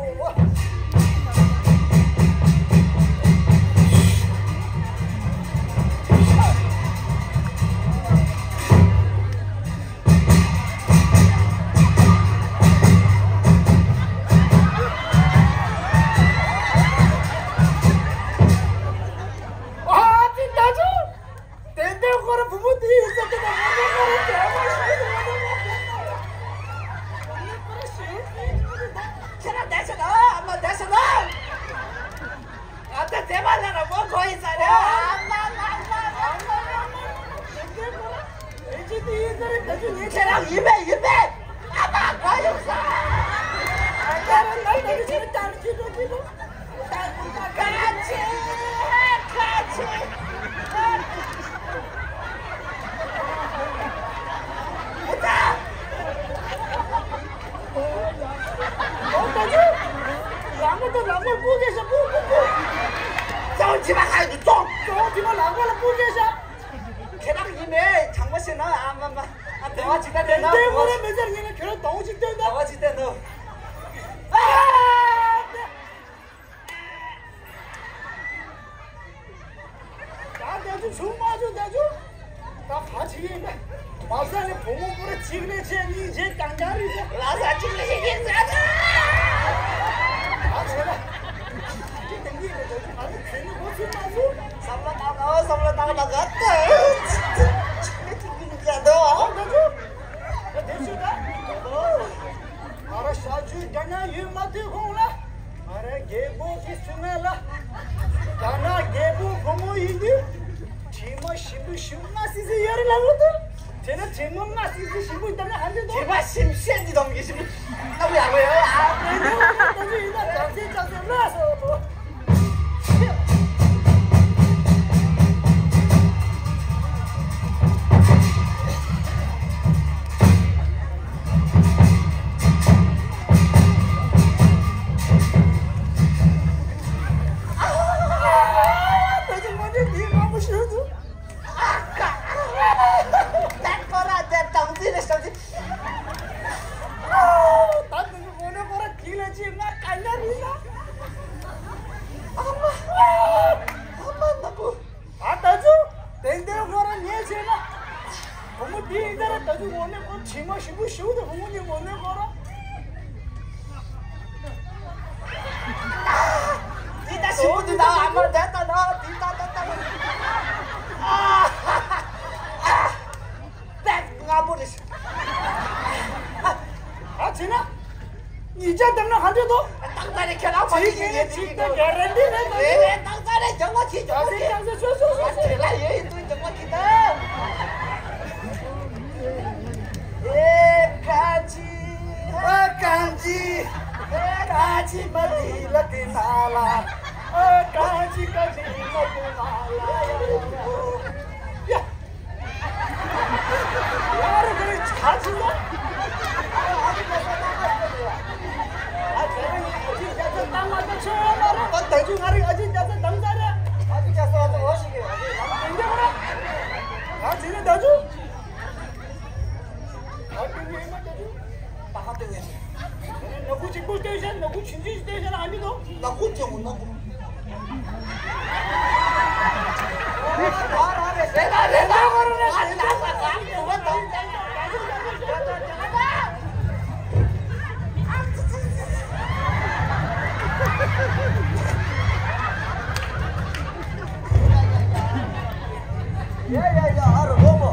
ཨ་ཙི་ད་ཅུ། ཏན་ཏན་ཁོ་རང་བུ་མོ་དེ་ཡིན་ས་དེ་དང་ང་ཚོ་ཁོ་རང་དེ་མ་ཤེས་ཀྱི་མ་གཏོགས་མ་གཏོགས་ཁོ་རང་ཤེས་ ཡིན་པས་ཡིན་པས། ཨ་མ་ག་ཡོང་ས། ཨ་ད་ར་ལ་ད་ར་ཅི་ད་ར་ཅི་ད་ཅི་ད། ཁ་ཆེ་ཁ་ཆེ། ཨོ་ད་ཅི། ལག་པ་ད་ལག་པ་སྤུ་གེ་ཤ་སྤུ་སྤུ་སྤུ། ཙོང་ཅི་མ་ཧ་ཡོད་ཙོང་། ཙོང་ཅི་མ་ལག་པ་ལ་སྤུ་གེ་ཤ། ཁྱེད་རང་ཡིན་མེད་བྱང་པ་ཤེས་ན་ཨ་མ་མ། ཨ་དེ་བ་ཅིག་ད་དེ་ན་དེ་ཁོ་ར་མི་ཚར་ཡིན་ན་ཁྱོད་རང་དོང་ཅིག་སྟོན་ད། དེ་བ་ཅིག་ད་ནོ། ཨ་ད་ད་ཅུ་ཆུང་མ་ཅུ་ད་ཅུ། ད་ག་ཅི་ཡིན་ད། མ་ས་ནི་བུ་མོ་པུ་ར་གཅིག་ལས་ཆེ་གཉིས་ཆེ་རྐྱང་རྐྱང་རེད་ཟེར། ལ་ས་གཅིག་ལས་ཆེ་གཉིས་ཆེ་ཟེར། ད་ཆེ་ལ། ཁྱེད་ཀྱི་ངའི་ཁྱེད་ནི་ཁོ་ཚོའི་ནང་དུ། བསམ་བློ་བཏང་དང་བསམ་བློ་བཏང་དང་ག་ཏོ། ཡ་དོ། ཨ་ད་ཅུ། ཨ་དེ་ཚོ་ད། ཨ་ར་ཤ་ཆུ་རྒྱ་ནག་ཡུལ་མ་དུས་ཁོང་ལ། ཨ་ར་རྒྱལ་པོ་གི་གསུང་ང་ལ། རྒྱ་ནག་རྒྱལ་པོ་བུ་མོ་ཡིན་དུས། དྲི་མ་ཞིམ་པོ་ཞིམ་མངར་སིལ་སིལ་ཡོད་རེད་ལབ་འདུག་དེ་ན་དྲི་མ་མངར་སིལ་སིལ་ཞིམ་པོ་ཡིན་ད་ན་ཧ་ལས་འདུག་དྲི་མ་ཞིམ་ཤེས་འདི་དང་གི་ཞིམ་པོ། ལྟ་བུ་ཡག་པོ་ཡོད་ཨ། དེ་ནས་ད་ཚོད་ཡིན་ན་བྱམས་བརྩེ་བྱམས་བརྩེ་ལ་སོགས། ད་ཚོད་ངོ་འདྲི་འདི་མང་པོ་ཞུ་འདུག་ད་ཁོ་ར་དེ་དང་ཚིག་ལ་ཞབས་ཕྱི། ད་དུང་གོ་ནོ་ཁོ་ར་ཐིག་ལེ་ཅི་ང་ག་ཉར་རི་ལ། ཨ་མ། ཨ་མ་ན་པོ། ད་ད་ཚོ་དེང་དེང་ཁོ་ར་ཉལ་བྱས་ན། བུ་མོ་དེ་ཡིན་ད་ར་ད་ཚོ་ངོ་ནས་ཁོ་དྲི་མ་ཞིམ་པོ་ཞིག་འདུག་བུ་མོ་དེ་ངོ་ནས་ཁོ་ར། འདི་ད་ཞིམ་པོ་འདུག་ད་ཨ་མ་ད་ད་ན་འདི་ད་ད་ད། ཨ། ད་ང་པོ་རེད། ཨ་ཚེ་ན། ཉིས་བརྒྱ་བཏང་ན་ཧ་འདྲེ་དོ། བཏང་ཚར་རེད་ཁྱེད་རང་ཕ་གི་ཡིན་ཡིན་ཅིག་ད་ག་རེ་འདི་རེད་དོ། རེད་རེད་བཏང་ཚར་རེད་རྒྱང་བ་ཁྱེད་རྒྱང་བ་ཁྱེད། རྒྱང་བ་ཁྱེད་ལ་ཡོད་ཡིན་དུས་རྒྱང་བ་ཁྱེད་ད། ཨེ་ཁ་ཅི། ཨ་ཁ་ཅི། ཨེ་ཁ་ཅི་མ་དི་ལ་དི་ན་ལ། ཨ་ཁ་ཅི་ཁ་ཅི་མ་དི་ན་ལ་ཡ། ཡ། ཡ་རེ་ག་རེ་ཆ་ཆུ་ལ། ཨ་ཁ་ཅི་ཁ་ཅི་ཁ་ཅི་ཡ། ཨ་ཁ་ཅི་ཁ་ཅི་ཁ་ཅི་ད་ང་ད་ཆོ་ཡ་མ་རེད། ཨ་ད་ཅུ་ང་རེ་ཨ་ཅི་ཁ་ཅི་ད་ང་ད་རེད། ཨ་ཅི་ཁ་ཅི་ད་ང་ད་ཨོ་ཤི་གི་ཨ་ཅི་ད་ང་ད་ཅི་ད་ཅུ། ད་ཀུན་ཡོད་ན་ད་དུང་ད་ཧ་ཏོ་ཡོད་ནི། ནག་ཁུ་གཅིག་པུ་སྟོན་ཤ་ནག་ཁུ་ཆུང་ཆུང་སྟོན་ཤ་ལ་ཨ་ནི་དོ། ནག་ཁུ་ཅན་གོ་ནག་ཁུ། ཡ་ཡ་ཡ་ཨ་རོ་ལོ་མོ།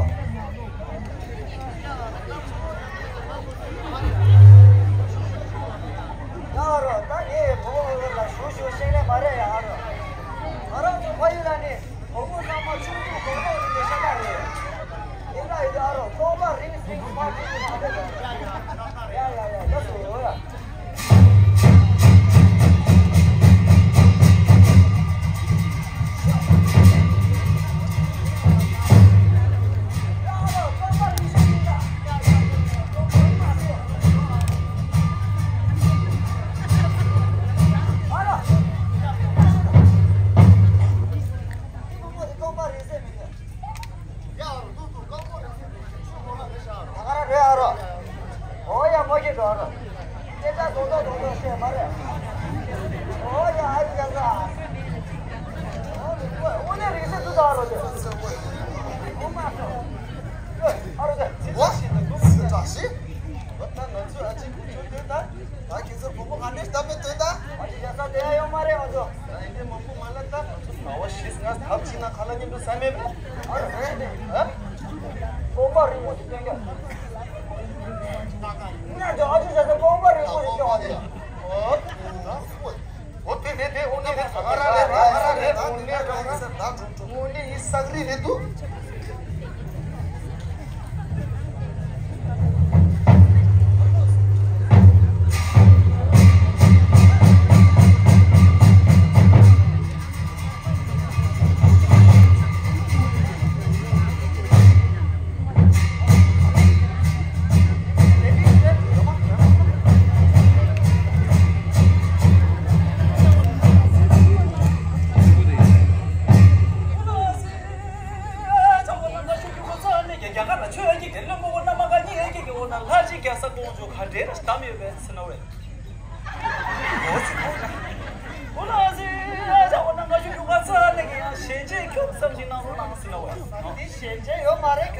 ཡ་རོ་ད་ངས་བོ་བོ་ལ་ཞུ་ཞུ་ཤེས་ནས་མ་རེད་ཡ་རོ། ང་རང་ཚོ་ཕ་ཡུལ་ལ་ནི་བོ་བོ་ཚང་མ་ཆུང་ཆུང་གོ་གོ་རིག་ནས་ཤ་སྟག་རེད། ཡིན་ན་ཡིན་ཨ་རོ་ཚོགས་པ་རིང་རིང་མ་ཐུག་གི་མ་རེད། ཡ་ཡ་ཡ་ལགས་སོ་ཡ། ད་ག་རང་རེད་ཨ་རོ། ཨོ་ཡ་མོ་ཁྱེད་འགྲོ་ཨ་རོ། སྐད་ཆ་རྡོག་རྡོག་རྡོག་རྡོག་བཤད་མ་རེད། ཨོ་ཡ་ཨ་ཡི་ཡ་ས། ཨོ་ལེ་རིག་སེ་ཏུ་ད་ཨ་རོ་ཅེ། ཨོ་མ་ཨ་རོ་ཅེ། ཨོ་སི་ཏྲ་སི། ད་ང་ཚོ་ཨ་ཅེ་ཁུ་ཆོ་དེ་ད། ད་ཁྱེད་ཚོ་བུ་མོ་ག་ནས་ལྟ་མེད་སྟོན་ད། ཨ་ཅེ་ཡ་ས་དེ་ཡ་ཡོང་མ་རེད་ང་ཚོ། ད་ཡིན་དེ་མང་པོ་མ་ལ་ད་ང་ཚོ་ཟླ་བ་བཞི་ལྔ་ཐབས་ཕྱིན་ན་ཁ་ལ་ཉན་དུ་ས་མེད་པས། ཨ་རེད་ཨ། ཀོང་པ་རིང་པོ་ཞིག་སྟོན་གྱི། ང་ཚོ་ཨ་ཅེ་ཡ་ས་ཀོང་པ་རིང་པོ་ཞིག་སྟོན་གྱི། ཨོ། ཨོ་དེ་དེ་དེ་ཨོ་ནི་རེད་ཨ་ར་རེད་ཨ་ར་རེད་ཨོ་ནི་རེད་ཨོ་ནི་ཡི་ས་ག་རི་རེད་འདུག་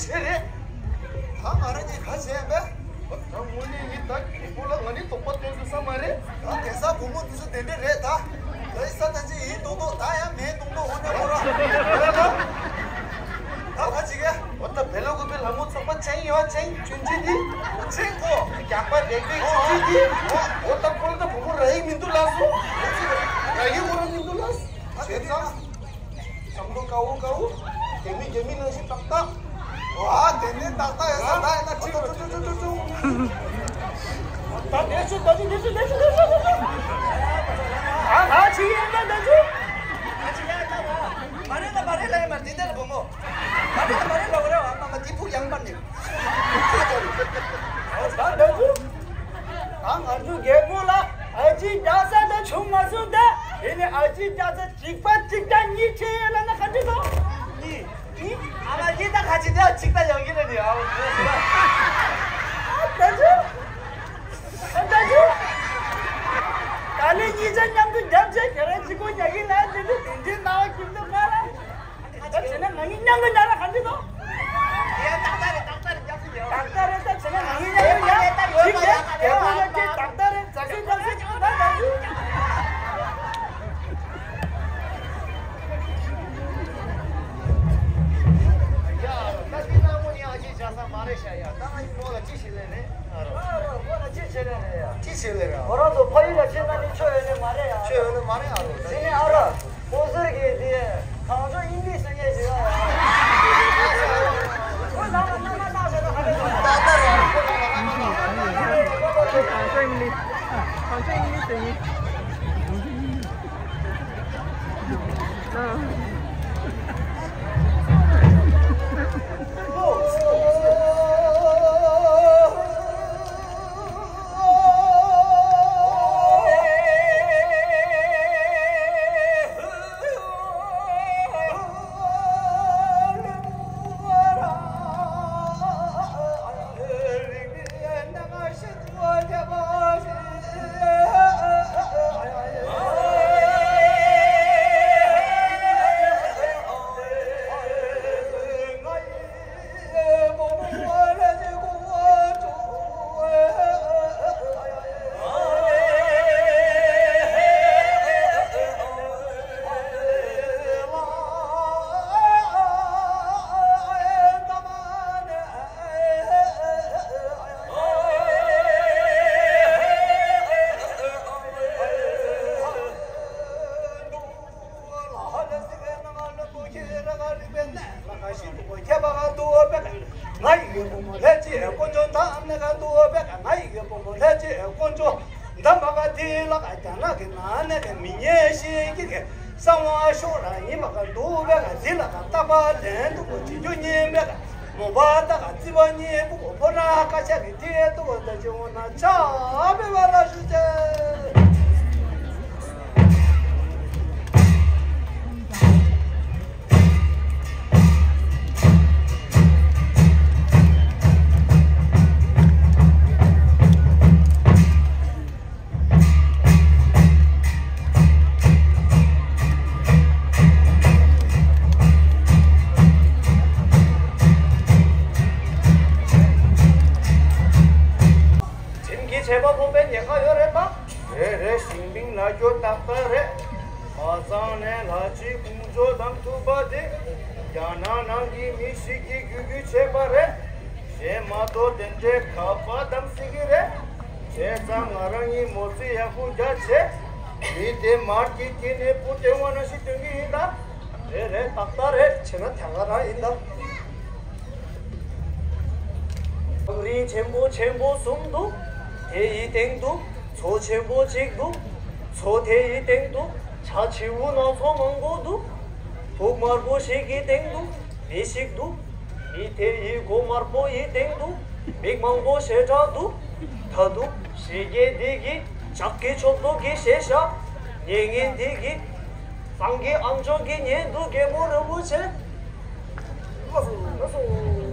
ཆེ་རེད། ད་ང་རང་གཉིས་ག་བྱས་པས། ད་དངོས་གནས་ནི་ད་རྒན་པོ་ལ་ང་ནི་དོགས་པ་སྟོན་དགོས་ས་མ་རེད། ད་གེ་སར་བུ་མོ་འདི་ཚོ་དེ་འདྲ་རེད་ད། ད་ཡིན་ས་ད་ཅི་ཡིན་མདོག་མདོག་ད་ཡང་མེད་མདོག་མདོག་འོ་ན་ཁོ་རང་། ད་ག་ཅི་གེ། འོ་ད་བེ་ལོ་ཀུ་པའི་ལྷ་མོ་ཚོགས་པ་ཆེན་ཡོད་ཆེན་ཆུན་ཆེན་འདི། ཆེན་ཁོ། རྒྱག་པ་རེག་པའི་ཆུན་ཆེན་འདི། འོ་ད་ཁོ་ལ་ད་བུ་མོ་ར་ཡིག་མི་འདུག་ལགས་སོ། ར་ཡིག་ཁོ་རང་མི་འདུག་ལགས། བྱས་ཙང་། བྱམས་པོ་དཀར་པོ་དཀར་པོ། རྒྱ་མི་རྒྱ་མི་ནང་བཞིན་ཏག་ཏག་ཝ་དེ་ནས་ཏག་ཏག་ཡོད་ས་ད་ཡིན་ན་ཁྲིད་ཁྲིད་ཁྲིད་ཁྲིད་ཁྲིད། ད་ནས་ཚུ་ད་ཚུ་ནས་ཚུ་ནས་ཚུ་ནས་ཚུ་ནས་ཚུ། ཨ་ང་ཆི་ཡིན་ན་ད་ཚུ། ཨ་ཆི་ཡ་ད་ད། མ་རེད་ད་མ་རེད་ལ་ཡ་མ་འདི་འདྲ་ལ་བུ་མོ། མ་རེད་ད་མ་རེད་ལ་བ་ར་བ་མ་མ་འདི་ཕུག་ཡང་མ་ནི། ད་ད་ཚུ། ཨ་ང་ཚོ་རྒད་པོ་ལ་ཨ་ཅེ་རྒྱག་ས་ད་བྱུང་མ་སོང་ད། དེ་ནས་ཨ་ཅེ་རྒྱག་ས་གཅིག་པ་གཅིག་རྐྱང་གཉིས་ཆེ་ཡོད་ལ་ན་ག་འདྲ་དང་། གཉིས། གཉིས། ཨ་མ་གཉིས་ད་ག་ཅི་ད་གཅིག་ད་ཡོང་གི་རེད་ནི་ཨ་འོ་དེ་ད་ཅི། ད་ཅི། ད་ནི་གཉིས་ཆ་མཉམ་དུ་རྒྱབ་བྱས་ཁྱེད་རང་གཅིག་པོ་ཉག་གི་ལ་དེ་ནི་དེ་འདྲའི་སྣང་བ་སྐྱིད་མདོག་ཁ་ལ། ད་བྱས་ན་ང་གཉིས་མཉམ་དུ་ཉལ་ལ་ག་འདྲ་དང་། ཡ་ཏག་ཏག་རེད་ཏག་ཏག་རེད། ཏག་ཏག་རེད་ད་བྱས་ན་ང་གཉིས་མཉམ་དུ་ཉལ་ཞིག་རེད། རྒད་པོ་ལ་ཀྱེ་ཏག་ཏག་རེད། ཛ་སི་ཛ་སི་ད་ད་སི། ཡ་ད་འདི་ནང་མོ་ནི་ཨ་ཅེ་བྱ་ས་མ་རེད་ཤག་ཡ། ད་ང་ཡི་མོ་ལ་ཅི་ཞིག་ལས་ནས་ཨ་རོ། ཨ་རོ་མོ་ལ་ཅི་བྱེད་ལས་ནས་ཡ། ཅི་བྱེད་ལས་ར། ཁོ་རང་ཚོ་ཕ་ཡུལ་ལ་ཕྱིན་ན་ནི་ཆོས་ཡོད་ནི་མ་རེད་ཡ། ཆོས་ཡོད་ནི་མ་རེད་ཨ་རོ། དེ་ནས་ཨ་རོ། སྤོན་ཟུར་གྱི་དེ་གངས་ལྗོངས་དབྱིན་ཇིའི་སེམས་ཉིད་ཞིག་ཡོད་ཡ། ཁོ་ནང་ལ་མནའ་མ་བཏགས་ཟེར་ན་ཧ་ལས་པ། གངས་ལྗོངས་དབྱིན་ཇི། གངས་ལྗོངས་དབྱིན་ཇི་སེམས་ཉིད། ཁྲིམས་ཀྱི་ཆད་པ་ཕོག་པའི་ཉེན་ཁ་ཡོད་རེད་པ། རེད་རེད། ཞིང་ཕིང་ལ་རྒྱོ་ཏག་ཏག་རེད། ཁ་སང་ནས་ལྷ་ཆི་ཀོང་ཇོ་དང་ཐུབ་པ་དེ་རྒྱ་ནག་ནང་གི་མི་ཞིག་གིས་གུས་གུས་བྱས་པ་རེད། གཞན་མ་གཏོགས་དེ་འདྲའི་ཁ་པར་བདམས་སྲིད་ཀྱི་རེད། བྱས་ཙང་ང་རང་གཉིས་མོ་རྩིས་ཡག་པོ་རྒྱག་བྱས། མི་དེ་མར་གྱི་དཀྱིལ་ནས་བུ་སྟོན་པ་ནང་བཞིན་སྟོན་གྱི་ཡིན་ད། རེད་རེད། ཏག་ཏག་རེད། བྱས་ན་དེ་ག་རང་ཡིན་ད། ལམ་རིམ་ཆེན་པོ་ཆེན་པོ་གསུམ་འདུག་དེ་ཡི་སྟེང་དུ་མཚོ་ཆེན་པོ་གཅིག་འདུག་མཚོ་དེ་ཡི་སྟེང་དུ་བྱ་བྱིའུ་སྣ་ཚོགས་མང་པོ་འདུག་ཕུག་དམར་པོ་ཞིག་གི་སྟེང་དུ་མི་ཞིག་འདུག་མི་དེ་ཡི་མགོ་དམར་པོ་ཡི་སྟེང་དུ་མིག་མང་པོ་ཞེ་དྲག་འདུག་ད་དུང་ཞི་རྒྱས་འདི་གི་ལྕགས་ཀྱི་ཆོབ་ཏོག་གི་ཞེས་བྱ། མྱ་ངན་འདི་གི་སངས་རྒྱས་ཨ་མཆོག་གི་ཉན་དུ་རྒྱལ་པོ་རིན་པོ་ཆེ། ལགས་སོ། ལགས་སོ།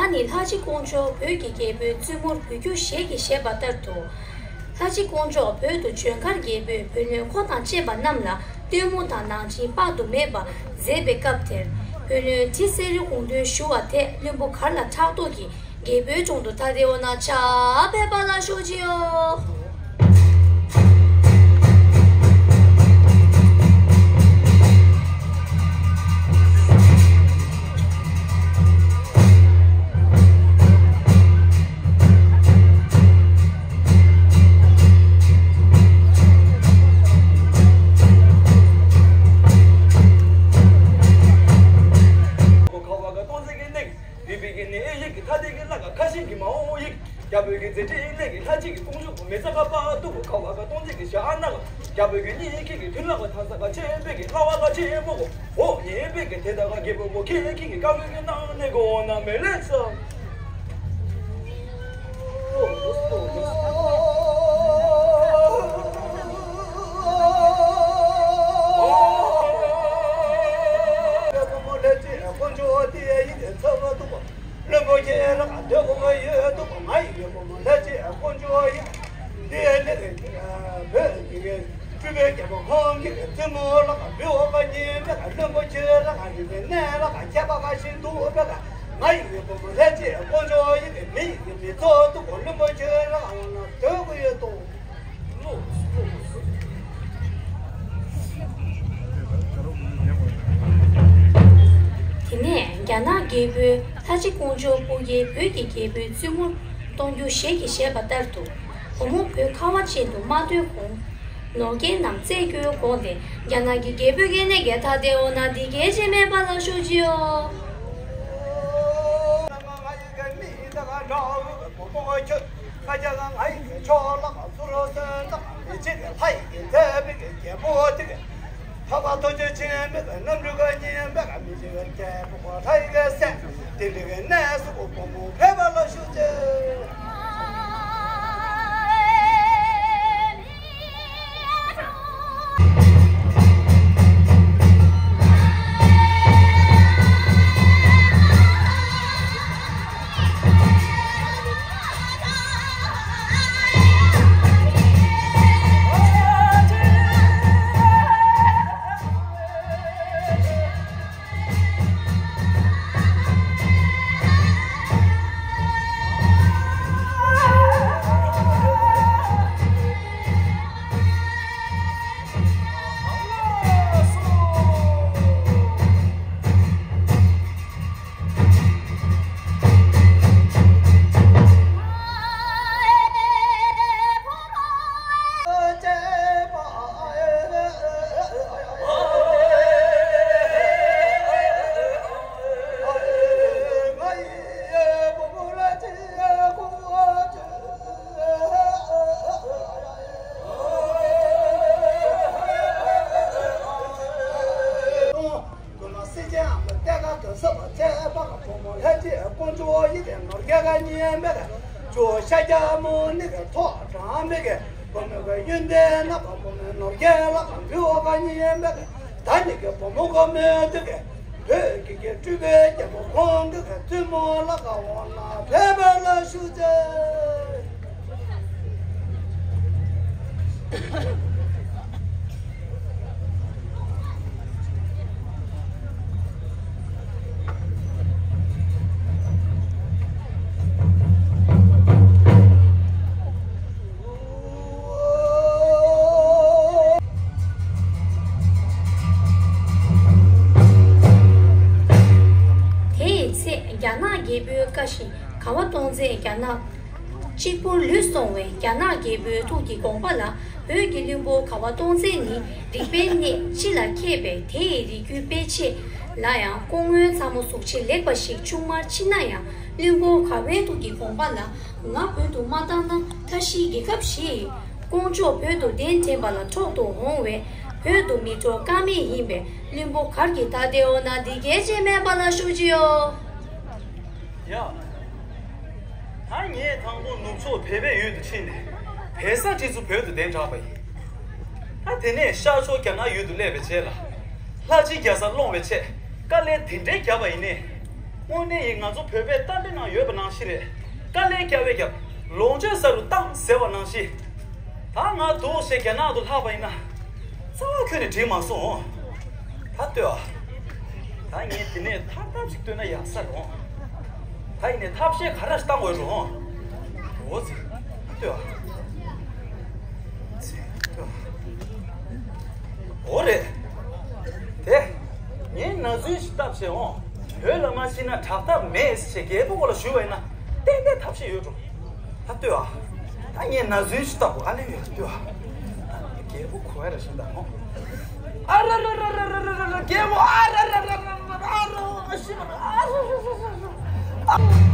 ནི་ལྷ་རྗེ་ཀོང་ཇོ་བོད་ཀྱི་རྒྱལ་པོའི་བཙུན་མོར་འབུལ་རྒྱུ་ཞེས་ཀྱིས་བཞེད་པ་ལྟར་དུ། ལྷ་རྗེ་ཀོང་ཇོ་བོད་དུ་བྱོན་ཁར་རྒྱལ་པོས་བུ་ལོན་ཁོ་དང་བཅས་པ་རྣམས་ལ་སྟོན་མོ་དང་ནང་ཆེན་དཔག་ཏུ་མེད་པ་མཛད་པའི་སྐབས་དེར། བུ་ལོན་ཁྲི་གསེར་རི་དགུང་འདོན་ཞུ་བ་དེ་བློན་པོ་གར་ལ་ཕྲག་དོག་གིས་རྒྱལ་པོའི་དྲུང་དུ་ཐ་དད་འོ་ན་ཆ་ཕེབས་པ་ལ་ཞུ་ཅི་ཡོ། ཁ་བ་ག་སྟོང་ཚེ་གི་གནས། བི་བི་གི་ནི་ཨེ་ཡིག་གི་ཐ་དད་ཀྱི་ལ་ག་ཁ་ཤིང་གི་མ་འོ་ཡིག་རྒྱ་བོད་ཀྱི་མཛད་འཕྲིན་གནས་ཀྱི་ལྷ་གཅིག་གི་ཀོང་ཇོ་བོ་མི་ཚ་ཁ་པ་ཏུ་གོ་ཁ་བ་ག་སྟོང་ཚེ་གི་ཞྭ་ཨ་ན་ག་རྒྱ་བོད་ཀྱི་གཉིས་ཁྱི་གི་མཐུན་ལ་ག་ཐ་ས་ག་ཆེ་བེ་གི་ལ་བ་ག་ཆེ་མོ་གོ་འོ་ཉེ་བེ་གི་དེ་ད་ག་རྒྱལ་པོ་གོ་ཁྱེད་ཁྱི་གི་ཀ་བོད་ཀྱི་ནང་ནས་གོ་ན་མེ་ལེ་ཚ། བློན་པོ་ཁྱེད་རང་སྡོད་དགོས་ཀྱི་ཡོད་འདུག་ང་ཡི་བློན་པོ་ལྷ་རྗེ་དཀོན་མཆོག་ཡིན། འདི་ནི་བོད་ཀྱི་སྤྲུལ་པའི་རྒྱལ་པོ་ཁོང་གི་བཙུན་མོ་ལ་འབུལ་བ་ཉིད་མེད་པ། བློན་པོ་ཁྱེད་རང་ཡིན་པའི་གནས་ལ་ཁྱད་པར་ཞིག་འདུག་པས། ང་ཡི་བློན་པོ་ལྷ་རྗེ་དཀོན་མཆོག་ཡིན་པས་མི་ཡི་མི་ཚོགས་འདུག་བློན་པོ་ཁྱེད་རང་སྡོད་དགོས་ཡོད་འདུག་དེ་ནས་རྒྱ་ནག་རྒྱལ་པོས་ལྷ་རྗེ་ཀོང་ཇོ་སྤུ་རྒྱལ་བོད་ཀྱི་རྒྱལ་པོའི་བཙུན་མོ་གཏོང་རྒྱུ་ཞེས་ཀྱིས་བཞེད་པ་ལྟར་དུ། བུ་མོ་བོད་ཁ་བ་ཅན་དུ་མ་སྟོན་གོང་ནོར་སྐལ་རྣམས་བཙལ་རྒྱུའི་སྒོ་ནས་རྒྱ་ནག་གི་རྒྱལ་པོའི་སྐེ་ནས་རྒྱ་ཐ་དད་འོ་ན་འདི་སྐད་ཅེས་སྨྲས་པ་ལ་ཞུ་ཅི་ཡོ། ཁ་ཅག་ང་ཡི་ཕྱོགས་ལ་ག་ཚུར་སོན་དང་མི་བྱེད་ལྷ་ཡི་མཛད་པའི་རྒྱལ་པོ་དེ་ག་འཕགས་པ་ཐུགས་རྗེ་ཆེན་མི་ག་རྣམ་འཕྲུལ་ག་ཉིད་མི་ག་མི་བྱེད་རྒྱལ་པོ་ལྷ་ཡི་ག་སྲས་དེ་འདྲ་གི་གནས་སུ་བུ་མོ་ཕེབས་པ་ལ་ཞུ་ཅི། ཀུན་ལ་སྲས་ཆེན་ཨ་མ་གཏད་ཁ་དོན་ཟབ་པ་ཚེ་དཔག་བུ་མོ་ལྷ་རྗེ་དཀོན་མཆོག་ཡི་གེ་ནོར་རྒྱལ་ཁ་ཉེ་མེད་ཀ་ཇོ་ཤ་རྒྱ་མོ་ནི་ག་ཐོག་དྲང་མེད་ཀ་བུ་མོ་ག་ཡོན་ཏན་ན་བ་བུ་མོ་ནོར་རྒྱལ་ལ་ག་འབུལ་བ་ག་ཉེ་མེད་ཀ་ད་ནི་ག་བུ་མོ་ག་མེད་དུ་ག་བོད་ཀྱི་གི་སྤྲུལ་པའི་རྒྱལ་པོ་ཁོང་གི་ག་བཙུན་མོ་ལ་ག་འོ་ན་ཕེབས་པ་ལ་ཞུ་ཅེས། དེའི་ཚེ་རྒྱ་ནག་རྒྱལ་པོའི་བཀའ་བཞིན་ག་བ་སྟོང་བཙན་རྒྱ་ནག་གཅིག་པུར་ལུས་སོང་བས། རྒྱ་ནག་རྒྱལ་པོའི་ཐུགས་ཀྱི་དགོངས་པ་ལ་བོད་ཀྱི་བློན་པོ་ག་བ་སྟོང་བཙན་ནི་རིག་པའི་གནས་སྤྱི་ལ་མཁས་པས། དེ་ཡི་རིགས་རྒྱུད་སྤེལ་ཆེད་ལ་ཡང་སྐུ་ངོའི་ཚ་མོ་གཟུགས་བྱད་ལེགས་པ་ཞིག་ཆུང་མར་མཆིས་ན་ཡང་། བློན་པོ་ག་བའི་ཐུགས་ཀྱི་དགོངས་པ་ལ་ང་བོད་དུ་མ་བཏང་ན་མཐའ་བཞིའི་རྒྱལ་ཁབ་ཞེས་ཀོང་ཇོ་བོད་དུ་གདན་འདྲེན་པ་ལ་འཕྲོག་ཏུ་འོང་བས། བོད་དུ་མི་འགྲོ་ཀ་མེད་ཡིན་པས། བློན་པོ་གར་གྱི་ད་ལྟའི་འོ་ན་འདི་སྐད་ཅེས་སྨྲས་པ་ལ་ཞུ་ཅི་ཡོ། ཡ། ད་ངས་དང་པོ་ནུབ་ཕྱོགས་བལ་པོའི་ཡུལ་དུ་ཕྱིན་ནས་བལ་བཟའ་ཁྲི་ཚོ་བོད་དུ་གདན་དྲངས་པ་ཡིན། ད་དེ་ནས་ཤར་ཕྱོགས་རྒྱ་ནག་ཡུལ་དུ་སླེབས་པའི་རྗེས་ལ། ལྷ་རྗེ་རྒྱལ་ས་སློང་བའི་ཆེད་དཀའ་ལས་དེ་འདྲའི་བརྒྱབ་པ་ཡིན་ནའི། དངོས་གནས་ཡིན། ང་ཚོ་བོད་པའི་གཏམ་དཔེ་ནང་ཡོད་པ་ནང་བཞིན་རེད། དཀའ་ལས་བརྒྱབ་པས་བརྒྱབ། ལོངས་སྤྱོད་ཟ་རུ་བཏང་ཟེར་བ་ནང་བཞིན། ད་ང་འདུག་སེ་རྒྱ་ནག་ཏུ་ལྷག་པ་ཡིན་ན། རྩ་བ་ཁྱོན་ནས་དྲན་མ་སོང་། ད་ལྟོས་ཨ། ད་ངས་དེ་ནས་ཐར་ཐབས་ཤིག་བཏོན་ན་ཡག་ས་རེད། ད་ཡིན་ནས་ཐབས་ཤེས་ག་རེ་ཞིག་བཏང་དགོས་རུང་། འོ་ཙི། ལྟོས་ཨ། འོ་རེད། དེ། ངས་ན་ཟུག་ཞིག་བཏབ་བྱས་འོང་། བོད་ལ་མ་ཕྱིན་ན་དྲག་ཐབས་མེད་ཟེར་རྒྱལ་པོ་ཁོ་ལ་ཞུས་པ་ཡིན་ན་ཏན་ཏན་ཐབས་ཤེས་ཡོད་འགྲོ། ད་ལྟོས་ཨ། ད་ངས་ན་ཟུག་ཞིག་བཏབ་དགོས། ཨ་ལེ་ཡོད་ལྟོས་ཨ། རྒྱལ་པོ་ཁོ་ཡ་ར་ཤིང་ད་འོང་། ཨ་ར་ར་ར་ར་ར་ར་ར། རྒྱལ་པོ་ཨ་ར་ར་ར་ར་ར་ར་ར། ཨ་ར་ཤི་ར་ཨ་ར་ར་ར་ར་ར།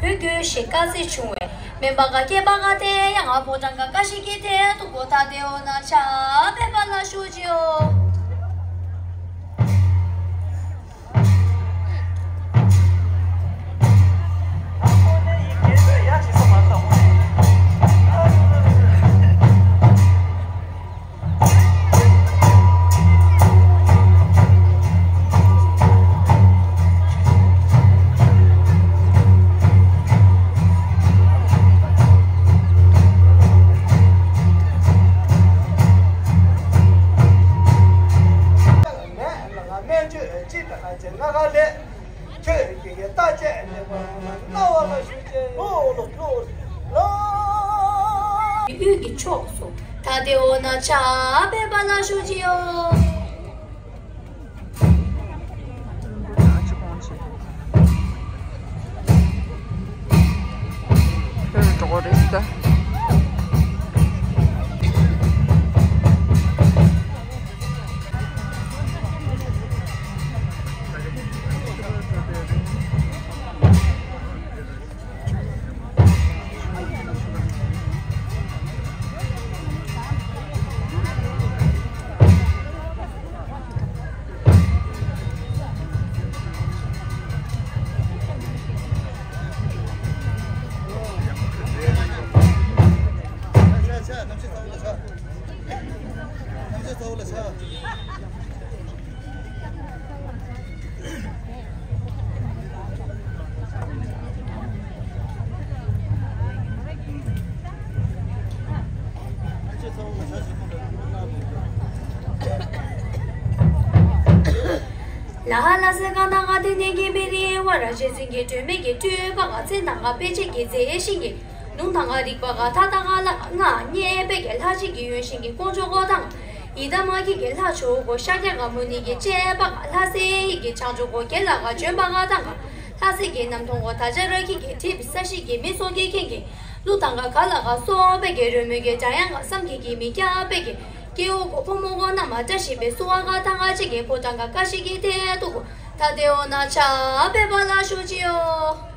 བོད་སྐྱོད་ཞེས་བཀའ་སྩལ་བྱུང་བས། སྨན་པ་ག་སྐྱེས་པ་ག་དེ་ཡང་ཕོ་བྲང་ག་བཀའ་ཤིག་གི་ཐད་དུ་གོ། ད་དེ་འོ་ན་ཕྱག་འབེབས་པ་ལ་ཞུ་ཅིའོ། ཁྱོད་ཀྱི་རྟ་བཅད་ལེགས་པར་གནང་བ་ལ་ཞུ་ཅེས་ལོ་ལོ་ལོ་ལོ། དབུས་ཀྱི་ཕྱོགས་སུ་ད་དེ་འོ་ན་ཕྱག་འབེབས་པ་ལ་ཞུ་ཅིའོ། འགྲོ་གི་རེད་ད། ལ་ཧ་ལ་སེ་ག་ན་ག་དེ་ནས་གིན་པེ་རི་ཝ་ར་རྗེ་བཙུན་གྱི་སྒྲོན་མེ་གི་སྤྲུལ་པ་ག་ཚེ་ནང་ག་དཔེ་བྱད་ཀྱི་མཛེས་ཤིང་གི། ལུང་དང་ང་རིག་པ་ག་ཐ་དང་ང་ལ་ང་རྙེད་པའི་གི་ལྷ་གཅིག་གི་ཡོན་ཤིང་གི་དཀོན་མཆོག་གོ་དང་། ཡི་དམ་མ་གི་གི་ལྷ་ཆོས་གོ་ཤཱཀྱ་ག་མུ་ནི་གི་བཅས་པ་ག་ལྷ་སའི་གི་བྱང་ཆུབ་གོ་དགེ་ལ་ག་བྱོན་པ་ག་དང་ག་ལྷ་སའི་གི་གནམ་མཐོང་གོ་ད་ཅ་ར་གི་གི་ཁྲིད་པའི་ས་གཞི་གི་མི་སོགས་ཀྱི་མཁན་གི་ཀླུ་དང་ག་ག་ལ་ག་སོགས་པའི་གི་རོལ་མོའི་གི་སྒྲ་དབྱངས་ག་བསམ་གྱིས་གི་མི་ཁྱབ་པའི་གི་སྐྱེ་བོ་གོ་ཕོ་མོ་གོ་རྣམས་བཀྲ་ཤིས་པའི་བསུ་བ་ག་དང་ག་གཅིག་གི་ཕོ་བྲང་ག་བཀྲ་ཤིས་ཀྱི་ཐད་དུ་གོ་ད་དེ་འོ་ན་ཕྱག་འབེབས་པ་ལ་ཞུ་ཅིའོ།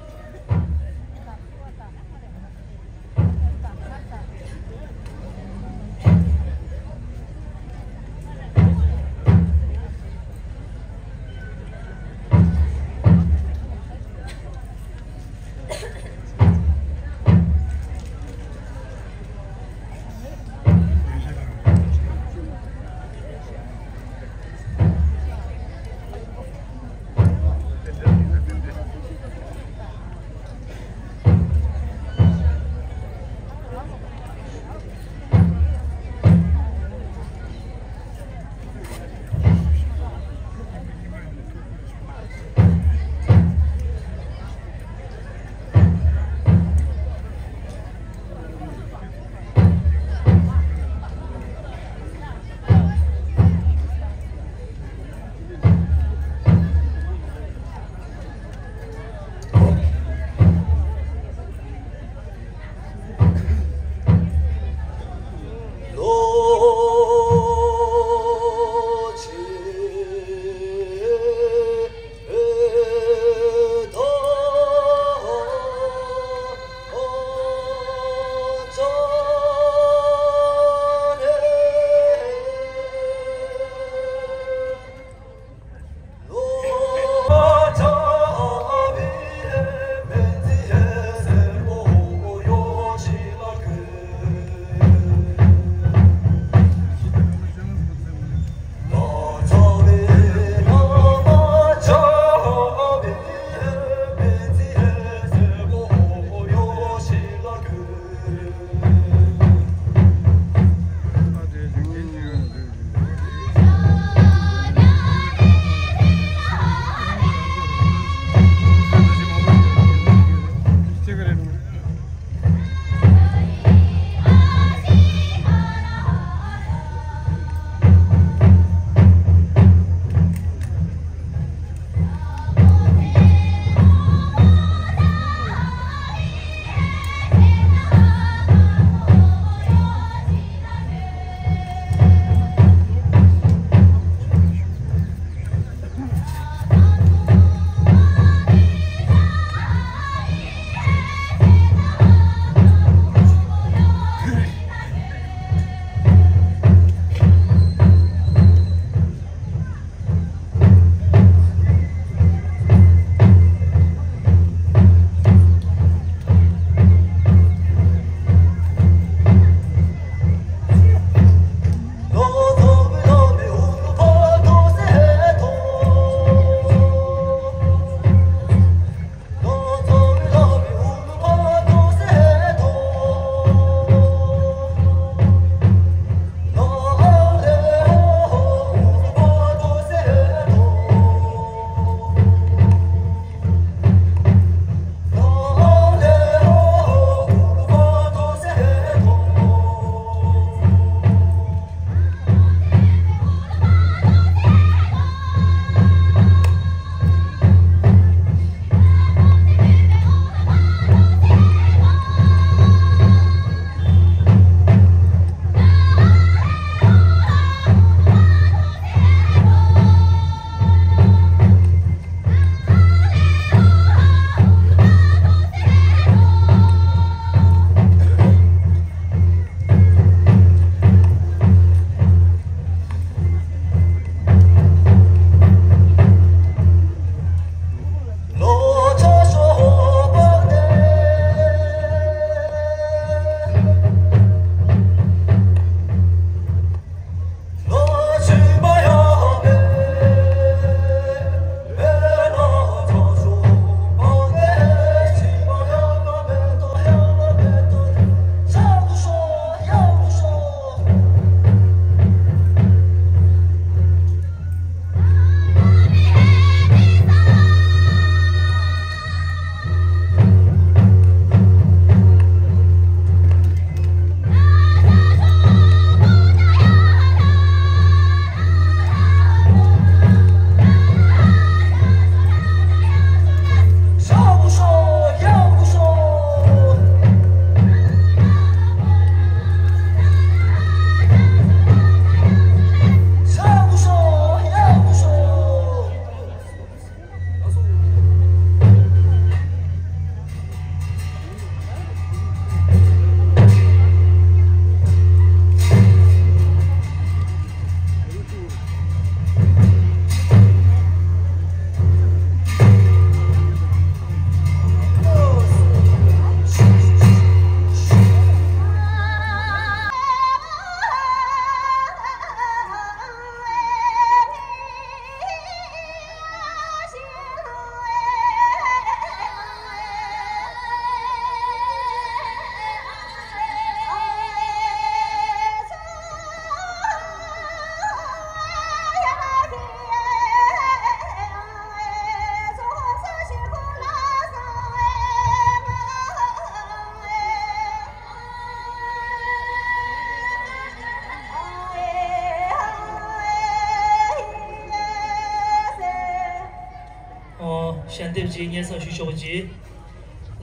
ཞལ་འདེབས་ཀྱི་སྙན་སེང་ཞུ་ཆོག་པ་གྱིས།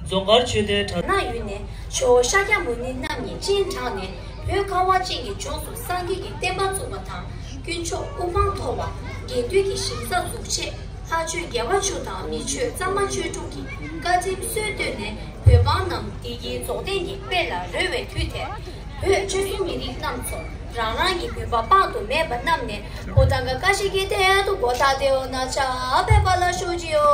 རྫོང་དཀར་ཆོས་སྡེའི་གྲྭ། ནང་ཡུལ་ནས་ཇོ་བོ་ཤཱཀྱ་མུ་ནེ་རྣམ་གཉིས་སྤྱན་དྲངས་ནས་བོད་ཁ་བ་ཅན་གྱི་ལྗོངས་སུ་སངས་རྒྱས་ཀྱི་བསྟན་པ་བཙུགས་པ་དང་། དཀོན་མཆོག་དབུ་འཕང་མཐོ་བ་དགེ་འདུན་གྱི་ཞིང་ས་འཛུགས་ཆེད་ལྷ་ཆོས་དགེ་བ་བཅུ་དང་མི་ཆོས་གཙང་མ་བཅུ་དྲུག་གི་བཀའ་ཁྲིམས་སྲོལ་བཏོད་ནས་བོད་འབངས་རྣམས་བདེ་སྐྱིད་རྫོགས་ལྡན་གྱི་དཔལ་ལ་རོལ་བའི་དུས་དེར། བོད་ཆོལ་གསུམ་མི་རིགས་རྣམས་ཚོ་རང་རང་གི་བོད་པ་དཔག་ཏུ་མེད་པ་རྣམས་ནས་བོད་དང་ཀ་ཤི་ཀའི་དེ་དུ་གོ་ད་དེ་འོ་ན་ཆ་ཕེབས་པ་ལ་ཞུ་ཅིའོ།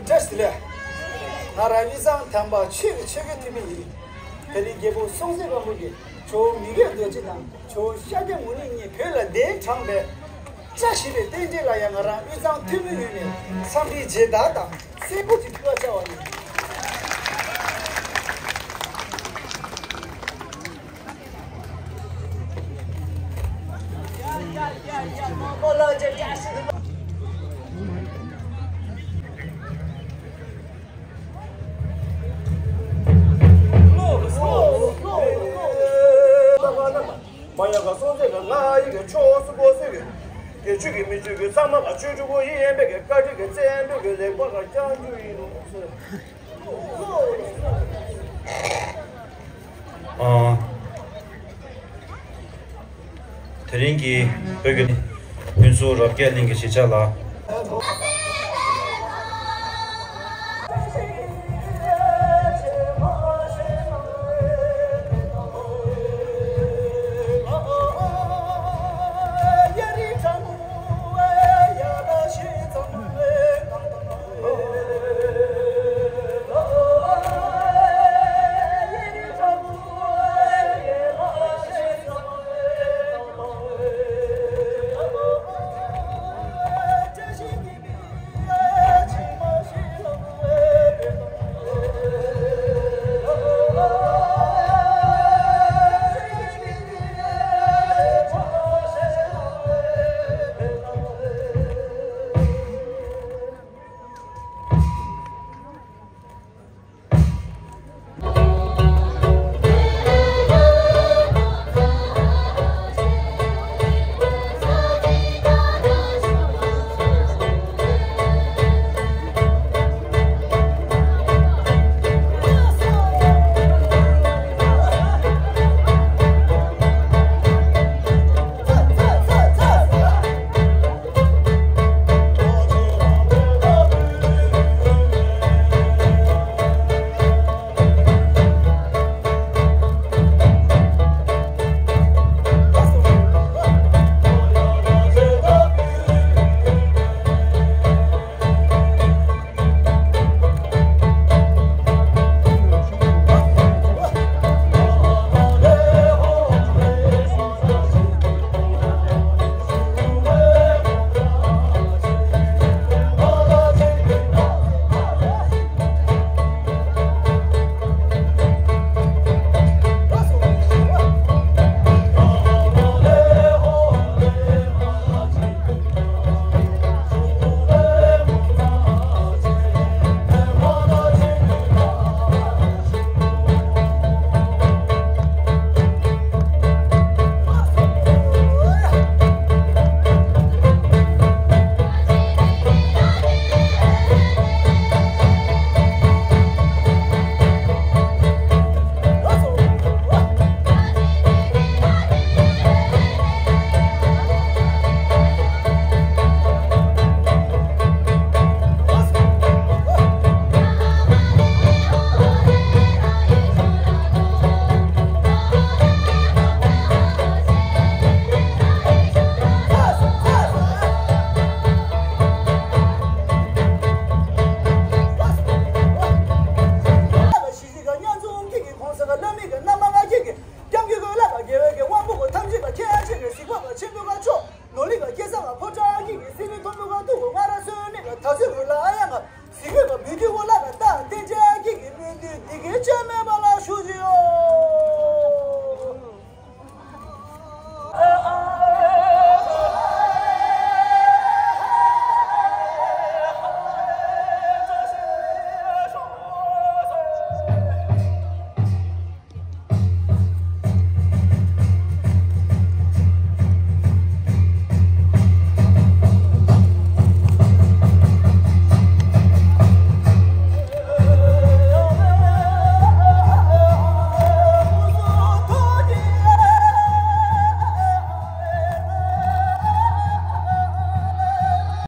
བཀྲ་ཤིས་བདེ་ལེགས། ང་རང་དབུས་གཙང་དམ་པ་ཆོས་ཀྱི་ཆོས་སྐུའི་ཐུན་མིན་ཡིན། དེ་རིང་རྒྱལ་པོ་སྲོང་བཙན་སྒམ་པོ་གིས་ཇོ་བོ་མི་བསྐྱོད་རྡོ་རྗེ་དང་ཇོ་བོ་ཤཱཀྱ་མུ་ནེ་གཉིས་བོད་ལ་གདན་དྲངས་པའི་བཀྲ་ཤིས་པའི་རྟེན་འབྲེལ་ལ་ཡང་ང་རང་དབུས་གཙང་ཐུན་མིན་ཡུལ་ནས་འཚམས་འདྲིའི་མཇལ་དར་དང་སེར་པོ་ཅིག་ཕུལ་བར་བཅར་བ་ཡིན། མ་ཡ་ག་སྲོང་བཙན་གྱི་ང་ཡི་གི་ཆོས་སུ་གོ་སྲོལ་གྱི་དགེ་ཆོས་ཀྱི་མི་ཆོས་ཀྱི་ཚང་མ་ལ་ཆོས་ཕྲུག་པོ་ཡིན་པའི་གི་བཀའ་དྲིན་གྱི་བཙན་པོའི་གི་ལེགས་པར་བསྐྱང་རྒྱུ་ཡིན་ནོ། ཨ། དེ་རིང་གི་བོད་ཀྱི་ཕུན་ཚོགས་རབ་རྒྱས་གླིང་གི་གཞིས་ཆགས་ལ། གི་རྣམ་